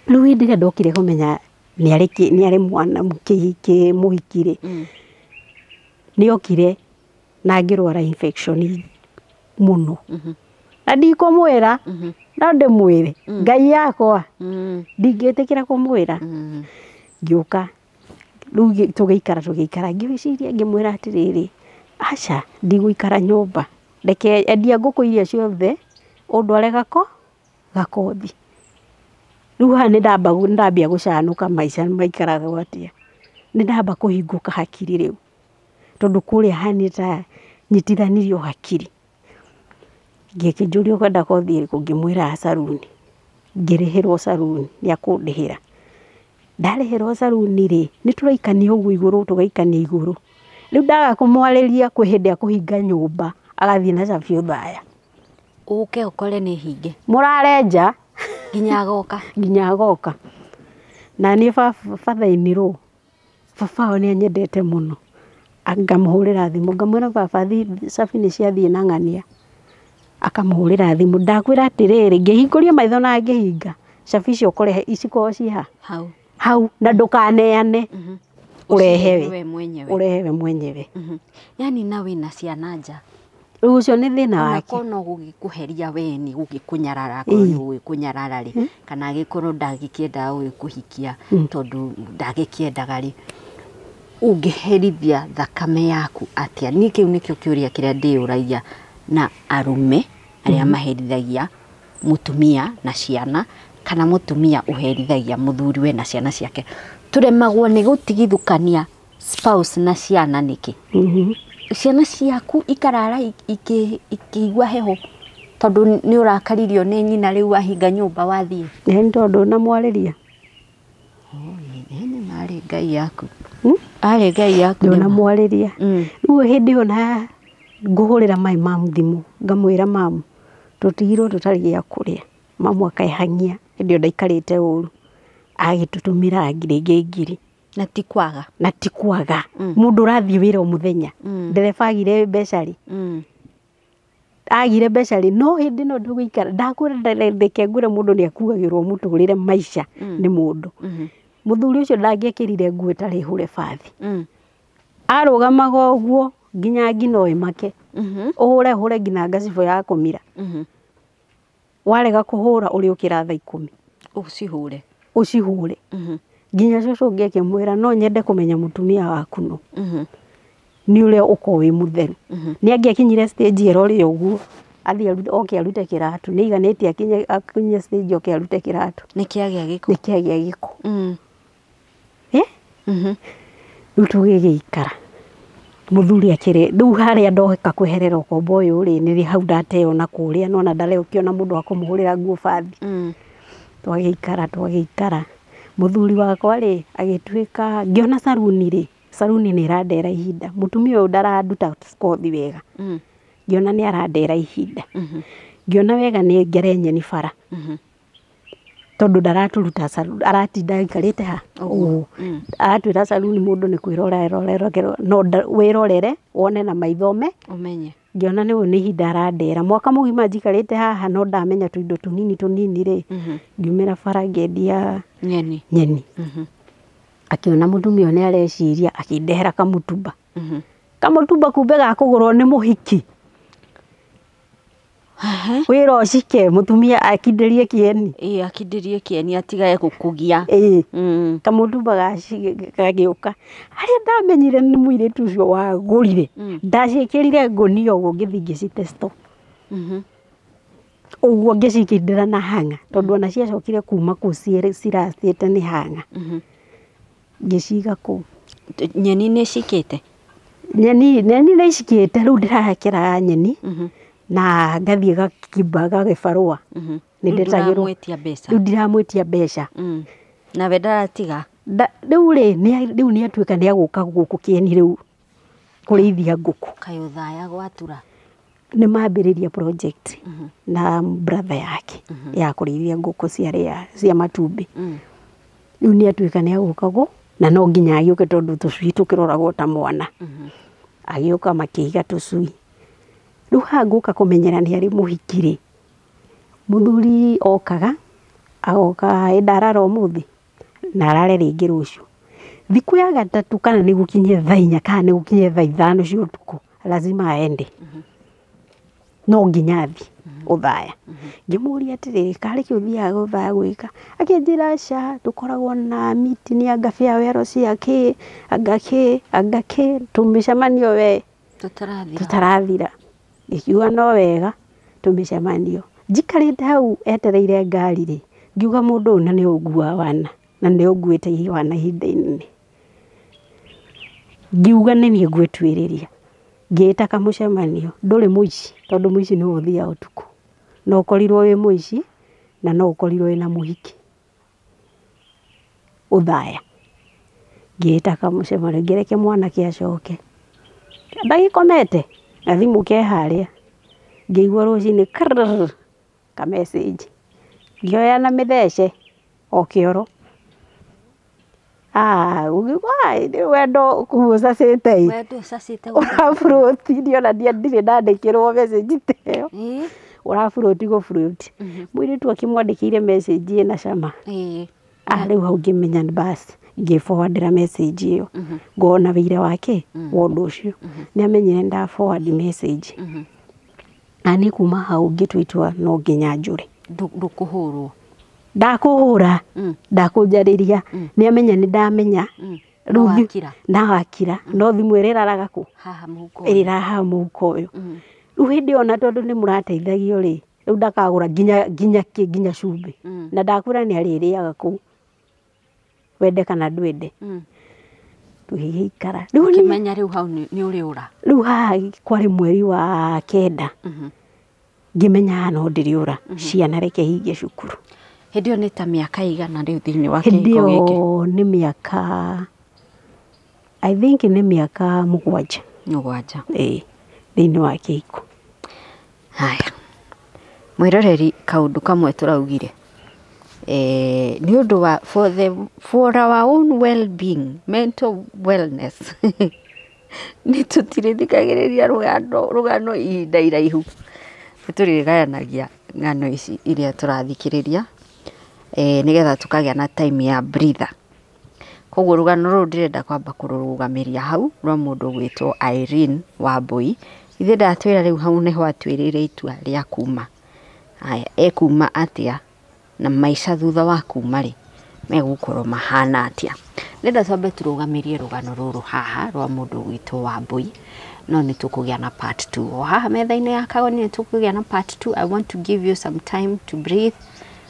Rĩu hĩndĩ ĩrĩa ndokire kũmenya nĩ arĩ mwana mũhiki rĩ, nĩ okire na ngĩrwara infection mũno. Na ndikũmwĩra, no ndĩmwĩre, Ngai yakwa, ndingĩtĩkĩra kũmwĩra. Ngĩũka, rĩu tũgĩikara, ngĩciria ngĩmwĩra atĩrĩrĩ, aca, ndigũikara nyũmba, reke endia ngũkũ iria ciothe, ũndware gakothi. Rĩu haha nĩ ndambia gũcanũka maica maikaragwo atĩa. Nĩ ndamba kũhingũka hakiri rĩu. Tondũ kũrĩa hanĩ ta nyitithanirio hakiri. Ngĩkĩnjũria ũkwenda kothi ĩrĩkũ, ngĩmwĩra saruni. Ngĩrĩhĩrwo saruni, nĩ akũndĩhĩra. Ndarĩhĩrwo saruni rĩ, nĩ tũraikania ũguo igũrũ, tũgaikania igũrũ. Rĩu ndaga kũmwarĩria kwĩ hĩndĩ akũhinga nyũmba, agathiĩ na cabi ũthaya. Ũke ũkore nĩ hinge. Mũrare nja. Nginya agoka. Nginya agoka. Na niĩ batha-inĩ rũ, baba wao nĩ anyendete mũno. Ngamũhũrĩra thimũ, ngamwĩra baba cabi nĩ ciathiĩ na ng'ania. Akamũhũrĩra thimũ, ndakwĩra atĩrĩrĩ, ngĩhingũria maitho na ngĩhinga, cabi icio ũkũrehe cikorwo ciĩ ha? Hau. Hau, na ndũkaneane. Ũrehe we mwenyewe. Ũrehe we mwenyewe. Yani na wĩna ciana nja. Rĩu ũcio nĩ thĩna wake. Ona korwo gũgĩkũheria we nĩ gũgĩkũnyarara, akorwo nĩ gũgĩkũnyarara rĩ, kana agĩkorwo ndagĩkĩendaga gũgĩkũhikia tondũ ndagĩkĩendaga rĩ, ũngĩherithia thakame yaku atĩa? Niĩ kĩu nĩkĩo kĩũria kĩrĩa ndĩyũragia na arũme arĩa maherithagia mũtumia na ciana, kana mũtumia ũherithagia mũthuriwe na ciana ciake. Tũremagwo nĩ gũtigithũkania spouse na ciana nĩkĩ? Ciana ciaku ikarara ikĩigua heho tondũ nĩ ũrakaririo nĩ nyina rĩu wahinga nyũmba wathiĩ. Nĩ tondũ ndũnamwarĩria. Nĩ marĩ Ngai yaku. Arĩ Ngai yaku. Ndũnamwarĩria. Rĩu hĩndĩ ĩyo na ngũhũrĩra mai mamu thimũ, ngamwĩra mamu tũtigirwo tũtarĩ gĩa kũrĩa. Mamu akehang'ia, hĩndĩ ĩyo ndaikarĩte ũru. Agĩtũtũmĩra rĩngĩ ngiri. Na ti kwaga. Na ti kwaga. Mũndũ ũrathiĩ wĩra o mũthenya. Ndereba agire mbeca rĩ. Agire mbeca rĩ no hĩndĩ ĩno ndũgũikara ndakwĩra reke ngwĩre mũndũ nĩ akuagĩrwo mũtũrĩre maica nĩ mũndũ. Mũthuri ũcio ndangĩekĩrire nguo ĩtarĩ hũre bathi. Arũgamaga ũguo nginya ngino ĩmake. Ũhũre hũre nginya ngacibũ ya kũmira. Warega kũhũra ũrĩũkĩra thaa 10. Ũcihũre. Ũcihũre. Nginya cũcũ ũngĩ akĩmwĩra no nyende kũmenya mũtumia waku no. Nĩ ũrĩa ũkoragwo wĩ mũtheru. Nĩ angĩakinyire stage ĩrore ũguo athiĩ oke arute kĩratũ nĩ aiganĩtie akinye stage oke arute kĩratũ. Nĩ kĩagĩa gĩko. Nĩ kĩagĩa gĩko. Rĩu tũgĩgĩikara mũthuri akĩrĩ rĩu harĩa ndoka kweherera ũkombo ũyũ rĩ nĩ hau ndateo na kũrĩa nona ndarĩũkĩona mũndũ wa kũmũhũrĩra nguo bathi. Twagĩikara mũthuri wakwa rĩ agĩtuĩka ngĩona saruni rĩ saruni nĩ ĩrandera ihinda mũtumia ũyũ ndaranduta kothi wega. Ngĩona nĩ arandera ihinda. Ngĩona wega nĩ ngere nyeni bara. Tondũ ndaratũruta saruni aratinda aikarĩte ha ũguo. Aratwĩra saruni mũndũ nĩ kwĩrora erorera no wĩrorere wone na maitho ũmenye. Ngĩona nĩ ũyũ nĩ ihinda arandera mwaka mũgima njikarĩte haha no ndamenya tũindo tũnini tũnini rĩ ngiumĩra bara ngĩendia nyeni. Akĩona mũtumia ũyũ nĩ areciria akĩndehera kamũtumba. Kamũtumba kumbe gakũgũrwo nĩ mũhiki. Wĩra ũcike mũtumia akindĩrie kĩeni. Ĩĩ akindĩrie kĩeni atigage gũkũgia. Ĩĩ. Kamũtumba gagĩũka. Harĩa ndamenyire nĩ mũirĩtu ũcio wagũrire. Ndaciĩkĩrire ngũnia ũguo ngĩthiĩ ngĩcite store. Ũguo ngĩcikindĩra na hang'a tondũ ona ciacokire kuma kũu ciracĩte nĩ hang'a. Ngĩciga kũu. Nyeni nĩ cikĩte? Nyeni nĩ cikĩte rĩu ndĩrakera nyeni. Na ngathiĩ gakimba gagĩbarũa. Nĩ ndetagĩrwo. Rĩu ndiramwĩtia mbeca. Nawe ndaratiga? Rĩu rĩ rĩu nĩ atuĩka nĩ agũka gũkũ kĩeni rĩu kũrĩithia ngũkũ. Kaĩ ũthaya gwatura? Nĩ mambĩrĩria project na brother yake ya kũrĩithia ngũkũ cia matumbĩ. Rĩu nĩ atuĩka nĩ agũka gũ na no nginya agĩũke tondũ tũcui tũkĩroragwo ta mwana. Agĩũka makĩiga tũcui. Rĩu haha ngũka kũmenyera nĩ arĩ mũhiki rĩ mũthuri okaga agoka ĩ ndarara ũmũthĩ na arare rĩngĩ rũciũ. Thikũ ya gatatũ kana nĩ gũkinye thaa 4 kana nĩ gũkinye thaa 5 cia ũtukũ lazima aende. No nginya athiĩ ũthaya. Ngĩmũria atĩrĩrĩ karĩ kĩ ũthiaga ũthaya gwĩka? Akĩnjĩra aca tũkoragwo na meeting anga farewell cia kĩ anga kĩ anga kĩ tũmĩcemanio we tũtarathira. Ngĩkiuga no wega tũmĩcemanio. Njikarĩte hau etereire ngari rĩ ngiuga mũndũ ũyũ na nĩ ũnguaga wana na nĩ ũnguĩte wana ihinda inene. Ngiuga nĩ niĩ ngwĩtuĩrĩria. Ngĩĩta kamũcemanio ndũrĩ mũici tondũ mũici nĩwe ũthiaga ũtukũ. No ũkorirwo wĩ mũici na no ũkorirwo wĩna mũhiki ũthaya. Ngĩĩta kamũcemanio ngĩreke mwanake acoke. Ndagĩkomete gathimũ ke harĩa. Ngĩigua rũcinĩ krrrr ka message. Ngĩoya na mĩthece o kĩoro. Wendo kũu ũcacĩte ĩ. Wendo ũcacĩte Ũraburũti ndiona ndirĩ ndandĩkĩrwo message ta ĩyo. Ũraburũti gũburũti. Mũirĩtu akĩmwandĩkĩire message ĩna cama. Rĩu hau ngĩmenya nĩ basi ngĩ-forwardĩra message ĩyo. Ngona wĩira wake wa ũndũ ũcio. Nĩ amenyire nda forward message. Na niĩ kuma hau ngĩtua itua no nginya njũre. Ndũkũhũrwo? Ndakũhũra, ndakũnjarĩria. Nĩ amenya nĩ ndamenya. Na wakira. No thimũ ĩrĩraraga kũ? Haha mũhuko. Ĩrĩraga haha mũhuko ũyũ. Rĩu hĩndĩ ĩyo ona tondũ nĩ mũrateithagio rĩ, rĩu ndakagũra nginya kĩ nginya cumbĩ. Na ndakwĩra nĩ arĩrĩaga kũu. Wende kana ndwende. Tũgĩgĩikara. Rĩu ũkĩmenya rĩu hau nĩ ũrĩũra? Rĩu haha kwarĩ mweri wa 9. Ngĩmenya haha no ndĩrĩũra. Ciana reke hinge cukuru. Hĩndĩ ĩyo nĩ ta mĩaka igana rĩu thĩinĩ wa kĩhiko gĩkĩ? Hĩndĩ ĩyo nĩ mĩaka I think nĩ mĩaka 7. 7. Ĩĩ thĩinĩ wa kĩhiko. Haya. Mwĩroreri kaũndũ kamwe tũraugire. Nĩ ũndũ wa for our own well-being, mental wellness. Nĩ tũtirĩthikagĩrĩria rũgano ihinda iraihu. Nĩ tũrĩgayanagia ng'ano ici iria tũrathikĩrĩria nĩgetha tũkagĩa na time ya breather. Koguo rũgano rũrũ ndĩrenda kwamba kũrũrũgamĩria hau rwa mũndũ ũgwĩtwo Irene Wambui. Ithe ndatwĩra rĩu hau nĩho atuĩrĩire itua rĩa kuma. Haya, ekuma atĩa na maica thutha wa kuma rĩ megũkorwo mahana atĩa. Ndĩrenda twambe tũrũgamĩrie rũgano rũrũ haha rwa mũndũ ũgwĩtwo Wambui, no nĩ tũkũgĩa na part 2. O haha metha-inĩ ya Kagoni nĩ tũkũgĩa na part 2. I want to give you some time to breathe.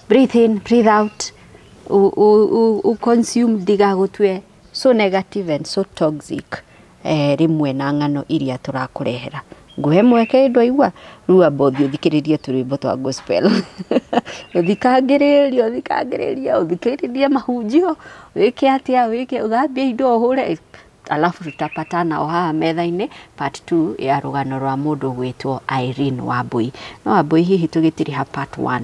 Breathe in, breathe out. U consume ndigagũtue so negative and so toxic rĩmwe na ng'ano iria tũrakũrehera. Ngũhe mweke ndwaigua rĩu amba ũthiĩ ũthikĩrĩrie tũrwĩmbo twa gospel. Ũthikangĩrĩrie, ũthikangĩrĩrie, ũthikĩrĩrie mahunjio, wĩke atĩa, wĩke ũthambie indo ũhũre, alafu tutapatana o haha metha-inĩ part 2 ya rũgano rwa mũndũ ũgwĩtwo Irene Wambui. No Wambui hihi tũgĩtiriha part 1.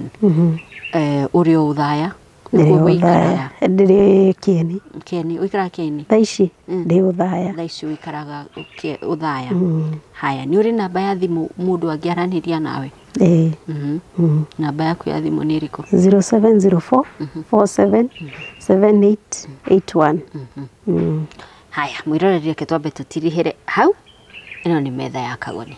Ũrĩ o Ũthaya? Ndĩrĩ Ũthaya, ndĩrĩ Kieni. Kieni, ũikaraga Kieni? Thaa ici ndĩ Ũthaya. Thaa ici ũikaraga Ũthaya. Haya, nĩ ũrĩ namba ya thimũ mũndũ angĩaranĩria nawe? Ĩĩ. Namba yaku ya thimũ nĩ ĩrĩkũ? 0704 47 7881. Haya, mwĩroreri reke twambe tũtirihĩre hau. Ĩno nĩ metha ya Kagoni.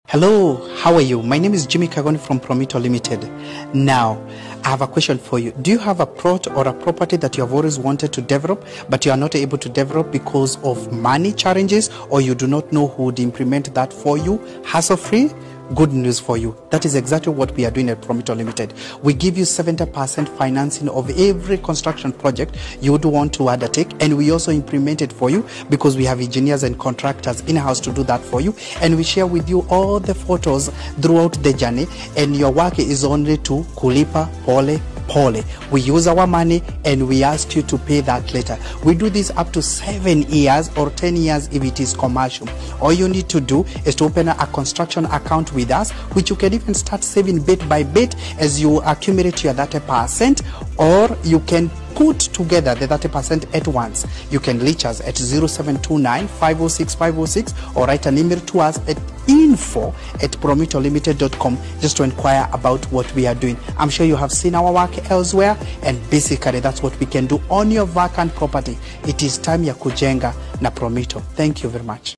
Hello, how are you? My name is Jimmy Kagoni from Promito Limited. Now, I have a question for you. Do you have a plot or a property that you have always wanted to develop, but you are not able to develop because of money challenges, or you do not know who would implement that for you, hassle-free? Good news for you. That is exactly what we are doing at Promito Limited. We give you 70% financing of every construction project you would want to undertake, and we also implement it for you because we have engineers and contractors in-house to do that for you, and we share with you all the photos throughout the journey, and your work is only to kulipa pole pole. We use our money and we ask you to pay that later. We do this up to 7 years or 10 years if it is commercial. All you need to do is to open a construction account with us, which you can even start saving bit by bit as you accumulate your 30%, or you can put together the 30% at once. You can reach us at 0729 506 506 or write an email to us at info@promitolimited.com just to inquire about what we are doing. I'm sure you have seen our work elsewhere, and basically that's what we can do on your vacant property. It is time ya kujenga na Promito. Thank you very much.